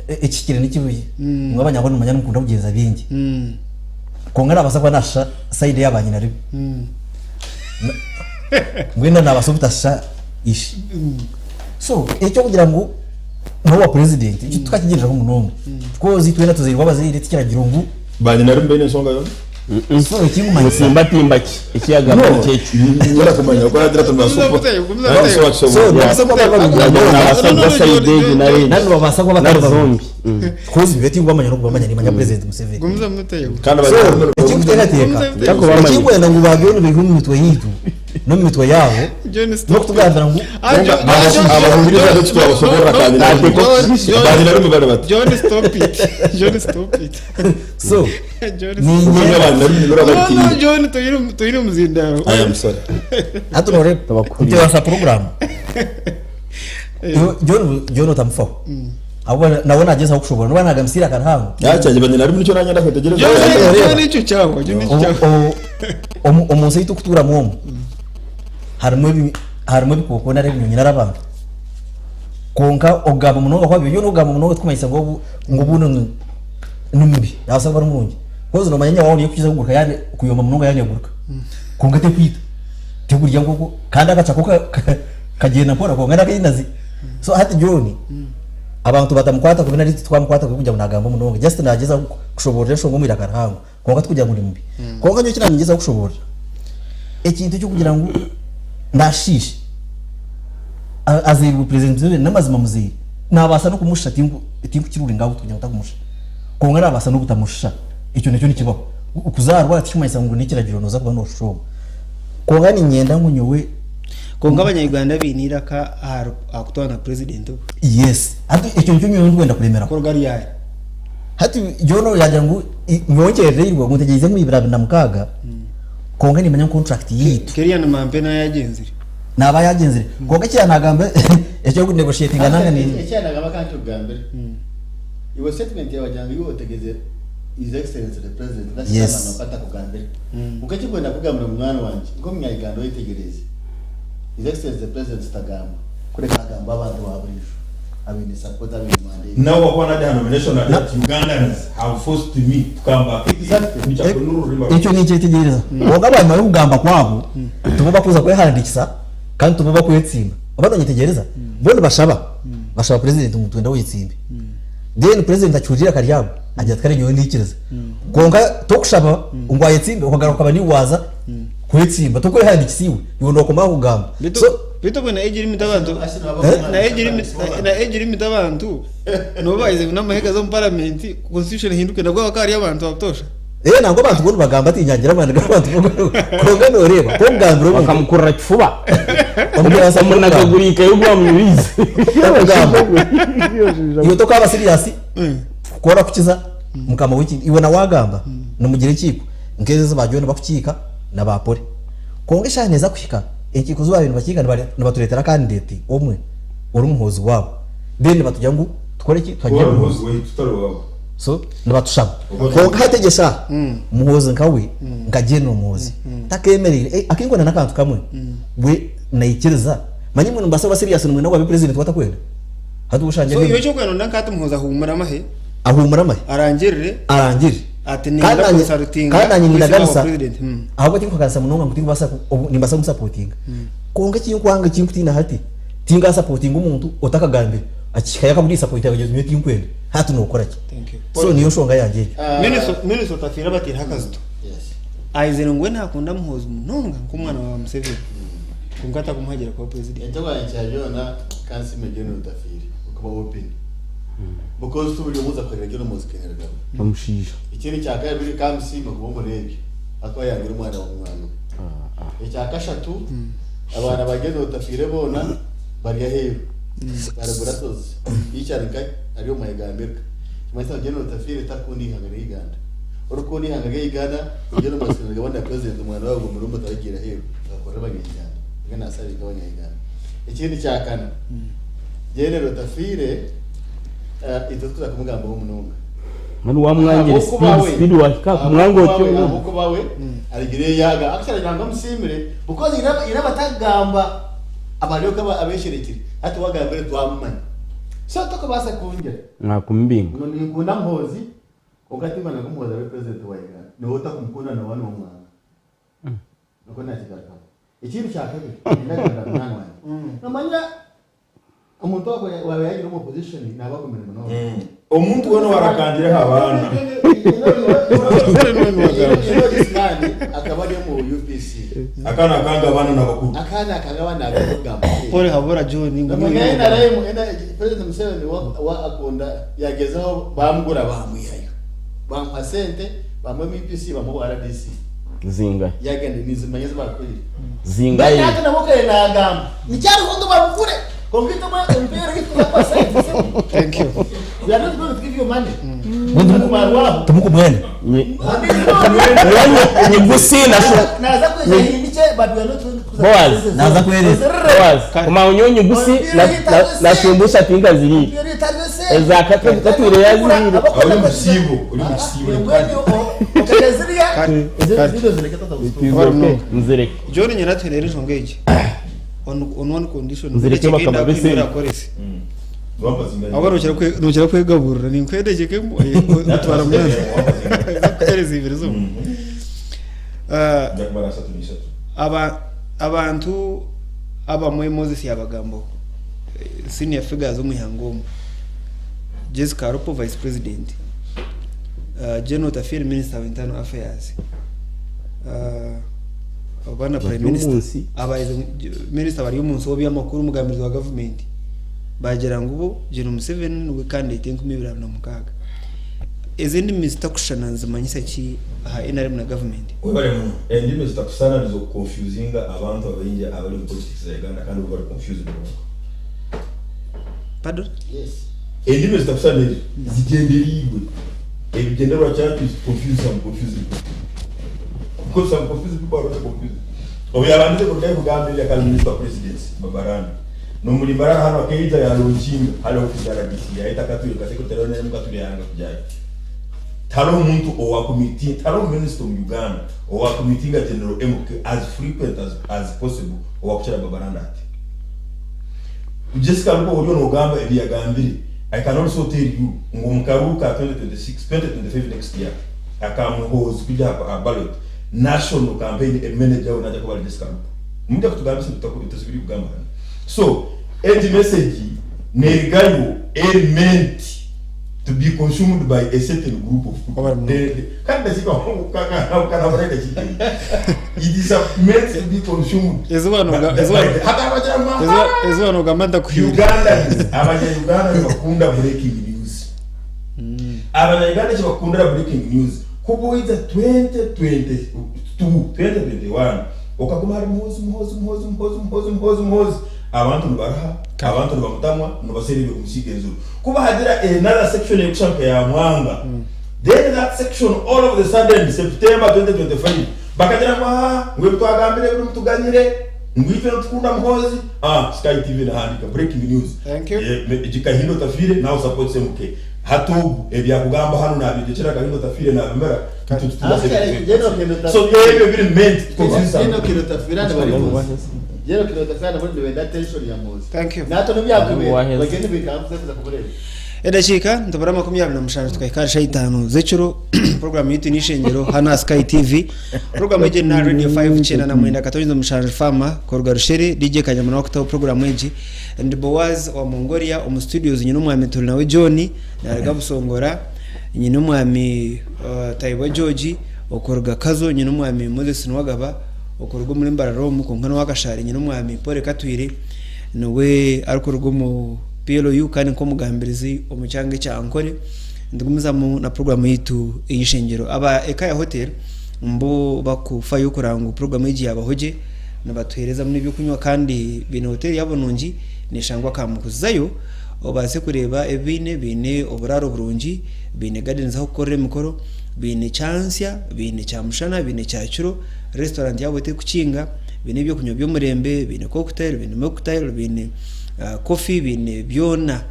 ekihikire nekibi imwe abanyankore nimumanya nimukunda kugyenza bingi kwonka nabasa kuba nashusha side ya banyina ribi mbwenu nabasa obutashusha ishe so ekyokugira ngu nowa president ekyo tukakigyenderaho munonga because itwena tuzairwe abazaire tikiragira ngu Banyina ribi baine ensonga yoona. So ekingumanyisa. Musimbatimba ki? Eki yagamba No, nikyo ekyo. nyenda kumanya kuko yagira ati Gumiza nasupa. muteye, gumiza Nari muteye. nsoba So, kisobola. nibabasa kuba bari No, no, barungi. no, Nabasa no, no, kuba no, side John, egi nari John, Nari nibabasa kuba nari batari barungi. zombi. Kozi bibe tingubamanya n'okubamanya nimanya President Museveni. Gumiza muteye. Kandi So, banyina ekikuteekateeka Takubamanya. ekinkwenda ngu ba John baihe omu mitwe yaitu n'omu mitwe yaabo John stop. n'okutugambira ngu Ah, John, Aba- John, abahungiriza John, abetu twabasoborora no, kandi no, nabo. John, John, Banyina ribi bari bati. John stop it. John stop it. so John Ninye- stop it. Kuko banyina ribi nibura No, no, bati. John tuyiri tuyiri muzindaro. I am sorry. hati noreeba Tabakuriye. nitebasa puroguramu John John otamufaho ahabw'okuba nawe nagyezaho kushobora noba nagambisiire akarihango Yakyange banyina ribi nikyo nanye ndakwetegyereza. John Reeba. John icyo cyangwa John icyo Omu- cyangwa. omu nsi ei turikuturamu omu harimu ebi harimu ebikooko nari ebinyonyi nari abantu kwonka okugamba munonga kwabyo yoona okugamba munonga tikumanyisa ngu obu ngu obu ni ni mubi naabaasa kuba ari murungi kozi noomanya nyawawa niyo erikukiza kuguruka yaaba kuyomba munonga yaaba neeguruka kwonka tekwita tekurya nk'oku kandi akaca ko kagyenda mpora kwonka n'akainazi so hati John abantu batamukwata kubi nari titwamukwata kubi kugira ngu naagamba munonga just naagyezaho kushoboorora enshonga omu iraka rihango kwonka tikugira ngu ni mubi kwonka nyowe eki naanigyezaho kushoboorora ekintu eky'okugira ngu nashiisha azairwe president Museveni n'amazima muzaire nabaasa n'okumushusha tinkukiruringa aho kugira ngu takumusha kwonka nabaasa n'obutamushusha ekyo nakyo nikibaho okuzaarwa tikikumanyisa ngu n'ekiragiro nooza kuba nooshusha ogwo. Kwonka niinyenda ngu nyowe. Kwonka abanya-Uganda baine eiraka aha kutwara na purezidenti ogu. Yes. Hati ekyo nikyo nyowe ndikwenda kuremeraho. Kuruga ryari? Hati John yaagira ngu nyowe nkyerereirwe ngu ntegyereize ngu 2006 kwonka nimanya ngu contract yaitu. Kerian Mampe naaba yagyenzire. Naaba yagyenzire. Kwonka eki yaanagamba eky'oku negotiatinga nanga ni. Eki yaanagamba ka nkikugambire. Iwe statement yaawe wagira ngu iwe otegeze His Excellency the President that's Yes. someone oku atakugambire. Kwonka eki nkwenda kugambira munywani wangye nk'omunya-Uganda oyetegyereize, His Excellency the President tagambwa kureka hagambwa abantu ba buriijo abaine support abaine mandate. Nawe wakuba najya aha nomination agira ati Ugandans have forced me to come back again. Exactly. Nikyo n'orurimi rwe. Ekyo ninkyetegyereza. Kwonka bwanyima y'okugamba kwabo, tibo bakuza kwehandiikisa kandi tibo bakwetsimba. Oba nonyetegyereza? Bo nibashaba, bashaba president ngu nitwenda oyetsimbe. Then president akihurira eiraka ryabo agira ati kare nyowe naikiriza. Kwonka tokushaba ngu ayetsimbe okagaruka okaba niiwe waaza kwetsimba, tokwehandiikisa iwe, iwe nookoma aha kugamba. Beitu So, beitu obwe na age limit abantu na age limit na age limit abantu nobu bahize ngu n'amahega aze omu paramenti constitution ehinduke nabwo hakaba hariyo abantu abutoosha. Eh, nangwa abantu bo nibagamba ati nyangira amaani g'abantu kwonka noreeba ku okugambira omuntu Bakamukurura kifuba. Omukurasa Omunaga kugamba. guriikayo gwamuriize. Okugamba. Iwe tokaaba serious kukora kukiza mukama w'ekintu iwe na wagamba nimugira enkiiko nk'ezo ezi ba John bakukiika na ba Polly kwonka eshaaha neeza kuhika enkiiko ezi baabaire nibakiika nibatureetera candidate omwe ori muhoozi waabo then nibatugira ngu tukore ki tuhagire Kuba muhoozi. muhoozi waitu tutari waabo. So nibatushaba kwonka hati egyo eshaaha muhoozi nka we nka General Muhoozi takemereire eh, akinkwenda n'akantu kamwe we naikiriza manya imwe nimubaasa kuba serious nimwenda ngu abe president we atakwenda hati oshangye So ari iwe ekyokwenda nonda nk'ati Muhoozi ahuumure amahe ahuumure amahe arangirire arangirire ati Kandi niinyenda nanye- consultinga kandi nanye kwesiba nindaganisa aho president. ahabw'okuba tinkuhakanisa munonga ngu tinkubaasa ku- obu- nimbaasa kumusapotinga kwonka ekinkwanga ekinkutiina hati tinkasapotinga omuntu otakagambire akihikayo akakudisappointinga akagira ati nyowe tinkwenda hati nokora ki Thank you. So niyo nshonga yangye egyo. Minister Otafiire abateireho akazito aizire ngu we nakunda Muhoozi munonga nk'omwana wa Museveni kwonka atakumuhagira kuba president. Ekyo kya byona kansiime General Otafiire okuba open because tiburi omwe oza kuhurira General Muhoozi Kainerugaba. Omushaija. Ekindi kya kabiri kamusiime kuba omureebi ahakuba yangire omwana wa munywani we. Ekya kashatu abaana ba General Otafiire boona bari aheeru bari Brussels each ari nkahi ari omu mahe ga America Nikimanyisa ngu General Otafiire tarikukunda eihanga rya Uganda. Orikukunda eihanga rya Uganda ni General Muhoozi Kainerugaba na President omwana waabo ogwo murumba taragiire aheeru akakorera abanya-Uganda. Mbwenu naasabiika abanya-Uganda. Ekindi kya kana, General Otafiire itwe titukuza kumugambaho munonga. Mbwenu wamwangira Ahabw'okuba speed we- speed wahika aha kumwanga ahabw'okuba otyo we- mbwenu. ahabw'okuba we arugire yaaga actually aragira ngu amusiimire because haine haine abatakugamba abaryoka abesherekire hati we agambire twamumanya. So tokubaasa kungira. Nakumubinga. Ngu ninkunda Muhoozi kwonka tinkunda ngu Muhoozi abe president wa Uganda. Niwe otakumukunda nooba nomwanga. Nikwo nakigarukamu. Ekindi kya kabiri, niinyenda kugambira munywani wangye. Nomanya omuntu waaba yagira omu opposition naaba agumire munonga. Omuntu weena owarakangireho abaana. You know this man akaba ari omu UPC. Akaana akanga abaana nabakuru. Akaana akanga abaana nabakuru. Paul Habura John ngu Nomanya NRM, President Museveni wa akunda yagezaho bamugura bamwihayo. Bamuha sente, bamuha omu UPC, bamuha obu RDC. Zingahi? Yagenda nizimanya ezi bakuhire. Zingahi? Mbwenu hati nabwo kare nagamba nikyariho ngu babugure kwonka itwe empeera ei turikubaha sente Thank you. We are not going to give you money. Tumukumarwaho. Tumukumwenda. Nyigusi nasho. Naza kweza hindikye but we are not going to Boaz. Naza kuhereza. Boaz. Kumanya nyowe nyigusi nashumbusha tinka ziriire. Eza katwire yaziriire. Ori omu kisiibo, ori omu kisiibo Nzireke. John nyina atuhereire enshonga egi on, on one condition. Nzireke bakama b'esente. Ahubwo nokira kwegaburira ninkwendegyekemu otwara mwana kuhereza ibiri zomwe. Aba abantu abamwe Moses yabagambaho senior figures omu ihanga omu Jessica Alupo vice president General Otafiire minister of internal affairs oba na prime minister Baryomunsi. abahize minister Baryomunsi ow'ebyamakuru omugambirizi wa gavumenti bagira ngu bo General Museveni niwe candidate 2026. Ezi endimi zitakushushana nizimanyisa ki aha nrm na gavumenti? Webare muno. Endimi zitakusana nizo confusinga abantu abaingi abari omu politics za Uganda kandi bo bari confused bonka. Pardon? Endimi ezitakusana ezo zigyendereirwe. Ebigyendererwa kyakyo is to confuse some confused people. Because some confused people are also confused. Obu yabandize kurugayo kugamba ebi akaba ari minister wa presidency Babaranda. Nomuri Mbarara hanu akeija ya launchinga hali office ya RDC yayeta Katwire ka secretary wa NRM Katwire yayanga kujayo. Tihariho omuntu owakumiti tihariho minister omu Uganda owakumitinga General MK as frequent as as possible owakukira Babaranda hati. Jessica Alupo oriyo nogamba ebi yagambire I can also tell you ngu omu karuuru ka 2026, 2025 next year aka Muhoozi kwija aha ballot national campaign manager we naija kuba ari Jessica Alupo. Mwija kutugambisa ebitazibire kugamba hanu. So egi message nerigayo eri meant to be consumed by a certain group of people. Wabari muno. Kandi dakiika kanabura edakiika ibiri. It is meant to be consumed. Eizooba noga- eizooba- Hati abagira ngu, Eizooba nogamba ntakuhiire. Ugandans, abanya-Uganda nibakunda breaking news. Abanya-Uganda eki bakundira breaking news, ku bwaija 2022, 2021, okaguma ahari Muhoozi, Muhoozi, Muhoozi, Muhoozi, Muhoozi, Muhoozi, Muhoozi, abantu nibaruha, abantu nibamutamwa, nibaseera eby'okumusiiga enziro. Ku bahagira another section erikushusha nka ya Mwanga, then that section all of the sudden September 2025, bakagira ngu aah, ngu ebi twagambire biri mutuganyire, ngu itwe nitukunda Muhoozi, aah, Sky TV nehandiika breaking news. Thank you. Kahinda Otafiire now supports MK. Hati ogu ebi akugamba hanu nabigyekyera Kahinda Otafiire nabimira, itwe titubaasa Actually, General Kahinda So Otafiire- ebyo biri meant to confuse some General people. Kahinda Otafiire nibari Muhoozi. General Kahinda Otafiire nabo nibenda attention ya Muhoozi. Thank you. Natwe n'obu Waheza. bagende bikambuza kuza kumureba. Edakiika nitubara 27 tukahika ahari shaaha itaano z'ekiro. Puroguraamu yaitu n'eishengyero hanu aha Sky TV. Puroguraamu egi eri aha Radio 5 99.7 Faama kuruga Rushere. DJ Kanyama niwe arikutaho puroguraamu egi. Ndi Boaz owa Mongolia omu studios nyine omwami Turinawe John naruga Busongora. Nyine omwami Tayebwa George okuruga Kazo. Nyine omwami Moses Nuwagaba okuruga omuri Mbarara omu kwonka n'owa Kashari. Nyine omwami Paul Katwire niwe arikuruga omu PLU kandi nk'omugambirizi omu kyanga ekya Ankole. Nitugumizamu na puroguraamu yaitu ey'eishengyero. Aba Ekaya Hotel nibo barikufayo kureba ngu puroguraamu egi yaabaho gye, nibatuheerezamu n'eby'okunywa kandi baine hoteeri yaabo nungi neeshangwa Kamukuzayo obaase kureeba ebi baine, baine oburaaro burungi, baine gardens ah'okukorera emikoro, baine kyansya, baine kyamushana, baine kyakiro, restaurant yaabo terikukinga, baine ebyokunywa by'omurembe, baine cocktail, baine mocktail, baine coffee, baine byona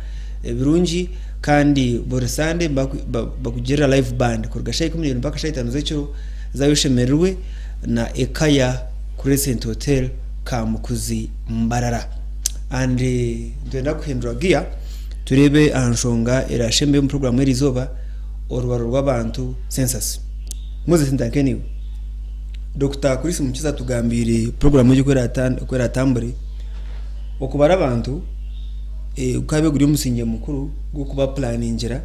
ebirungi kandi buri Sande bakugirira live band kuruga shaaha 12 mpaka shaaha 5 z'ekiro zaayo oshemererwe na Ekaya Crescent Hotel Kamukuzi Mbarara. And nitwenda kuhindura gear tureebe aha nshonga erashembe omu puroguramu eriizooba orubaro rw'abantu census. Moses ntandike naiwe. Dokita Chris Mukiza atugambiire puroguramu egi oku eratambure, okubara abantu gukaba guri omusingye mukuru gw'okubapuraningira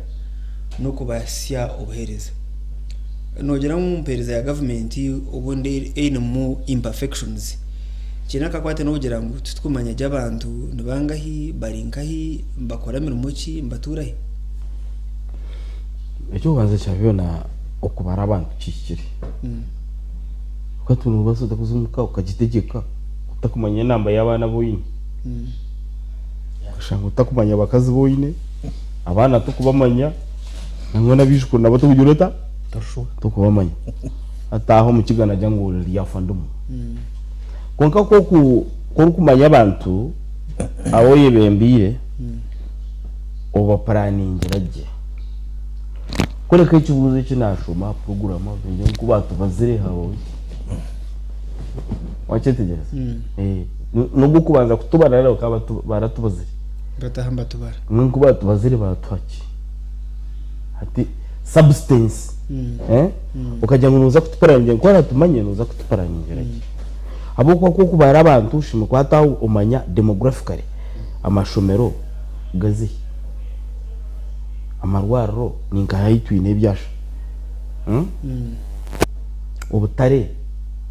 n'okubahitsya obuheereza. Noogira ngu empeereza ya gavumenti obundi einemu imperfections, kiine akakwate n'okugira ngu titurikumanya gye abantu ni bangahi, bari nkahi, nibakora mirimo ki, nibatuura hi? Eky'okubanza kya byona okubara abantu kihikire. Kwonka noobaasa ota kuza omuka okagitegyeka otakumanya enamba y'abaana abu oine? Okashanga otakumanya abakazi bu oine, abaana tokubamanya, nangwa n'abaijukuru nabo tokugira ota? Tokubamanya. Hati aho omukiga nagira ngu ryafa ndimu. Kwonka ku oku ku orikumanya abantu abu oyebembeire, obapuraningira gye. Kureka ekibuuzo eki naashoma aha puroguraamu aha ningira ngu ku baatubazire habaho ki? Wakyetegyereza? N'ogw'okubanza kutubara reero bakaba baratubazire. Bataaha nibatubara. Mbwenu ku baatubazire baatuha ki? Hati substance okagira ngu nooza kutupuraningira ku oratumanye nooza kutupuraningira gye. Ahabw'okuba ku orikubara abantu oshemereire kuba hati aho omanya demographically amashomero gazihi? Amarwariro ni nkahi ahu twine ebyasha? Obutare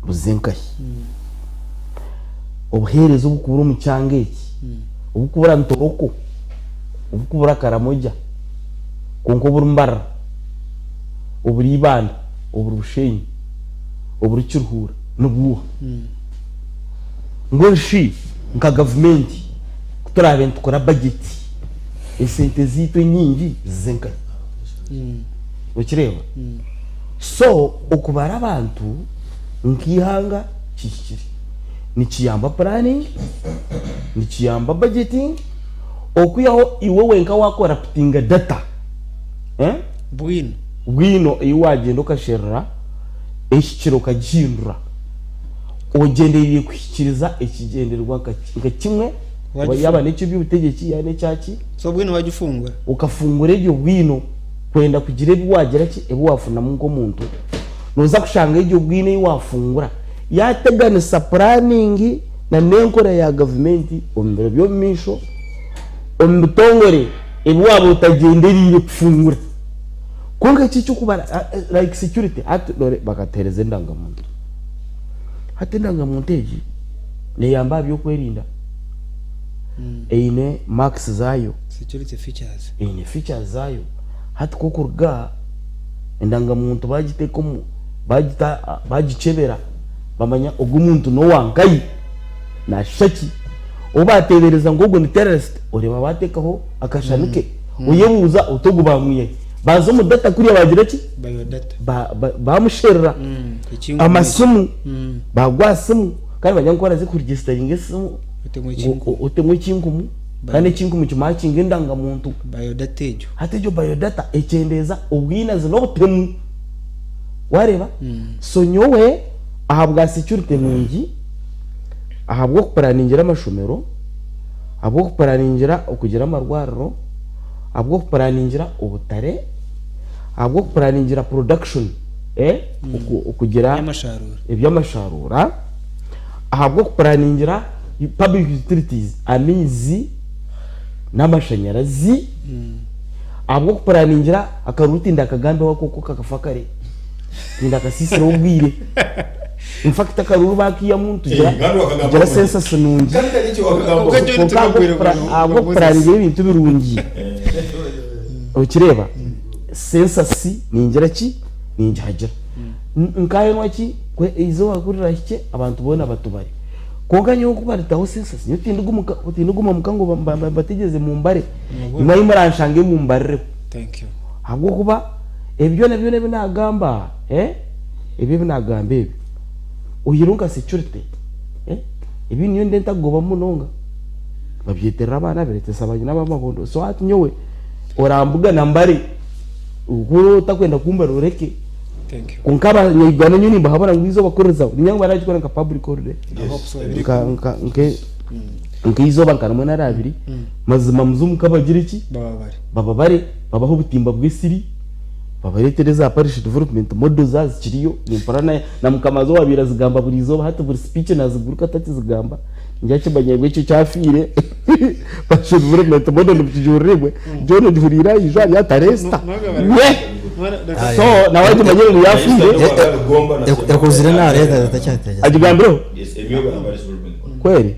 buze nkahi? Obuheereza oburikubura omu kyanga eki, oburikubura Ntoroko, oburikubura Karamoja kwonka oburi Mbarara. Oburi Ibanda, oburi Bushenyi, oburi Kiruhura nibuuha? Mbwenu shi nka gavumenti ku turaabe nitukora bajeti, esente zaitu enyingi zize nkahi? Nokireeba? So okubara abantu nk'eihanga kihikire. Nikiyamba planning, nikiyamba budgeting, okwihaho iwe wenka wakoraputinga data. Bwino. Bwino ei waagyenda okasherura ehikire okagihindura ogyendereire kuhikiiriza ekigyendererwa nka kimwe oba yaaba n'eky'eby'obutegyeki yaaba n'ekyaki. So bwino waagifungura. Okafungura eryo bwino kwenda kugira ebi waagira ki, ebi waafunamu nk'omuntu, nooza kushanga eryo bwino ei waafungura yaateganisa puraningi na n'enkora ya gavumenti omu biro by'omu maisho omu bitongore ebi waaba otagyendereire kufungura. Kwonka eki eky'okubara like security hati dore bakatuheereza endangamuntu. Hati endangamuntu egi neeyamba aha by'okwerinda, eine marks zaayo, Security features. eine features zaayo. Hati ku okuruga aha endangamuntu bagiteeka omu bagita bagikyebera bamanya ogu omuntu n'owa nkayi, naashusha ki. Ou baateebereza ngu ogu ni terrorist oreeba baateekaho akashushani ke oyebuuza oti ogu baamwiha hi? Baaza omu data kuriya baagira ki? Biodata. Baamusherura Ekinkumu amasimu baagwa aha simu kandi bari ngu baraza kuregisitaringa esimu Otemu ngu ekinkumu. otemu ekinkumu kandi ekinkumu kimakinge endangamuntu. Biodata egyo. Hati egyo biodata ekyendeeza obwinazi n'obutemu waareeba? So nyowe ahabwa security nungi ahabw'okupuraningira amashomero, ahabw'okupuraningira okugira amarwariro, ahabw'okupuraningira obutare, ahabw'okupuraningira production, okugira eby'amasharuura, ahabw'okupuraningira public utilities, amaizi n'amashanyarazi, ahabw'okupuraningira akaruru tindakagambeho ako ko kakafa kare, tindakasiisireho obwire. In fact akaruru bakiihamu nitugira tugira census nungi kwonka ahabw'okupuraningira ebintu birungi okireeba census ningira ki ningihagira nkahenwa ki eizooba ku rirahikye abantu boona batubare kwonka nyowe ku baritaho census nyowe tindiguma muka ngu mbategyereze mumbare imwe ahi muranshange mumbarireho ahabw'okuba ebi byona byona ebi naagamba aha. Ebyo ebi naagamba ebyo oihireho nka security ebi niyo ndi ntakugobamu munonga babyeterera abaana beretesa banyina b'amabondo so hati nyowe orambugana mbare ku oraba otakwenda kumbara oreke kwonka abanya-Uganda nyowe nimbahabura ngu eizooba ku ririzaho niinyenda ngu baragikora nka public holiday nk'eizooba nka rimwe nari abiri mazima muze omuka bagire ki bababare babahe obutimba bw'esiri. Babareetere za parish development model za zikiriyo nimpurira na na mukamazi owabaire azigamba buri izooba hati buri speech naziguruka atakizigamba ningira akimanya ngu ekyo kyafiire parish development model nimukijurira imwe John ogihuriire aha ijo ari ataresta so nawe agimanyire ngu yafiire Ekuzire nareeta takyateegyesa. agigambireho kweri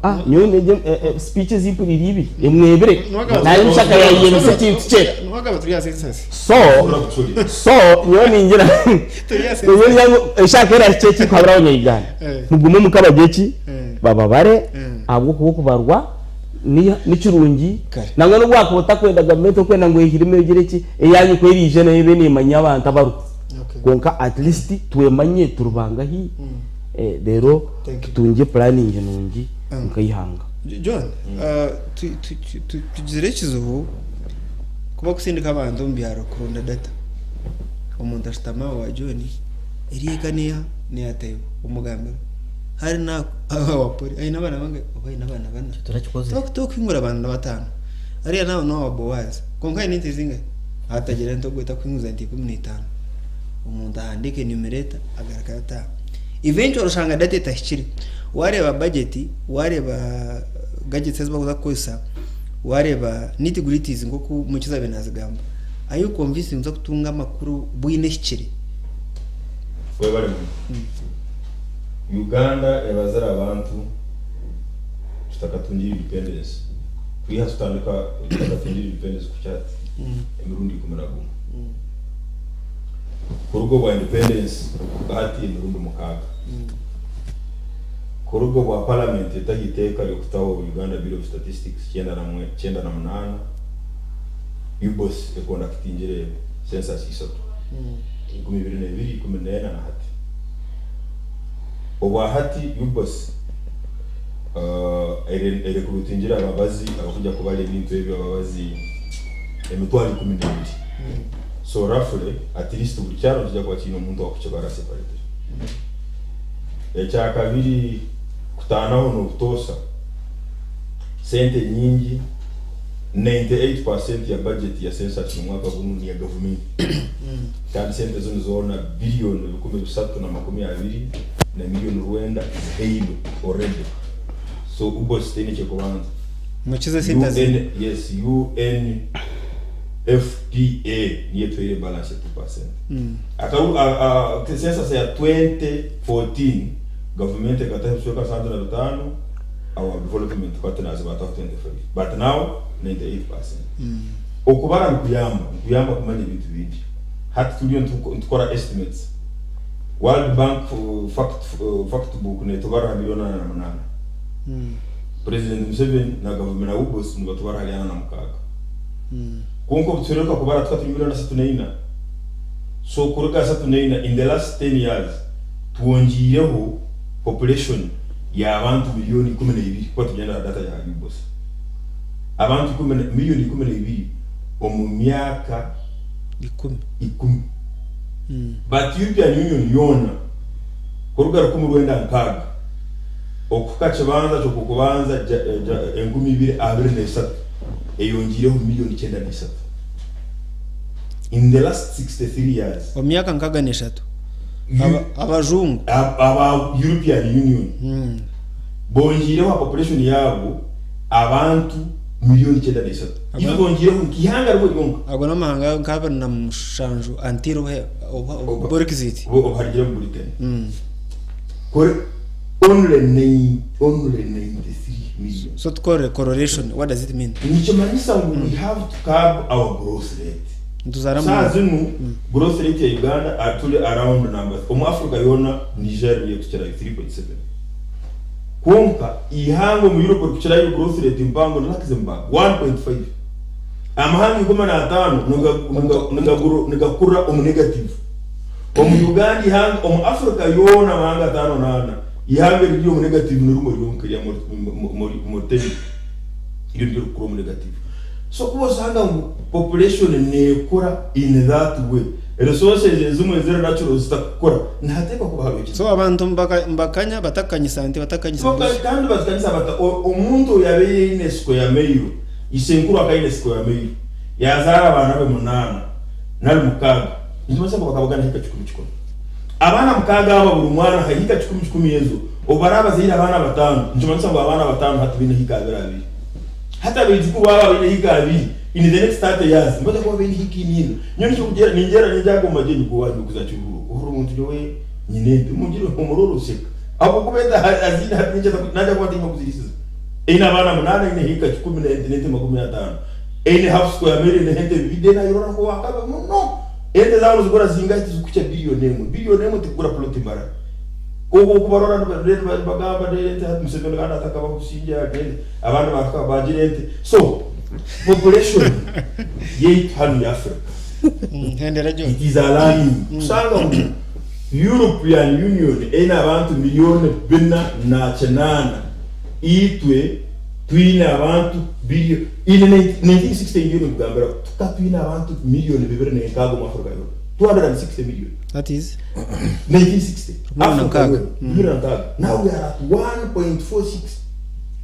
Ah, nyowe negye speech ezi mpuriire ibiri emwebire nari nshaka yayeyemesa ekintu kye so so nyowe ningira nyowe ningira ngu eshaka erahikye eki kuhabura abanya-Uganda mugume omuka bagye ki bababare ahabw'okuba okubarwa ni nikirungi nangwa n'obu wakuba otakwenda gavumenti orikwenda ngu ehirime egire ki eyanyu ku eriija nayo ebe neemanya abantu abariho kwonka at least twemanye turi bangahi. Reero tutungye puraningi nungi nk'eihanga. John, tugizire ekizibu kuba kusindika abantu omu byaro kuronda data. Omuntu ashutama owa John, eri eka neeha? Neya Taibo. Omugambira hari na owa Polly aine abaana bangahi? Oba aine abaana bana. Turakikozire. Tokuhingura abaana bataano. Hariya nawe nowa Boaz. Kwonka aine ente zingahi? Hatagira ente ogwo etakuhinguza ente 15. Omuntu ahandiika enumerator. Agarukayo ataaha. Eventually oshanga data etahikire. Wareeba budget, wareeba gadgets ezi barikuza kukozesa, wareeba nitty gritties nkoku Mukiza abaire nazigamba, are you convinced ngu noza kutunga amakuru bwino ehikire? Webale muno. Uganda ebazire abantu tutakatungire independence kwiha tutandika tutakatungire independence kuhikya hati emirundi 11. Kuruga obwa independence okuhika hati emirundi mukaaga. Kuruga obwa parliament etaho eiteeka ry'okutaho Uganda Bureau of Statistics 98, UBOS ekondakitingire census isatu, 2002, 14 na hati. Obwa hati UBOS erecruitingire ababazi abakuja kubara ebintu ebyo ababazi 12,000. So roughly at least buri kyaro nikija kuba kiine omuntu owakukibara separately. Ekyakabiri kutaanaho n'obutoosa sente nyingi 98% ya budget ya census omwaka gunu niya gavumenti kandi sente zinu zoona biliyoni 320 na miliyoni rwenda zihairwe already. So UBOS teine eky'okubanza. Mukize sente azine. UN, yes, UNFPA niyo etwaire balance ya 2%. Akaru, a, a, census ya 2014 gavumenti ekataho ebicweka nsanju na bitaano, our development partners baataho 25 but now 98%. Okubara nikuyamba, nikuyamba kumanya ebintu bingi. Hati turiyo nitukora estimates. World Bank fact, fact book netubara aha miliyoni 48. President Museveni na gavumenti na UBOS nibatubara ahari 46. Kwonka obu tuhereruka kubara tukaba turi miliyoni 34. So kuruga 34 in the last 10 years twongiireho population y'abantu miliyoni 12 kuba tugyenda aha data ya UBOS. Abantu miliyoni 12 omu myaka 10. 10. But European Union yoona kuruga 1960 okuhika kibanza ky'okubanza 2023 eyongiireho miliyoni 93 in the last 63 years. Omu myaka 63 abajungu aba European Union bongiireho population yaabo abantu miliyoni 93. Itwe twongiireho nk'ihanga rimwe ryonka. Ago n'amahanga nka 27 until Brexit. Obu harugire omu Britain. Kore only nine, only 93 million. So tukore correlation, what does it mean? Nikimanyisa ngu we have to curb our growth rate. Nituzaara Saa munonga. zinu growth rate ya Uganda turi around number omu Africa yoona Niger niyo ekukirayo 3.7. Kwonka ihanga omu Europe erikukirayo growth rate mpango ni Luxembourg 1.5. Amahanga 15 nigakura omu negative. Omu Uganda ihanga omu Africa yoona amahanga 54 ihanga eriri omu negative ni rimwe ryonka rya Mauritania. Iryo niryo rikukura omu negative. So kuba osanga ngu population nekura in that way, resources ezimwe eziri natural zitakukura, nihateekwa kuba hariho ekizibu. So abantu mbakanya batakanyisa nte batakanyisa mbuzi. Kandi bazikanyisa bata omuntu oyabaire aine square mile, isenkuru akaine square mile, yazaara abaana be 8 nari 6, nikimanyisa ngu bakabagana hika kikumi kikumi. Abaana 6 aba buri mwana hika kikumi kikumi ezo, obu baraaba bazaire abaana 5, nikimanyisa ngu abaana 5 hati baine hika abiri abiri. Hati abaijukuru aba baine hika abiri, in the next 30 years, nibaza kuba baine hika ina. Nyowe nikyo kugira, ningyera ninjaga omu magyenyi g'owaanyu kuza Kiruhura. Ohurira omuntu nyowe nyine ente, mungire omurore oseka. Ahabw'okuba ente aziine hati ningyeza naija kuba ntaine okuziriisiza. Eine abaana 8, eine hika kikumi n'ente 50. Eine half square mile, eine ente bibiri, then ayerora ngu owakabi muno. Ente zaabo nizigura zingahi tizikuhikya biliyoni emwe. Biliyoni emwe tikugura plot Mbarara. Kwonka okubarora nibagamba ente hati Museveni kandi atakabaho obusingye agende abandi bakaba bagira ente. So population yaitu hanu ya Africa Hendera John. it is alarming. Kusanga ngu European Union eine abantu miliyoni 408, itwe twine abantu biliyoni in 1960 ngiyo nikugambira tukaba twine abantu miliyoni 206 omu Africa yoona. 260 million. That is 1960. Rukumi na Africa nkaaga. yoona, 206. Now we are at 1.46.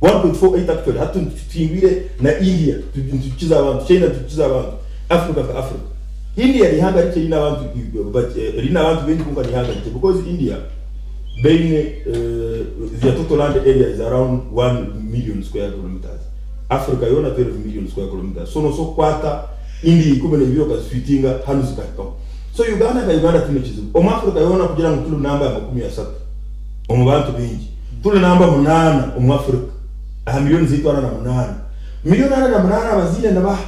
1.48 actually. Hati tuhingwire na India, tukiza abantu, China tukiza abantu, Africa ka Africa. India ni ihanga rike rine abantu, but rine abantu bengi kwonka ni ihanga rike because India baine their total land area is around 1 million square kilometers. Africa yoona 12 million square kilometers. So noso kukwata India 12 okazifittinga hanu zikahikaho. So Uganda nka Uganda twine ekizibu. Omu Africa yoona kugira ngu turi namba ya 30 omu bantu baingi. Turi namba 8 omu Africa. Aha miliyoni zaitu 48. Miliyoni 48 abaziine nibaha?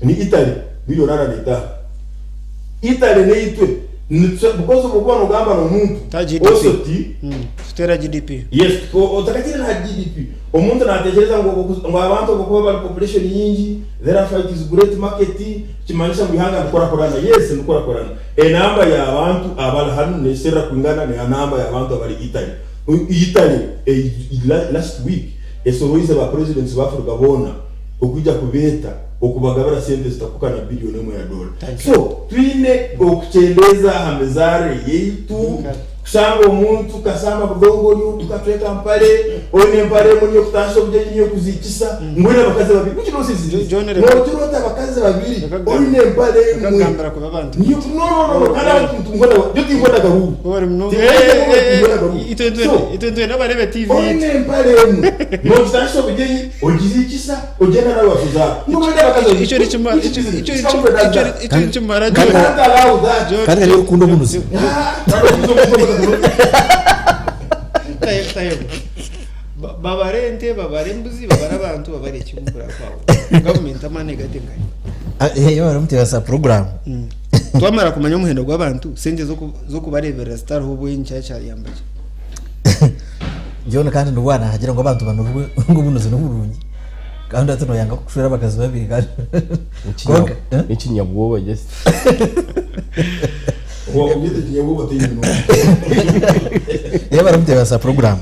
Ni Italy miliyoni 45. Italy neitwe Because obu okuba nogamba n'omuntu Ta GDP. ose oti Tuteera GDP. Yes, otakatiire n'aha GDP. Omuntu natekyereza ngu ngu abantu ahabw'okuba bari population nyingi, therefore it is great market, kimanyisa ngu eihanga nirikurakurana. Yes, nirikurakurana. Enamba y'abantu abari hanu neserera kwingana n'enamba y'abantu abari Italy. Italy last week esoroize ba presidents ba Africa boona okwija kubeeta okubagabira sente zitakuhika na billion emwe ya dola. So twine okukyendeeza aha mizaarire yaitu. Kushanga omuntu kasamba budongo ori oku katweka mpare, oine empare emwe niyo kutashya obugyenyi niyo kuziikisa, ngu oine abakazi babiri. Which nonsense is this? John, reka- Noogira ota abakazi babiri Reka kugamba- oine empare reka emwe? kugambira kubi abantu. Niyo no no no no kandi abantu tinkwenda byo tinkwenda garuuru. Ori muno- Tinkwenda Eh, garuuru, eh, tinkwenda garuuru. itwe So, itwe twena abarebe TV oine empare emwe noogitashya obugyenyi ogiziikisa ogyenda nawe wasuza. Ngu oine abakazi babiri. Icyo ni kimara Which icyo business? icyo Which company does icyo that? icyo ni kimara You can't allow that. John- Kandi hariyo rukundo obunuzi. Ah, kandi obunuzi Tayo- tayo. Babare ente babare embuzi babare abantu babare ekimukura kwawe gavumenti amaani gate ngahi? Iyo baramutebasa porogaramu. Twamara kumanya omuhendo gw'abantu, sente z'okubareeberera zitariho obwengye kyakyayamba ki? John kandi nibwo nahagira ngu abantu banurwe ngu obunuzi niburungi kandi hati noyanga kushwera abakazi babiri kandi Konka, eh? Ekinyabwoba just. Wakubyeta ekinyabwoba tihaine n'omwe. Iyo baramutebasa porogaramu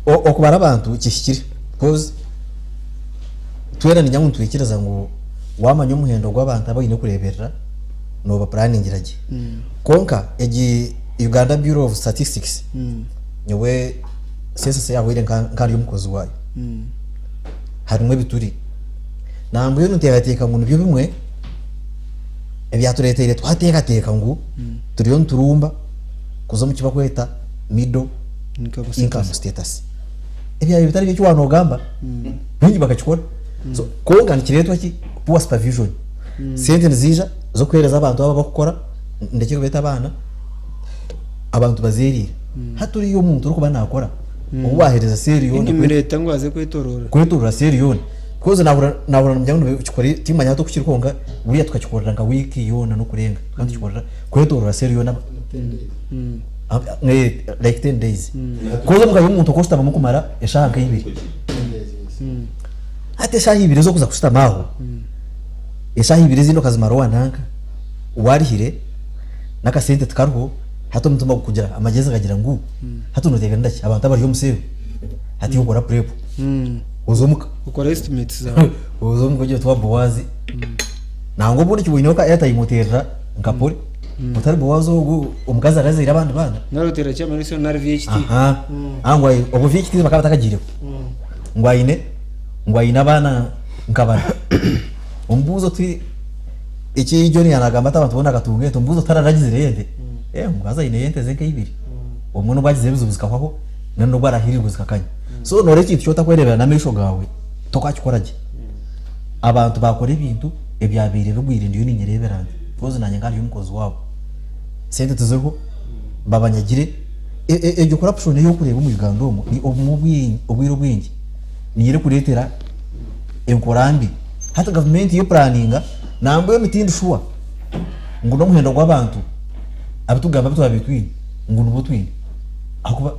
okubara abantu kihikire because twena niinyanga ngu nitwikiriza ngu wamanya omuhendo gw'abantu abu oine kureeberera nooba puraningira gye. Kwonka egi Uganda Bureau of Statistics nyowe census yaahweire nka ndi omukozi waayo harimu ebituri. Nambwenu nteekateeka ngu nibyo bimwe ebyatureeteire twateekateeka ngu turiyo niturumba kuza omu kibarikweta middle Income income status. Status. Ebyabaire bitari byo eki waanoogamba, baingi bakakikora. So kwonka nikireetwa ki? Poor supervision. Sente niziija z'okuheereza abantu aba abakukora, ndekye kubeeta abaana, abantu bazeeriire. Hati oriya omuntu orikuba naakora, ou waaheereza seeri yoona Enimiro ngu aze kwetorora. Kwetorora seeri yoona. Because naahurira naahurira nimugira ngu nibakikora timanya hati oku kiri kwonka buriya tukakikorera nka wiiki yoona n'okurenga tukaba tukikorera kwetorora seeri yoona like 10 days. Because omuka y'omuntu okashutamamu kumara eshaaha nka ibiri. Hati eshaaha ibiri ez'okuza kushutama aho, eshaaha ibiri ezindi okazimara owa nanka, warihire, n'akasente tikariho, hati omutima gukugira amagyezi gagira ngu hati noteekanira ki abantu abari omu seero? Hati iwe okora prep, oza omuka. Okora estimates zaawe. Oza omuka ogira oti wa Boazi, nangwa obundi okiboineho ka airtime oteerera nka pole, otari Boazi ogu omukazi arazaire abandi baana. Nari oteera Kyamariso nari VHT. Aha. Ah, ngu obwo VHT bakaba batakagiireho. Ngu aine ngu aine abaana nka bana. Omubuuze oti eki John yaanagamba ati abantu boona bakatunga ente, omubuuze oti tararagizire ente? Eh, ngu haza aineyo ente ze nka ibiri. Obumwe n'obu agize ebizibu zikahwaho, nari n'obu arahirirwe zikakanya. So nooreeba ekintu eki otakwereebera n'amaisho gaawe, tokakikora gye. Abantu baakora ebintu ebyabaire bigwire ndiyo niinyereebera nti because naanye nka ndi omukozi waabo. Sente tiziriho, babanyagire. Egyo corruption ei orikureeba omu Uganda omu, ni obumwe obwire obwingi niyo erikureetera enkora mbi. Hati gavumenti yo epuraninga nambwenu tindi shuwa ngu n'omuhendo gw'abantu abu turikugamba abu twabaire twine ngu nibo twine ahakuba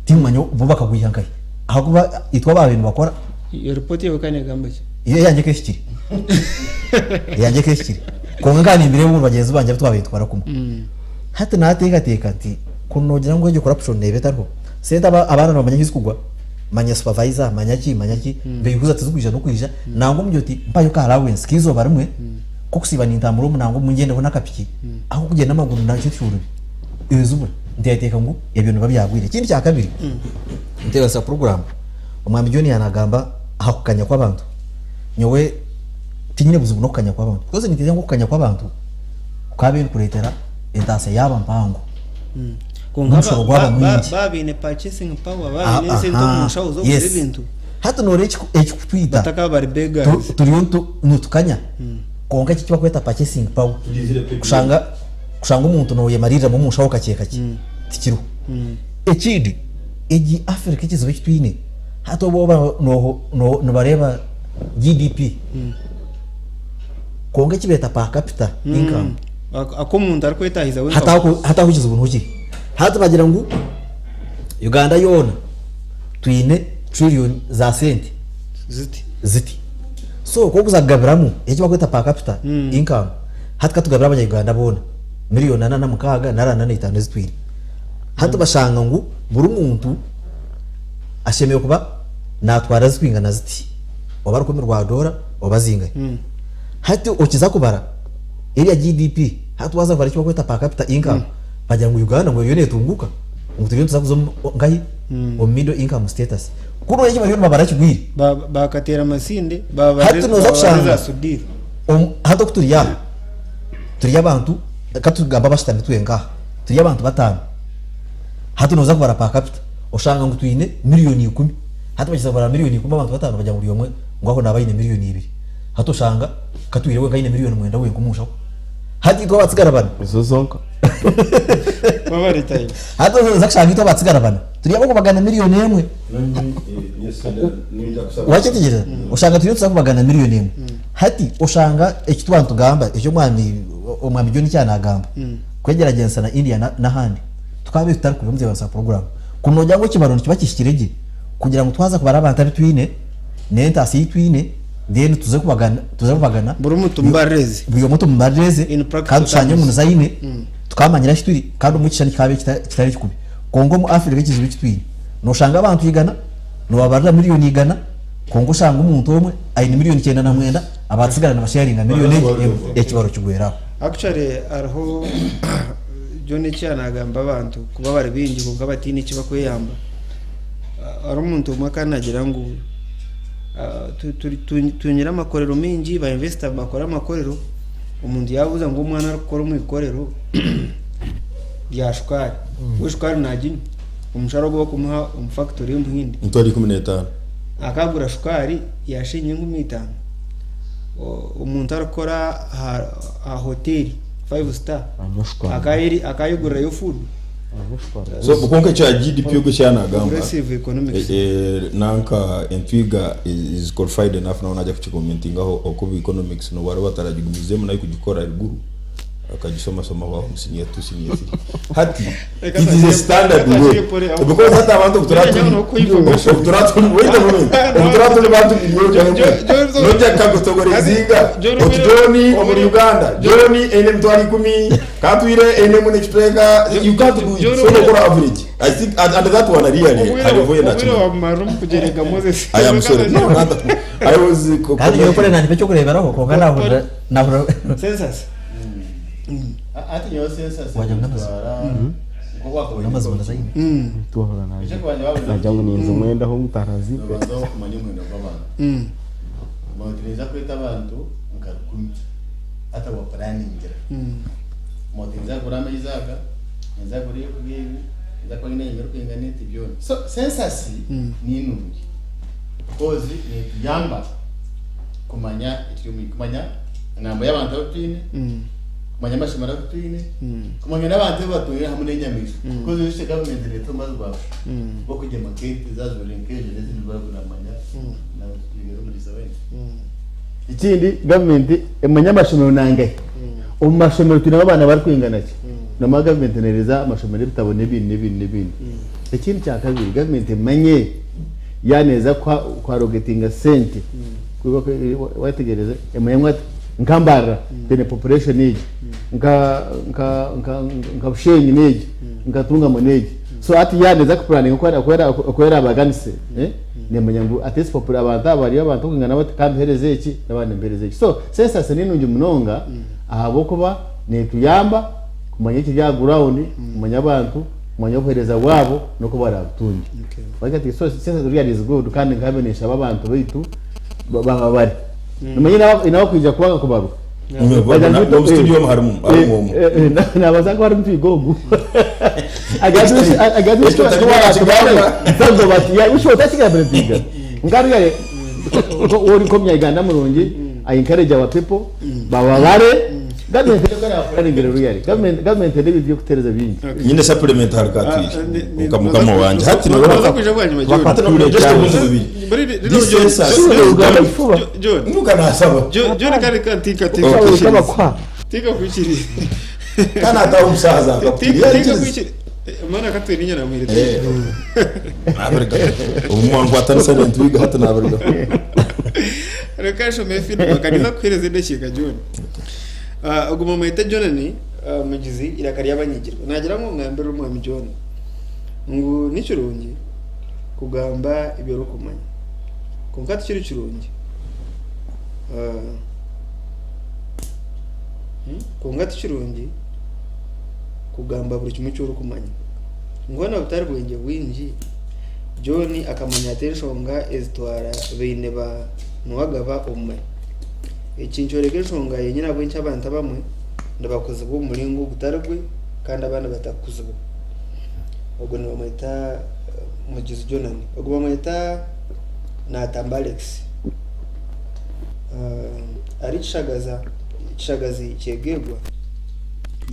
tikumanya bo bakagwiha nkahi ahakuba itwe abaabaire nibakora. Iyo ripooti yaawe ekaba neegamba ki? Yo eyangye ekaba ehikire, eyangye ekaba ehikire kwonka nkaba nimbireeba omuri bagyenzi bangye abu twabaire nitukora kumwe. Hati naateekateeka nti ku noogira ngu egyo corruption neeba etariho, sente abaana nibamanya ahu zirikugwa, manya supervisor, manya ki, manya ki, beehuza tizikwija n'okwija, nangwa omugire oti mpayo ka allowance k'eizooba rimwe k'okusiiba nintambura omu nangwa omu ngyendeho n'akapiki, ahabw'okugyenda n'amaguru nakyo kyorobi. Ebizibura, nteekateeka ngu ebyo nibiba byagwire. Ekindi kya kabiri, ntebeekanisa puroguraamu, Omwami John yaanagamba aha kukanya kw'abantu. Nyowe tinyine buzibu n'okukanya kw'abantu because ninteekateeka ngu okukanya kw'abantu kukaabaire nikureetera entaasya yaaba mpango. Kwonka N'omushoro gwaba mwingi. baaba baine purchasing power, baaba baine esente omu nshaho z'okugura ebintu. Hati nooreeba ekikutwita Batakaba bari beggars. Turiyo nitukanya kwonka eki ekibarikweta purchasing power kushanga kushanga omuntu nooyemariiriramu omu nshaho kakye kakye tikiriho. Ekindi egi Africa ekizibu eki twine hati obu oba nibareeba GDP kwonka eki beeta per capita income. Aku omuntu arikwetahiza wenka. Hati aho ekizibu niho kiri. Hati bagira ngu Uganda yoona twine trillion za sente Ziti. ziti. So ku orikuza kugabiramu eki barikweta per capita income, hati katugabire abanya Uganda boona million ana na mukaaga nari ana na itaano ezi twine. Hati bashanga ngu buri muntu ashemereire kuba natwara zirikwingana ziti, oba rukumi rwa doora oba zingahi. Hati okiza kubara eriya GDP, hati waaza kubara eki barikweta per capita income, bagira ngu Uganda ngu eriyo netunguuka, ngu turiyo nituza kuza omu nkahi? Omu middle income status. Kunu eki bariyo nibabara kigwire. Baakateera amasinde, Hati nooza baabara kushanga eza Sudiru. hati oku turi aha, turi abantu, katugambe abashutami twenka aha, turi abantu bataano. Hati nooza kubara per capita, oshanga ngu twine miriyoni ikumi. Hati bakiza kubara miriyoni ikumi abantu bataano bagira ngu buri omwe ngu aho naaba aine miriyoni ibiri. Hati oshanga Katwire wenka aine miriyoni mwenda wenka omu nshaho. Hati itwe abatsigara bana. Ezo zonka. Wabare time. Hati oza kushanga itwe abatsigara bana turi ab'okubagana miriyoni emwe. Wakyetegyereza? Oshanga turiyo nituza kubagana miriyoni emwe. Hati oshanga eki twaba nitugamba eki omwami omwami John eki nagamba kwegyeragyeranisa na India n'ahandi tukaabaire tutari kubi omu Ntebeekanisa Puroguraamu. Kunu noogira ngu ekibaro nikiba kihikire gye kugira ngu twaza kubara abantu abu twine n'entaasya ei twine then tuze kubagana tuze kubagana Buri omuntu tumubaririze. buri omwe tumubaririze In practical kandi tushangye ngu terms. nizo aine tukamanyira ahu turi kandi omu ekishushani kikaba kitari kikubi. Kwonka omu Africa ekizibu eki twine noshanga abantu igana nobabarira miriyoni igana kwonka oshanga omuntu omwe aine miriyoni 99 abatsigara nibasharinga miriyoni emwe ekibaro kigwera aho. Actually hariho John eki yaanagamba abantu kuba bari baingi kwonka bataine eki bakweyamba. Hariho omuntu omwe akaba naagira ngu Twine amakorero maingi ba investor bakora amakorero, omuntu yaabuuza ngu omwana arikukora omu ikorero rya shukaari, we shukaari naaginywa? Omushara ogu barikumuha omu fakitori y'omuhindi Emitwaro 15. Akaagura shukaari ya shiringi 5,000. Omuntu arikukora aha hoteeri five star akaayegurirayo food? So kwonka ekya GDP ogwo eki yaanagamba Progressive economics. Nanka Entwiga is qualified enough nawe naija kukikomentingaho oku economics nobu araabe ataragigumizeemu nayo kugikora eriguru akagishomashomaho aho omu senior two senior three. Hati it is a standard way because hati abantu obu turaba turi obu turaba turi wait a moment obu turaba turi bantu miliyoni emwe noija kukagotogora eizinga oti John omuri Uganda John aine emitwaro ikumi Katwire eine muno ekitweka you can't do it so nokora average I think and, and that one really hariho yena Obwire wabumarira omu kugyerega Moses. I am sorry no not I was Kandi nyowe kore nanipa ekyokureberaho kwonka nahurira nahurira Census. Hati nyowe census Wagira ngu n'amazima. nitwara nk'oku n'amazima nazaine. Twahura Ekyo kubanja babuze nagira ngu ninza omwenda aho mutarazi Nobanza kumanya omuhendo gw'abantu. Omanya oti ninza kweta abantu nka rukumi. Hati wa puraningira. Omanya oti ninza kugura amaizi aga, ninza kugura ebyokurya ebi, ninza kuba nyine enyama erikwingana eti byona. So census ni nungi because netuyamba kumanya ekiri omu kumanya enamba y'abantu abu twine, kumanya amashomero agu twine, kumanya n'abantu abu batwire hamwe n'enyamaishwa. Because oyijutsye gavumenti neeta omubazi gwa busha gw'okugyema nk'ente zaazurire nk'ejo n'ezindi baraguramanya na omuriisa w'ente. Ekindi gavumenti emanye amashomero nangahi. Omu mashomero twinemu abaana barikwingana ki? Nomanya gavumenti nehereza amashomero ebitabo n'ebindi n'ebindi n'ebindi. Ekindi kyakabiri gavumenti emanye yaaba neeza kuarogetinga sente wayetegereza emanye ngu hati nka Mbarara twine population egi, nka nka nka nka Bushenyi n'egi, nka Ntungamo n'egi. So hati yaaba neeza kupuraninga oku eraabaganise Nemanya ngu at least popula abantu aba bariyo abantu okwingana bati ka mbihereze eki n'abandi mbihereze eki. So census ni nungi munonga ahabw'okuba netuyamba kumanya ekiri aha ground, kumanya abantu, kumanya obuhereza bwabo n'oku barabutungye. Okay. So census really is good kandi nkabe ninshaba abantu baitu bababare. Nomanya haine abakwija kwanga kubarwa. Omu studio omu harimu harimu omwe. Nabaasa kuba ari mutwiga ogu. Ekyo Otakigambire mutwiga. Nkarugare ori nk'omunyayuganda murungi, I encourage our people bababare. Gavumenti erarengere ruyare. Gavumenti eine ebintu by'okuteereza bingi. Nyine supplement ahari Katwire mukama wangye. Hati Noza kwija bwanyima John. Hati just obuntu bubiri. Muri This census John. Nuka nasaba. John kare kantinka Okay. tinka. Tinkakwikiriize. Kandi ataaha omusaza akakukiriza. Tinkakwikiriize. Mana katwine inyana muhire. Eh, nabirigaho. Obu mwankwatanisa nentwiga hati nabirigaho. Reka nshome feedback niza kukuhereza edakiika John. Ah, ogu bamweta Jonani ah, Mugizi iraka ry'abanyigirwa. Nagira ngu ngambire omwami John ngu ni kirungi kugamba ebi orikumanya. Kwonka tikiri kirungi ah, Kwonka ti kirungi kugamba buri kimwe eki orikumanya. Mbwenu obutari bwengye bwingi, John akamanya ata enshonga ezitwara baine ba Nuwagaba omu mahe? Eki nikyoreka enshonga yenyine ahabw'enki abantu abamwe nibakuzibwa omu muringo ogutari gwe kandi abandi batakuzibwa. Ogwo nibamweta Mugizi Jonan. Ogwo bamweta Natamba Alex. Ari kishagaza kishagazi kyegegwa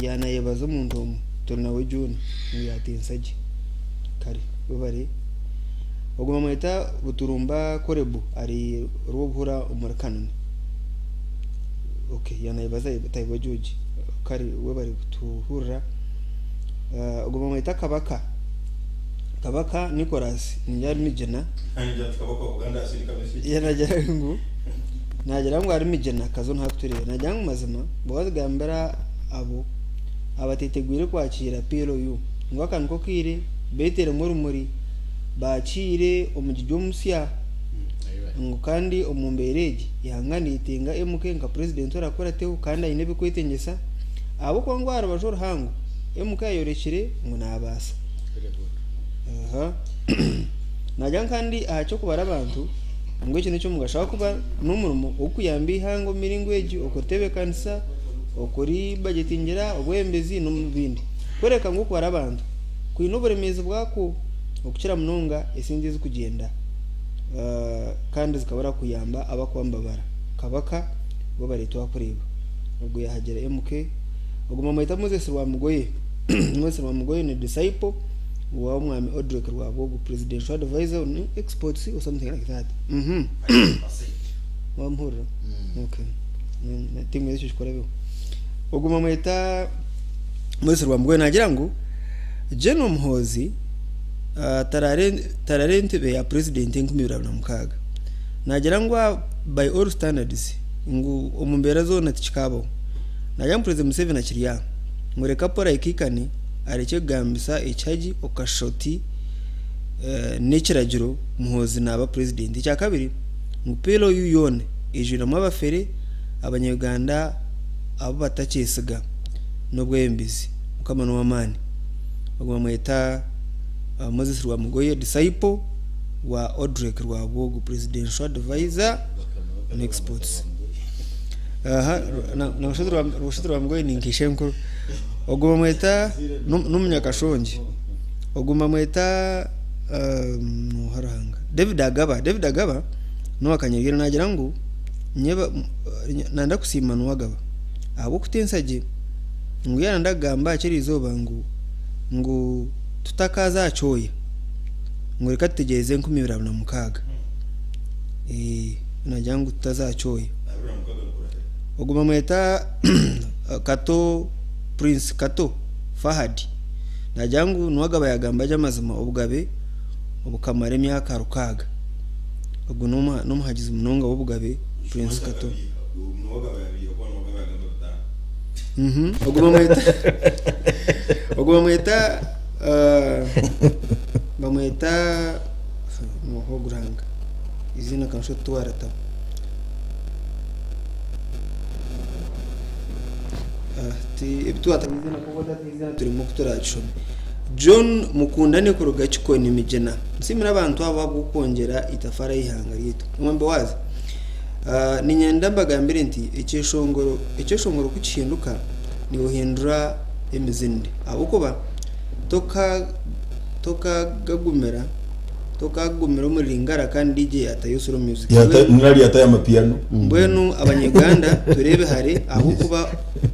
yanayebaza omuntu omwe turi nawe John ngu yatensa gye kare webare ogwo bamweta Buturumba Korebu ari Rwobuhura omuri Kanoni ok yanayebaza Tayebwa George kare webare kutuhurira ogwo bamweta Kabaka Kabaka Nicholas ningira ari Migyena Yanagira ngu nagira ngu ari Migyena Kazo ntakutureeba. Nagira ngu mazima Boazi gambira abo abatetegwire kwakiira PLU ngu aka niko kaire beteremu orumuri bakiire omugigi omusya ngu kandi omu mbeera egi eihanga niryetenga MK nka purezidenti orakurateho kandi aine ebikwetengyesa ahabw'okuba ngu aha rubaju oruhango MK ayorekire ngu nabaasa. Aha. Nagira ngu kandi aha ky'okubara abantu ngu eki n'eky'omugasho ahakuba n'omurimo ogw'okuyamba eihanga omu miringo egi, okutebeekanisa, okuribajetingira, obwebembezi n'omu bindi. Kworeka ngu okubara abantu kwine oburemeezi bwakwo okukira munonga esente ezikugyenda kandi zikabura kuyamba abakuba nibabara. Kabaka bo bareetwa kureeba. Ogwo yaahagira MK. Ogwo bamweta Moses Rwamugoye. Moses Rwamugoye ni disciple wa Omwami Odrek Rwabwogo, presidential advisor on exports or something like that. Mhm. Wamuhurira? Okay. Tingu ekyo kikorabeho. Ogwo bamweta Moses Rwamugoye nagira ngu General Muhoozi tarare entebe ya president 2026. Nagira ngu by all standards ngu omu mbeera zoona tikikabaho. Nagira ngu President Museveni akiri aha. Ngu reka Paul aikaikane arekye kugambisa ekihagi okashusha oti n'ekiragiro Muhoozi naaba purezidenti. Ekyakabiri ngu PLU yoona eijwiremu abafere abanya-Uganda abu batakyesiga n'obwebembezi. Mukama n'ow'amaani. Ogwo bamweta Moses Rwamugoye disciple wa Odrek Rwabwogo presidential advisor on exports. Aha, na Rushozi Rwamugoye ni nka ishenkuru. Ogwo bamweta n'omunyakashongi. Ogwo bamweta nooha Ruhanga? David Agaba. David Agaba n'owa Kanyegere naagira ngu nyowe nanda kusiima Nuwagaba ahabw'okutensa gye ngu yaaba nanda kugamba aha ky'eriizooba ngu ngu tutakaaza aha kyoya ngu reka tutegyereze 2026. Naagira ngu tutaza aha kyoya. Ogwo bamweta Kato Prince Kato Fahad. Naagira ngu Nuwagaba yaagamba gye amazima obugabe bukamara emyaka rukaaga. Ogwo n'omuhagizi munonga w'obugabe Prince Kato. Ogwo bamweta ogwo bamweta bamweta nooha ogu Ruhanga? Eiziina ka nshuba titwaritaho. Ebi twataho eiziina kwonka otataho eiziina turimu oku turaakishome. John Mukundane kuruga Kikoni Migyena. Nsiimire abantu abo ahabw'okwongyera eitafaari aha ihanga ryaitu. Omwembe waaza. Niinyenda mbagambire nti ekyeshongoro ekyeshongoro ku kihinduka niiwe ohindura emizinire ahabw'okuba toka tokagagumira Tokagumira omuri Lingala kandi DJ yatayo slow music. Nari yatayo amapiano. Mbwenu abanya-Uganda tureebe hare ahabw'okuba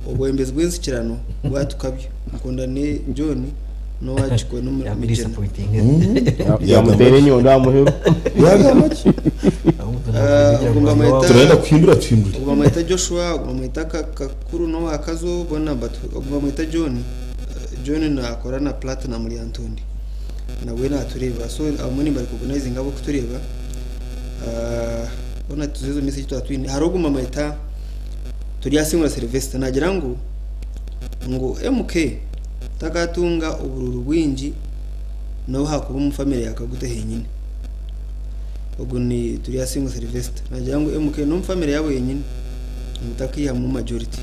obwembezi bw'ensikirano bwatukabya. Mukundane John. N'owa Kikoni omu Yaku Migyera. disappointing. Yamuteera enyondo aha muheru. Yagamba ki? Ogwo bamweta- Turenda kuhindura tuhindure. Ogwo bamweta Joshua, ogwo bamweta Kakuru n'owa Kazo, boona batu ogwo bamweta John. John nakora na Platinum Lyantonde. Nawe natureeba. So abamwe nimba recognizinga ab'okutureeba. Boona tuze ezo message twaba twine. Hariho ogwo bamweta Turyasingura Sylvester nagira ngu MK takatunga obururu bwingi n'obu hakuba omu family ya Kaguta henyine. Ogu ni Turyasingwa Sylvester. Nagira ngu MK n'omu family yaabo yenyine ngu takiihamu majority.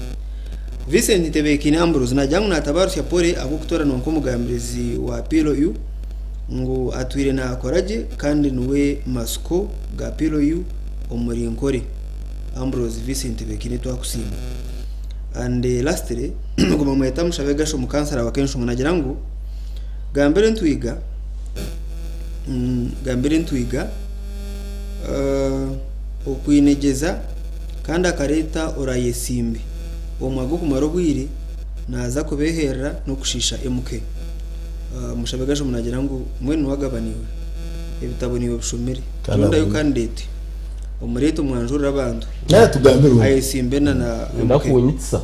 Vincent Ntebekine Ambrose nagira ngu natabarusya pore ahabw'okutoranwa nk'omugambirizi wa PLU ngu atwire nakora gye kandi niwe masiko ga PLU omuri Nkore. Ambrose Vincent Ntebekine twakusiima. And lastly ogwo bamweta Mushabe Gasho omukansara wa Kenshonga nagira ngu gambira entwiga gambira entwiga okwinegyeza kandi akareeta orayesimbe omwe gw'okumara obwire naaza kubeherera n'okushiisha MK. Mushabe Gasho nagira ngu mbwenu niwe ebitabo niiwe bishomire. Kandi Rondayo abone. candidate omureete omwanjurire abantu Naye tugambire ubu. ayesimbe na MK. Ndakunyitsa.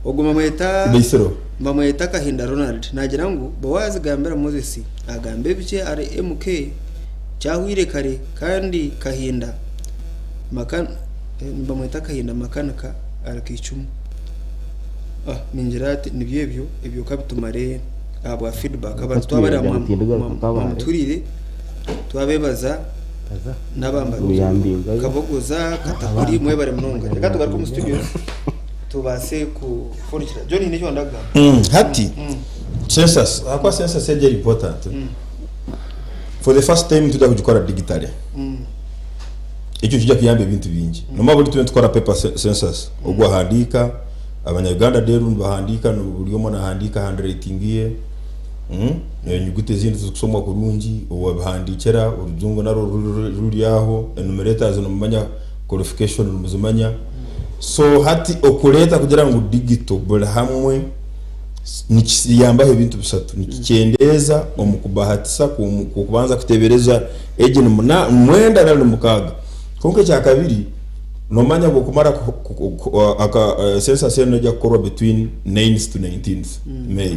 Ogwo bamweta Beisiro. bamweta Kahinda Ronald nagira ngu Boaz gambira Moses agambe ebikye ari MK kyahwire kare kandi Kahinda maka bamweta Kahinda makanika ari Kicumu. Ningira ati nibyo ebyo ebyo kabitumare ahabwa feedback abantu twabarira mwamuturire twabebaza n'abamba Muyambinga. Kabogoza Katakuri mwebare munonga. Reka tugaruke omu studio tubaase kufundikira. John nicyo ndaga. Hati census akwa census eri important. For the first time tujya kugikora digitally. Ekyo kijya kuyamba ebintu bingi. Noma buri tube tukora paper census ogwo ahandika abanyarwanda rero nibahandika buri omwe nahandika handwriting ye. Enyuguti ezindi zikusomwa kurungi owabihandikira orujungu narwo ruri aho enumerators nomumanya qualification nomuzimanya. So hati okureta kugira ngu digital buri hamwe nikiyambaho ebintu bisatu nikikyendeza omu kubahatisa kubanza kutebereza egi ni 9 nari 6. Konka ekya kabiri nomanya bwokumara census eno ejya kukorwa between 9th to 19th May.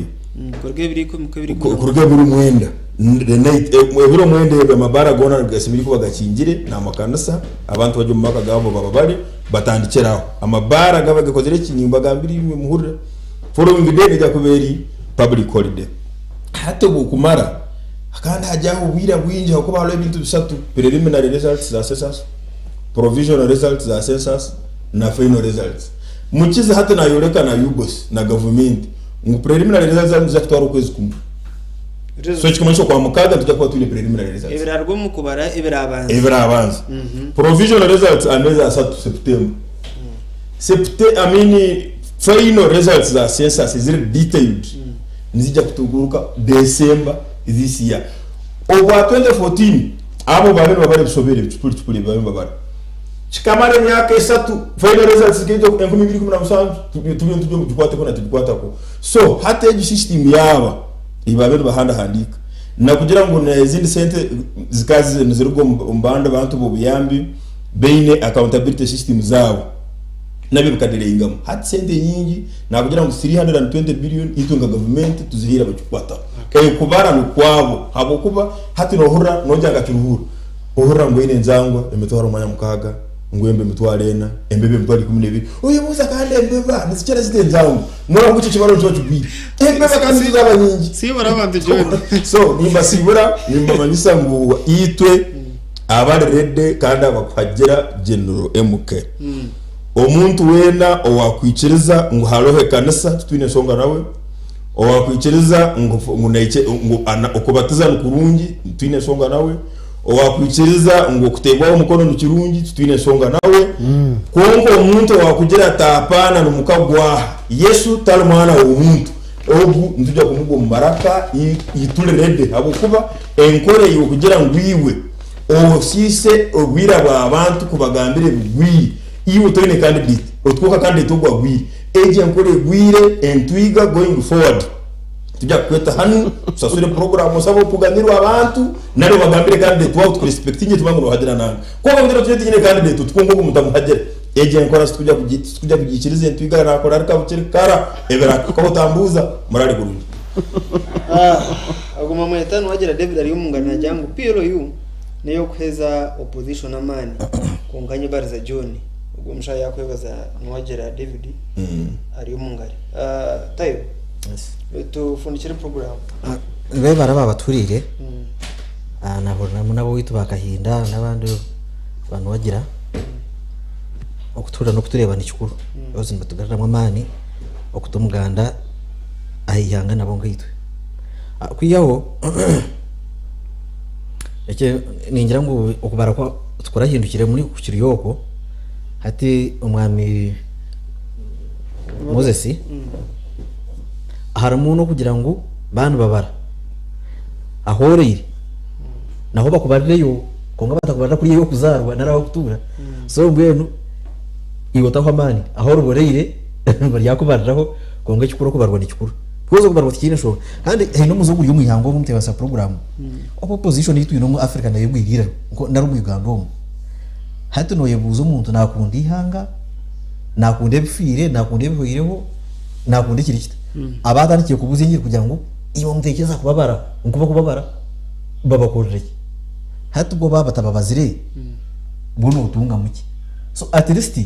Kuruga ebiri ikumi ku ebiri Kuruga ebiro 9. The night, ebiro 9 ebyo amabara goona gasemire kuba gakingire n'amakanisa abantu bari omu maka gaabo baba bari batandikiraho. Amabara gaba gakozire ekinyimba gambire imwe muhurire. Following day ejya kuba eri public holiday. Hati obwokumara kandi hajyaho obwira bwingi hakuba hariho ebintu bisatu preliminary results za census, provisional results za census na final results. Mukiza hati nayoreka na UBOS na government ngu preliminary results niza kutwara okwezi kumwe. So ekikumanyisa kwa 6 tujya kuba twine preliminary results. Ebirarwa omu kubara ebirabanza. Ebirabanza. Provisional results amezi 3 September. Final results za census ziri detailed. Nizijja kutuguruka December this year. Obwa 2014 abo babe babare bisobere bicupuri cupuri babe babara. Kikamara emyaka 3 final results zikejo 2017 tubyo tubikwateko na tubikwatako. So hati egi system yaba ibabe bahanda handika. Na kugira ngo ezindi sente zikazi nizirugwa omu bantu b'obuyambi beine accountability system zabo. Nabyo bikadelayingamu. Hati sente nyingi na kugira ngo 320 billion itunga government tuzihira bakikwata. Kubara nukwabo habokuba hati nohurra nojya ngakiruhura. Ohurra ngo ine nzangwa emitwaro mwanya 6 ngwembe emitwaro 4 embebe emitwaro 12. Oyo buza kandi embeba nizikera zite nzangwa. Nora ngo kibaro cyo kigwire. Embeba kandi zaba nyingi. Sibura abantu John. So nimba sibura nimba manyisa ngu itwe abari rede kandi abakwagera General MK. Omuntu wena owakwikiriza ngu hariho ekanisa tutwine ensonga nawe owakwikiriza ngu naiche ngu okubatiza ni kurungi tutwine ensonga nawe owakwikiriza ngu okuteebwaho omukono ni kirungi tutwine ensonga nawe. Konka omuntu owakugira ati hapana nimukagwaha Yesu tari mwana w'omuntu ogu nitujya kumugwa omu maraka ituri rede habwokuba enkore y'okugira ngu iwe osiise obwira bw'abantu kubagambira ebigwire iwe toine candidate otwoka candidate ogwagwire egi enkore egwire entwiga going forward. Titwija kukweta hanu tusasure puroguramu oshabe okuganirwa abantu nari obagambire candidate waawe tukurespectinge tumanye ngu nohagira nanka. Kwonka kugira ngu tube tihaine candidate otu kwonka ogu mutamuhagira. Egyo enkora titukwija kugiikiriza entwiga nakora ari kabukiri kara ebirakuhikaho otambuuza murare kurungi. Aguma mweta wagira David ari omungari nagira ngu PLU neyokuheza opposition amaani kwonka nyebariza John ogwo omushaija yakwebaza niwagira David ari omungari. Tayo tufundikire program. Bebare aba abatuhuriire nahuriramu n'ab'owaitu ba Kahinda n'abandi ba Nuwagira okutuhurira n'okutureeba ni kikuru because nibatugaruramu amaani okuta omuganda aha ihanga nabo nkaitwe. Kwihaho ningira ngu okubara tikurahindukire kukiri okwo hati omwami Moses harimu n'okugira ngu baaba nibabara ahoroire naho bakubarireyo kwonka batakubarira kuriya ey'okuzaarwa nari ah'okutuura so mbwenu iwe otaho amaani ahu oriboreire baryakubariraho kwonka ekikuru okubarwa ni kikuru because okubarwa tikiine nshonga kandi haine omuze oguri omu ihanga omu omutebeekanisa puroguraamu obu opposition ei twine omu Africa nayo egwire nari omu Uganda omu hati nooyebuuza omuntu naakunda eihanga Naakunda ebifiire, naakunda ebihweireho, naakunda ekiri kita. Aba atandikire kubuza engiri kugira ngu iwe muteekyereza kubabara, ngu bakubabara babakorere ki? Hati bo baaba batababazire, bo nootungamu ki? So at least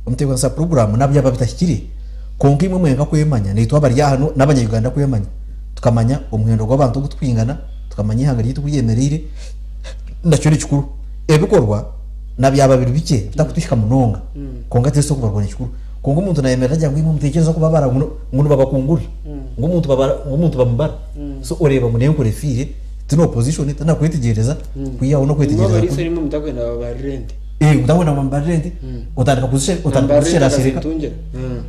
omutebeekanisa puroguraamu nabo byaba bitahikire, kwonka imwe mwenka kwemanya, naitwe abari aha n'abanya-Uganda kwemanya, tukamanya omuhendo gw'abantu oku turikwingana, tukamanya eihanga ryaitu oku ryemereire, nakyo ni kikuru. Ebikorwa. Na byaba biri bikye bitakutuhika munonga kwonka at least okubarwa ni kikuru. Kwonka omuntu nayemerera agira ngu imwe mutekyereza kubabara ngu ngu nibabakungurira ngu omuntu babara ngu omuntu bamubara so oreeba ngu n'enkora efiire ti n'opposition tinakwetegyereza kwihaho Imwe n'okwetegyereza abariisa kubi. nimwe mutakwenda bababarire ente. Mutakwenda ngu bamubarire ente otandika kuzishe otandika Nambarira ente kuzisherashereka. akazintungira.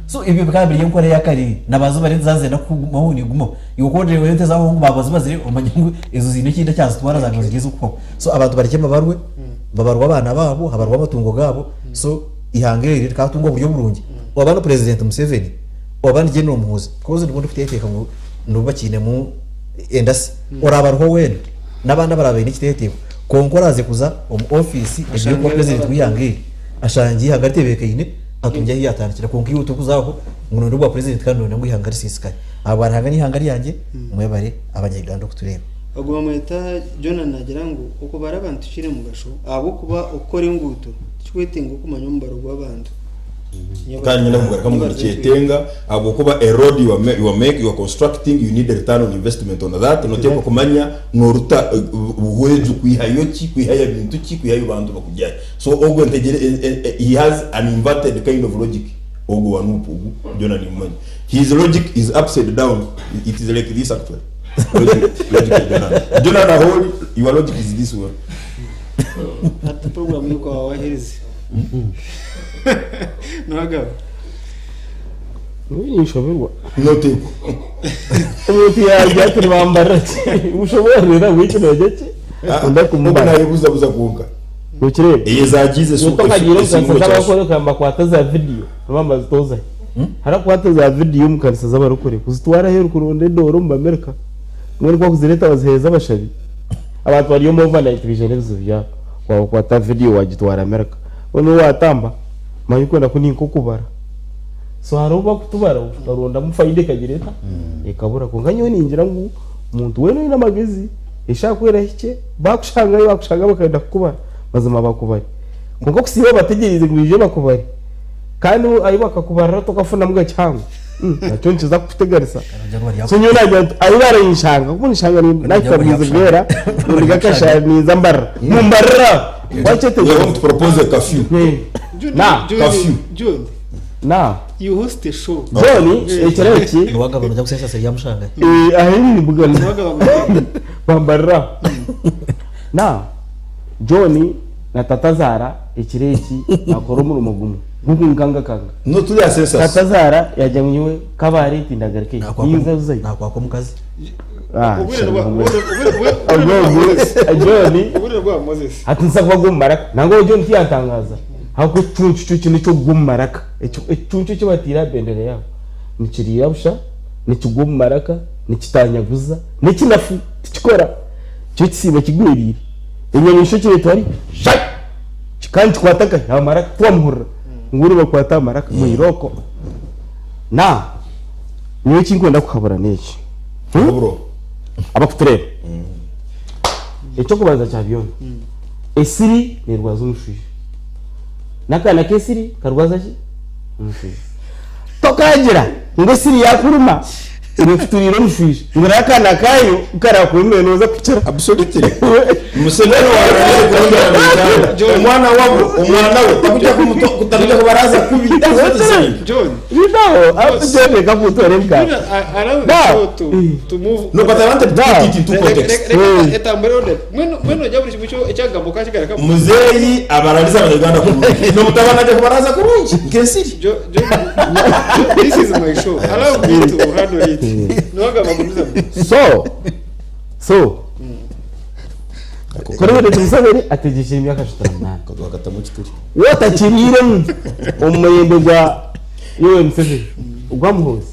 So ebyo bikaba biri enkora eya kare nabaza bari zazenda kugumaho nigumaho iwe ku orikureeba ente zaahwaho ngu baaba bazibazire omanye ngu ezo ziine ekindi ekyazitwara zaaba ziri ez'okuhwaho so abantu barekye babarwe. Babarwa abaana baabo, habarwa amatungo gaabo, so eihanga eri rikatunga oburyo burungi. Oba ni President Museveni oba ni General Muhoozi because ndimo ndikuteeteeka ngu nibo bakiinemu endasi. Oraaba ariho weena n'abandi abaraabe baine ekiteeteeko kwonka oraaze kuza omu ofiisi egi y'okuba President w'eihanga eri ashangye eihanga ritebeekaine atungye ahu yaatandikira kwonka iwe torikuza aho ngu noyenda obwa President kandi noyenda ngu eihanga risiisikare. Ahabwa Ruhanga n'eihanga ryangye, mwebare abanya Uganda okutureeba. Ogu bamweta Jonah naagira ngu okubara abantu tikiine mugasho ahabw'okuba okukora enguuto tikikwetenga okumanya omubaro gw'abantu. Kandi nyenda kugarukamu ngu nikyetenga ahabw'okuba a road you are, you are make, you are constructing, you need a return on investment on that. Noteekwa kumanya noruta buhweju kwihayo ki, kwihayo bintu ki, kwihayo bantu bakugyayo. So ogwo ntegyere, he has an inverted kind of logic ogwo wa Nup ogu Jonah nimumanya. His logic is upside down, it is like this actually. Logic, logic ya Jonah. Jonah Nahori, your logic is this one. Hati program y'okwaba waherize. Nogaba. Ninshoberwa. Noteekwa. Omuntu yagira ati nibambarira ki? Ushoborera ngu eki nogira ki? Onda Ogu kumubara. nayebuzabuza kwonka. Nokireba? Eye zagize Nyowe nkagiire omu kanisa z'abarokore bakwata za vidiyo niba nibazitooza hi? Hariho kukwata za vidiyo omu kanisa z'abarokore kuzitwara aheeru kuronda edoora omu Bamerika mbwenu ku bakuzireeta baziheereza abashabi abantu bari omu overnight baija n'ebizibu byabo wabakwata vidiyo wagitwara America mbwenu iwe watamba manya orikwenda ku nink'okubara so hariho obu bakutubara okarondamu faida ekagira eta ekabura kwonka nyowe ningira ngu omuntu weena oine amagezi eshaaha ku erahikye bakushangayo bakushanga bakayenda kukubara mazima bakubare kwonka kusiiba obategyereize ngu baije bakubare Kandi ahi bakakubarira tokafunamu gakihango nakyo nikiza kukuteganisa. So nyowe nagira nti ahi barinshanga ku nshanga nahika rwizi bwera ngu ndi akashara ninza mbarira. Mumbarire aho We want to wakyetegereza. propose a curfew. Na Curfew. John, na you host a show. John ekiro eki Niwagaba noija kusesa eryamushanga. ahi nimbugana Niwagaba muteeka. bambarire aho. Na John na tatazaara ekiro eki nakora omurimo gumwe gw'okunkangakanga. No turi aha census. Tatazaara yagira ngu nyowe Kabare tindagarukeyo ninza buzayo. Nakwaka omukazi. Ah, Obwire nibwa- shalom. obwire- obwire- obwire- obwire Ogwo bwa Moses. John Obwire bwa Moses. ati nsa kuba gw'omu maraka nangwa John tiyantangaza ahabw'okuba ekicuncu kyo kyo n'eky'okugwa omu maraka. Ekyo ekicuncu eki bataire aha bendera yaabo nikiriira busha, nikigwa omu maraka. Nikitanyaguza, n'ekinafu tikikora, kyo kisiiba kigweriire. Enyamaishwa ekireetwa hari, shai! Kikaba nikikwata nkahi? Aha maraka. Tiwamuhurira? Ngu nibakwata aha maraka, mwirooko. Now, nyowe eki ndikwenda kuhabura n'eki. Oburo. Abakutureeba. Eky'okubanza kya byona, esiri neerwaza omushwija. N'akaana k'esiri karwaza ki? Omushwija. Tokaagira ngu esiri yaakuruma Nituturira omushaija ngu n'akaana kaayo ku karaakwemere nooza kukira. Absolutely. Museveni warangire kurondera mu Uganda. Omwana wabo, omwana we takuja kumuto takuja kubaraza kubi. That's what he's saying. John, Bibaho, aho John reka kuntwara ebikaari. John, allow the Now, show to move. No, but I wanted to put it into context. Reka etambure order. Mwenu ojya buri kimwe ekyagambo kakigarakamu. Muzeeyi abaraliza abanyarwanda kurungi. N'omutabani aja kubaraza kurungi. Nk'ensiri. John, this is my show. Allow me to handle it. Niwagamba gumizamu. So, President Museveni ategyekire emyaka 38. Katwakatamu kituri. Wotakiriiremu omu murembe gwa Yoweri Museveni ogwa Muhoozi,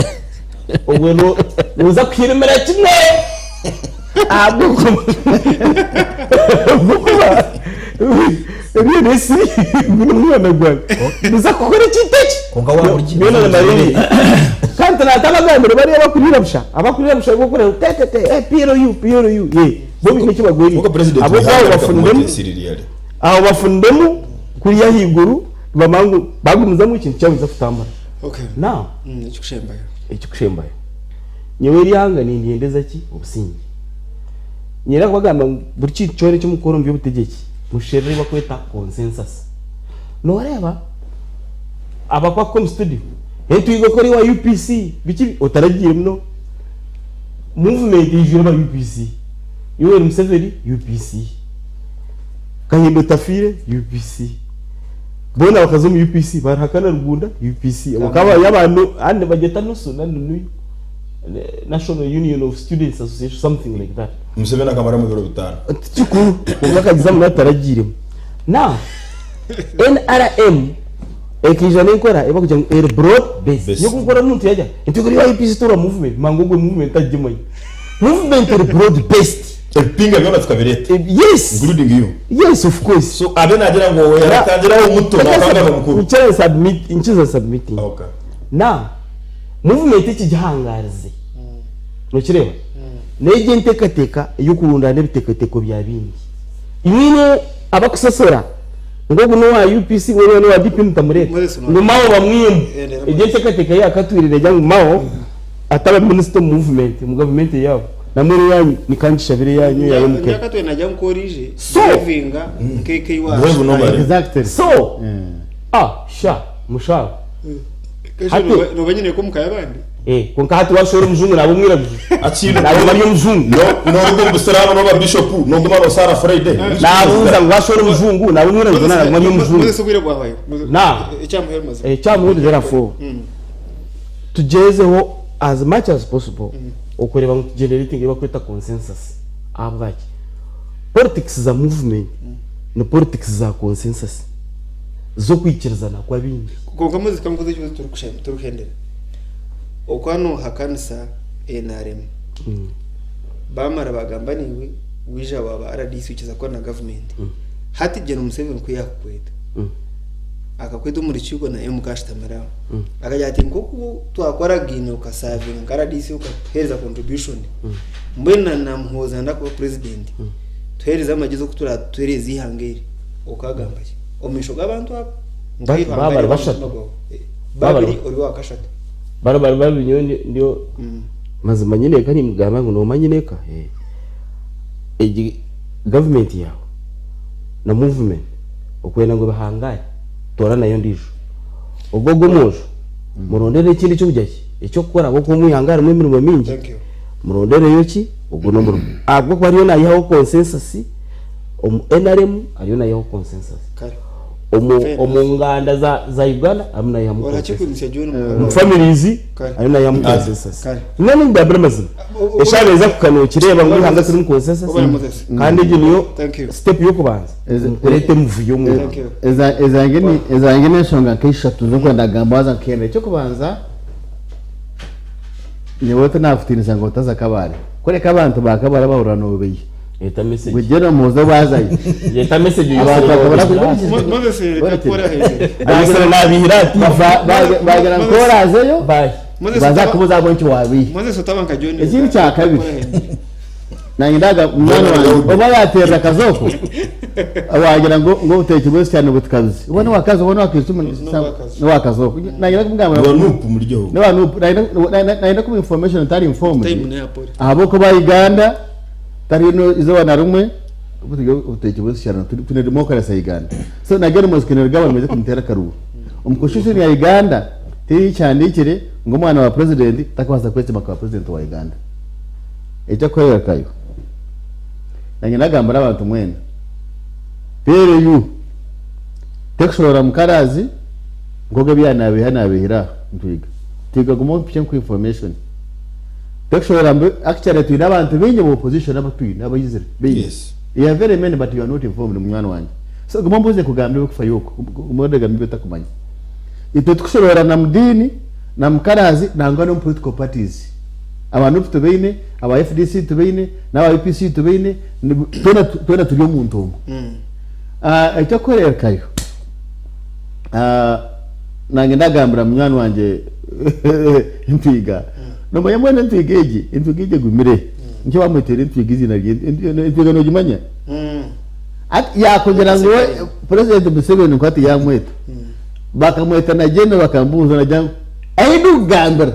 obwo nooza kuhirimira kimwe ahabw'okuba ebyo n'ensi gunu n'omwana gwange nooza kukora ekintu eki Kwonka waahurikiriza Byona na malaria. Kandi natabagambire bariya abakurira busha abakurira busha b'okureba ngu tetete eh, PLU PLU ye bo baine eki bagweriire Kwonka president ahabw'okuba w'eihanga abo reka bafuniremu kumweta ensiri really. Aho bafuniremu kuriya ahaiguru nibamanya ngu bagumizamu ekintu kyabo nikiza kutambura. Okay. Now Ekikushembayo. ekikushembayo nyowe eryanga nindyendeza ki? Obusingye. Niinyenda kubagambira ngu buri kintu kyona eki murikukora omu by'obutegyeki musherure ebi barikweta consensus. Nooreeba abakuba omu studio entwiga okore owa UPC biki otaragiire muno movement eijwire aba UPC. Yoweri Museveni UPC. Kahinda Otafiire, UPC. Boona bakaza omu UPC, Barihakana Rugunda, UPC. Bakaba bari abantu, and nibagyeta NUSU nari NUYU, National Union of Students Association, something like that. Museveni akamaramu ebiro bitaano. Tikikuru, kwonka akagizamu nawe taragiiremu. Now, NRM ekaija n'enkora ei barikugira ngu eri broad based. Based. Nyowe ku nkureeba omuntu yaagira nti ori owa UPC toora movement, manya ogwo movement tagimanya. Movement eri broad based. Ebipinga byona tukabireeta. Yes. Including you. Yes, of course. So abe nagira ngu owe yaratangiraho omuto nakanga aba mukuru. Nkiza submit, nkiza submitting. Okay. Now, movement ekigihangarize. Nokireeba? N'egyo enteekateeka ey'okurundaana ebiteekateeko bya baingi. Imwe abakusosora ngu ogu n'owa UPC ngu oriya n'owa DP mutamureeta. Moses Ngu Mao bamwihemu. Endera Egyo enteekateeka eyakatwire negira ngu Mao ataba minisita omu movement, omu gavumenti yaabo. Namwe eyanyu nikangishabire eyanyu eya MK. Nyakatwe najya nkorije So- behavinga nk'eka iwacu. Behave normally. Exactly. So, ah, sha, mushaho. Kesho Hati- noba nyine ko muka y'abandi. Eh, kwonka hati washwera omujungu naba omwiraguju. Akiine Naba ari omujungu. No noruga omu busiraamu noba bishop noguma nosaara Friday. Nabuuza ngu washwera omujungu naba omwiraguju naguma ari omujungu. Moses obwire bwabayo. Na. Ekyamuheru mazima. Ekyamuheru therefore tugyezeho as much as possible okureeba ngu tugeneratinga ebi barikweta consensus. Ahabwaki? Politics za movement ni politics za consensus z'okwikirizana kw'abaingi. Kwonka Moses kankubuze ekibuzo turikuhendera. Oku hanu hakanisa NRM bamara bagamba naiwe waija waba RDC okiza kukora na gavumenti. Hati Gen Museveni ku yakukweta akakweta omu rukiiko na MK ashutamire aho akagira ati nk'oku twakoragaine okasavinga nka RDC okatuheereza contribution mbwenu na na Muhoozi nanda kuba president tuheereze amagezi oku turatuheereza eihanga eri okagamba ki omu maisho g'abantu aba Nk'eihanga Baba bari riri omu bashatu. mutima gwawe. Baba Babiri bari- ori owakashatu. Bari bari babiri nyowe ndi- mazima nyine eka nimugamba ngu noomanya nyine eka eh, egi gavumenti yaawe na movement okwenda ngu ebihangare toora nayo endiijo ogwo ogwo omwojo murondere ekindi ekyokugira ki ekyokukora ahabw'okuba omu ihanga harimu emirimo mingi Thank you. murondereyo ki ogwo n'omurimo ahabw'okuba ariyo naihaho consensus omu NRM ariyo naihaho consensus Kare. omu Fair omu nganda za za Uganda ariyo naihamu consensus Orakikundisya John omu Muhanga. families Kare. ariyo naihamu consensus Kare. mbwenu ningambira amazima Eshaaha neeza kuhika nokireeba ngu eihanga tirimu consensus Obare Moses. kandi egyo niyo Thank you. step y'okubanza kureeta emivuyo omu Thank ihanga. you. Ezange ni ezange n'enshonga nk'ishatu z'okwenda kugamba waaza nkenda. Eky'okubanza Nyowe tinakutiinisa ngu otaza Kabale. Kureka abantu ba Kabale abahurira noobeiha. Yeta Ngu message. General Muhoozi obu azayo. Yeta message Abantu oyosire bakaba owa- Moses reka kukora hejuru. Ayosire nabihira ati. Bagira ngu orazeyo Bye. Moses baza otaba- kubuza ahabw'enki wabiiha. Moses otaba nka John. Ekindi kya kabiri. Kukora hejuru. Nanye ndaga munywani wange oba yaterera akazoko wagira ngu ngu obuteeki bw'esitani butukabize oba niwakazi oba niwakaicumu Niwakazi. niwakazoko nanye kumugambira Banupu muryoho. niwanupu nanye kuba information tari Time informed ni apori. ahabw'okuba Uganda tariyo izooba na rimwe obuteeki bw'esitani twine democracy ya Uganda so nagera omu Kainerugaba nibaija kumutera akaruru omu constitution ya Uganda tikyandikire ngu omwana wa president takubaasa kwesiima kuba president wa Uganda ekyokuheerekayo nanye nagambira abantu mwena PLU tekushorora mukarazi nkoga ebyanabiha nabihira aha ntwiga twiga guma ompikye nku information tekushorora mbu actually twine abantu baingi mu opposition abatwine abaizire baingi Yes. you are very many but you are not informed munywani wangye so guma mbuze kugamba ebikufayo okwo guma odegambe ebyotakumanya itwe tukushorora na mudiini na mukarazi nangwa n'omu political parties aba NUP tubaine aba FDC tubaine n'aba UPC tubaine twena twena turi omuntu omwe. Ekyokuheerekayo nanye ndagambira munywani wangye Ntwiga nomanya mbwenu entwiga egi entwiga egi egumire nikyo bamweteire entwiga eiziina rye entwiga nogimanya Ati yakugira ngu we president Museveni ngu hati yamweta bakamweta na general bakambuuza nagira ngu ahi ndikugambira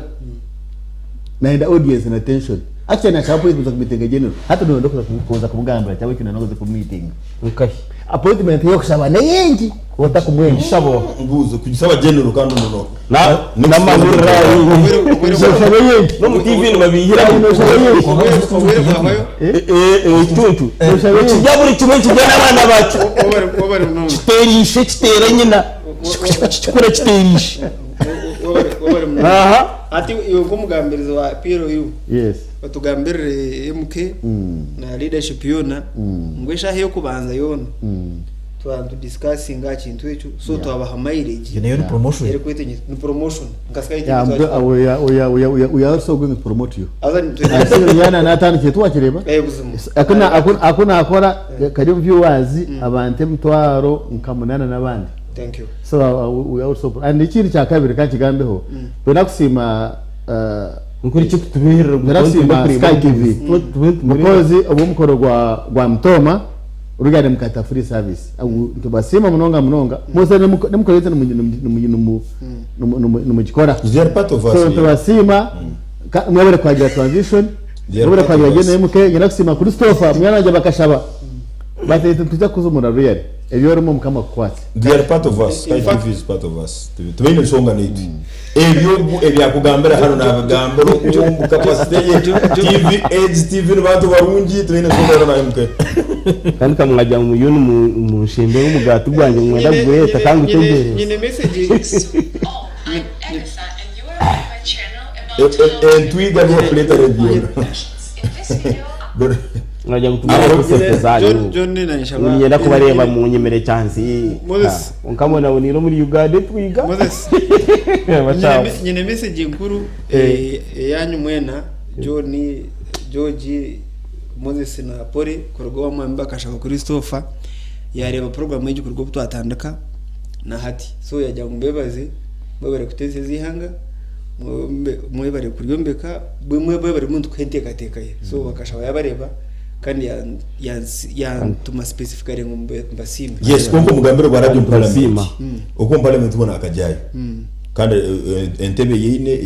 nayenda audience na attention actually nashaba appointment kuza kumitinga general hati noyenda kuza kuza kumugambira cyangwa ikintu noza kumumitinga Nkahi. appointment yokushaba neyingi otakumwenda Shabo. Mbuzo kugisaba general kandi umuno. Na namahurira. oshaba yingi No mu TV nibabihira. Obwire bwabayo. Ekituntu. Oshaba yingi Kijya buri kimwe kijya n'abana bacu. Wabari munonga. Kiterishe kitera nyina. Kikura kiterishe. Wabari munonga. Aha. Ati iwe nk'omugambirizi wa PLU yes batugambirire MK na leadership yoona ngu eshaaha ey'okubanza yoona twaba nitudiscussinga aha kintu ekyo so twabaha mileage Iyo nayo ni promotion. erikwetengyesa ni promotion nka Sky TV Yeah, twakikora. we are also going to promote you. Aza nitwe- Yana natandikire twakireba. Eh, buzima. Akuna akuna akuna akora kari viewers abantu emitwaro nka munana n'abandi. Thank you. So we are also and ikindi cya kabiri kankigambeho twenda kusiima Nkuri icyo tutubihirira Ndashima Sky TV. Mukozi obw'omukoro gwa Mutoma urugande mukata free service. Tubasiima munonga munonga. Mose nimukorete nimugikora. They are part of us. So yeah. tubasiima mwebare kwagira transition They are mwebare part kwagira of us. gene MK nyina kusiima Christopher mwana wanjye bakashaba batete tuja kuzumura real ebyo orimo mukama kukwatse They are part of us. In Sky fact- TV is part of us. Tubaine ensonga naitu. Ebyo ebyakugambira hano nabigambira omu capacity ye TV AIDS TV ni bantu barungi tubaine ensonga hano na MK. Kandi kamwajya mu yuni mu nshimbe w'umugati gwanjye mwenda guheta kandi utegereze. Nyine message Oh, I'm Agatha, and you are on my channel about how Entwiga niyo kuleta radio. In this video, Mwajya gutumira kuri zanyu. John John na nshaba. Ngenda kubareba mu nyemere cyansi. Moses. Nkamona uniro muri Uganda twiga. Moses. Bacaho. Nyine message nkuru eyanyu mwena John George Moses na Pole kuruga wa mwami bakashaka Christopher yareba program y'igikorwa twatandika na hati so yajya ngo mbebaze mwebare kuteza zihanga mwebare kuryombeka mwebare muntu kwentekateka ye so bakashaba yabareba kandi yantuma specifically ngo mbasime. Yes, konko mugambiro gwa radio parliament. Nsima. Okwo mu parliament bona akajayo. Kandi entebe yeine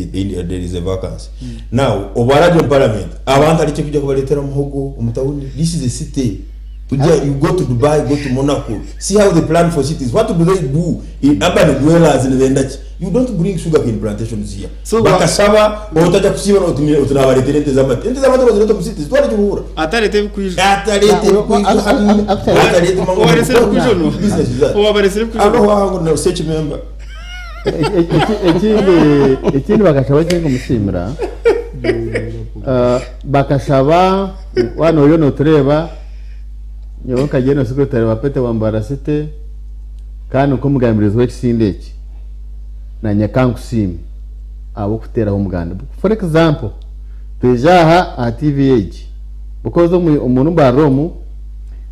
there is a vacancy. Now obwa radio parliament abantu ali kujja kubaletera muhogo omutawuni. This is a city. Tujja you go to Dubai, go to Monaco. See how they plan for cities. What do they do in urban dwellers in the You don't bring sugar cane plantations here. So, bakasaba otajja kusiba otunabaletera ente z'amata. Ente z'amata bazileta mu cities. Twali kihura. Atarete bikwijo. Atalete Actually- Obaresere bikwijo no. Business is that. Obaresere bikwijo. Abo wangu na search member. Ikindi bakashaba kinga mushimira bakashaba wano oyo notureba nyowe nkagenda secretary wa Pete Wambara City kandi nkomugambirizi w'ekisinde eki nanye kankusiime abokuteraho omuganda. For example, Twija aha aha TV egi because omu omu Mbarara omu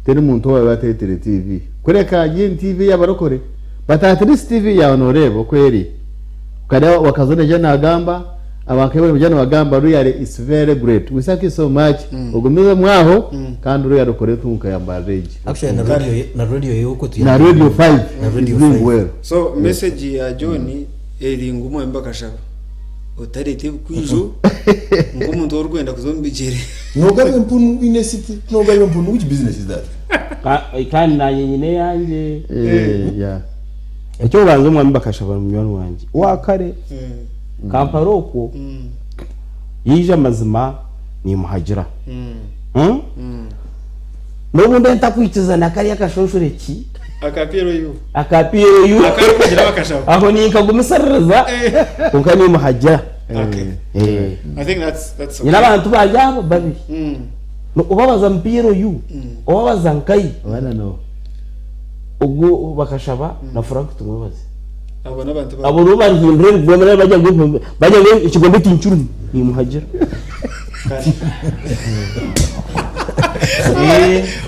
teri muntu owaabaire ateetire TV. Kureka egi TV ey'abarokore but at least TV yaawe nooreeba oku eri. Okareeba Wakazo naija naagamba, abantu nibaija nibagamba really it's very great. We thank you so much. Ogumizemu aho kandi really okore entunguka ya Mbarara egi. Actually na radio na radio y'oku Na Radio 5 Na is Radio doing 5. well. So message ya John eri ngu mwembi bakashaba otareeta ebikwijo nk'omuntu orikwenda kuza omu bigyere. Nogaba empunu in a city, nogaba empunu, which business is that? Kandi nanye nyine eyangye. Eh, yeah. Eky'okubanza omwami bakashaba munywani wangye owa kare Kampala okwo yaija amazima nimuhagira. Hmm? N'obu ndiyo ntakwikiza na kariya akashonshoreki Aka PLU. aka PLU Akarikugira bakashaba. aho ninkagumisiririza kwonka nimuhagira. Okay. Eh. I think that's okay. Nyine abantu bari abo babiri. Obabaza mu PLU, obabaza nkayi Abaana no. ogwo bakashaba na Frank Tumwebaze. Abo n'abantu ba Abo nibo barihindura ebigombe nabo bajya ngu bajya ngu ekigombe tinkirumu nimuhagira.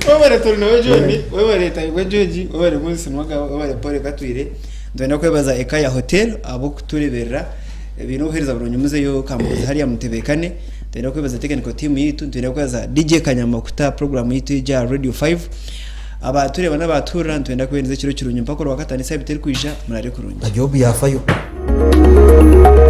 Webare turi nawe John, webare Tayebwa George, webare Moses Nwagaba, webare Paul Katwire. Ndwenda kwebaza eka ya hotel abokutureberera biine obuheereza burungi muzeyo Kambuzi hariya mutebekane. Ndwenda kwebaza technical team yitu, ndwenda kwebaza DJ Kanyama kuta program yitu egi aha Radio 5. Abatureeba n'abatuhurira nitwenda kubahereza ekiro kirungi mpaka orwakataano esaabiiti erikwija muraare kurungi. Na job yafayo.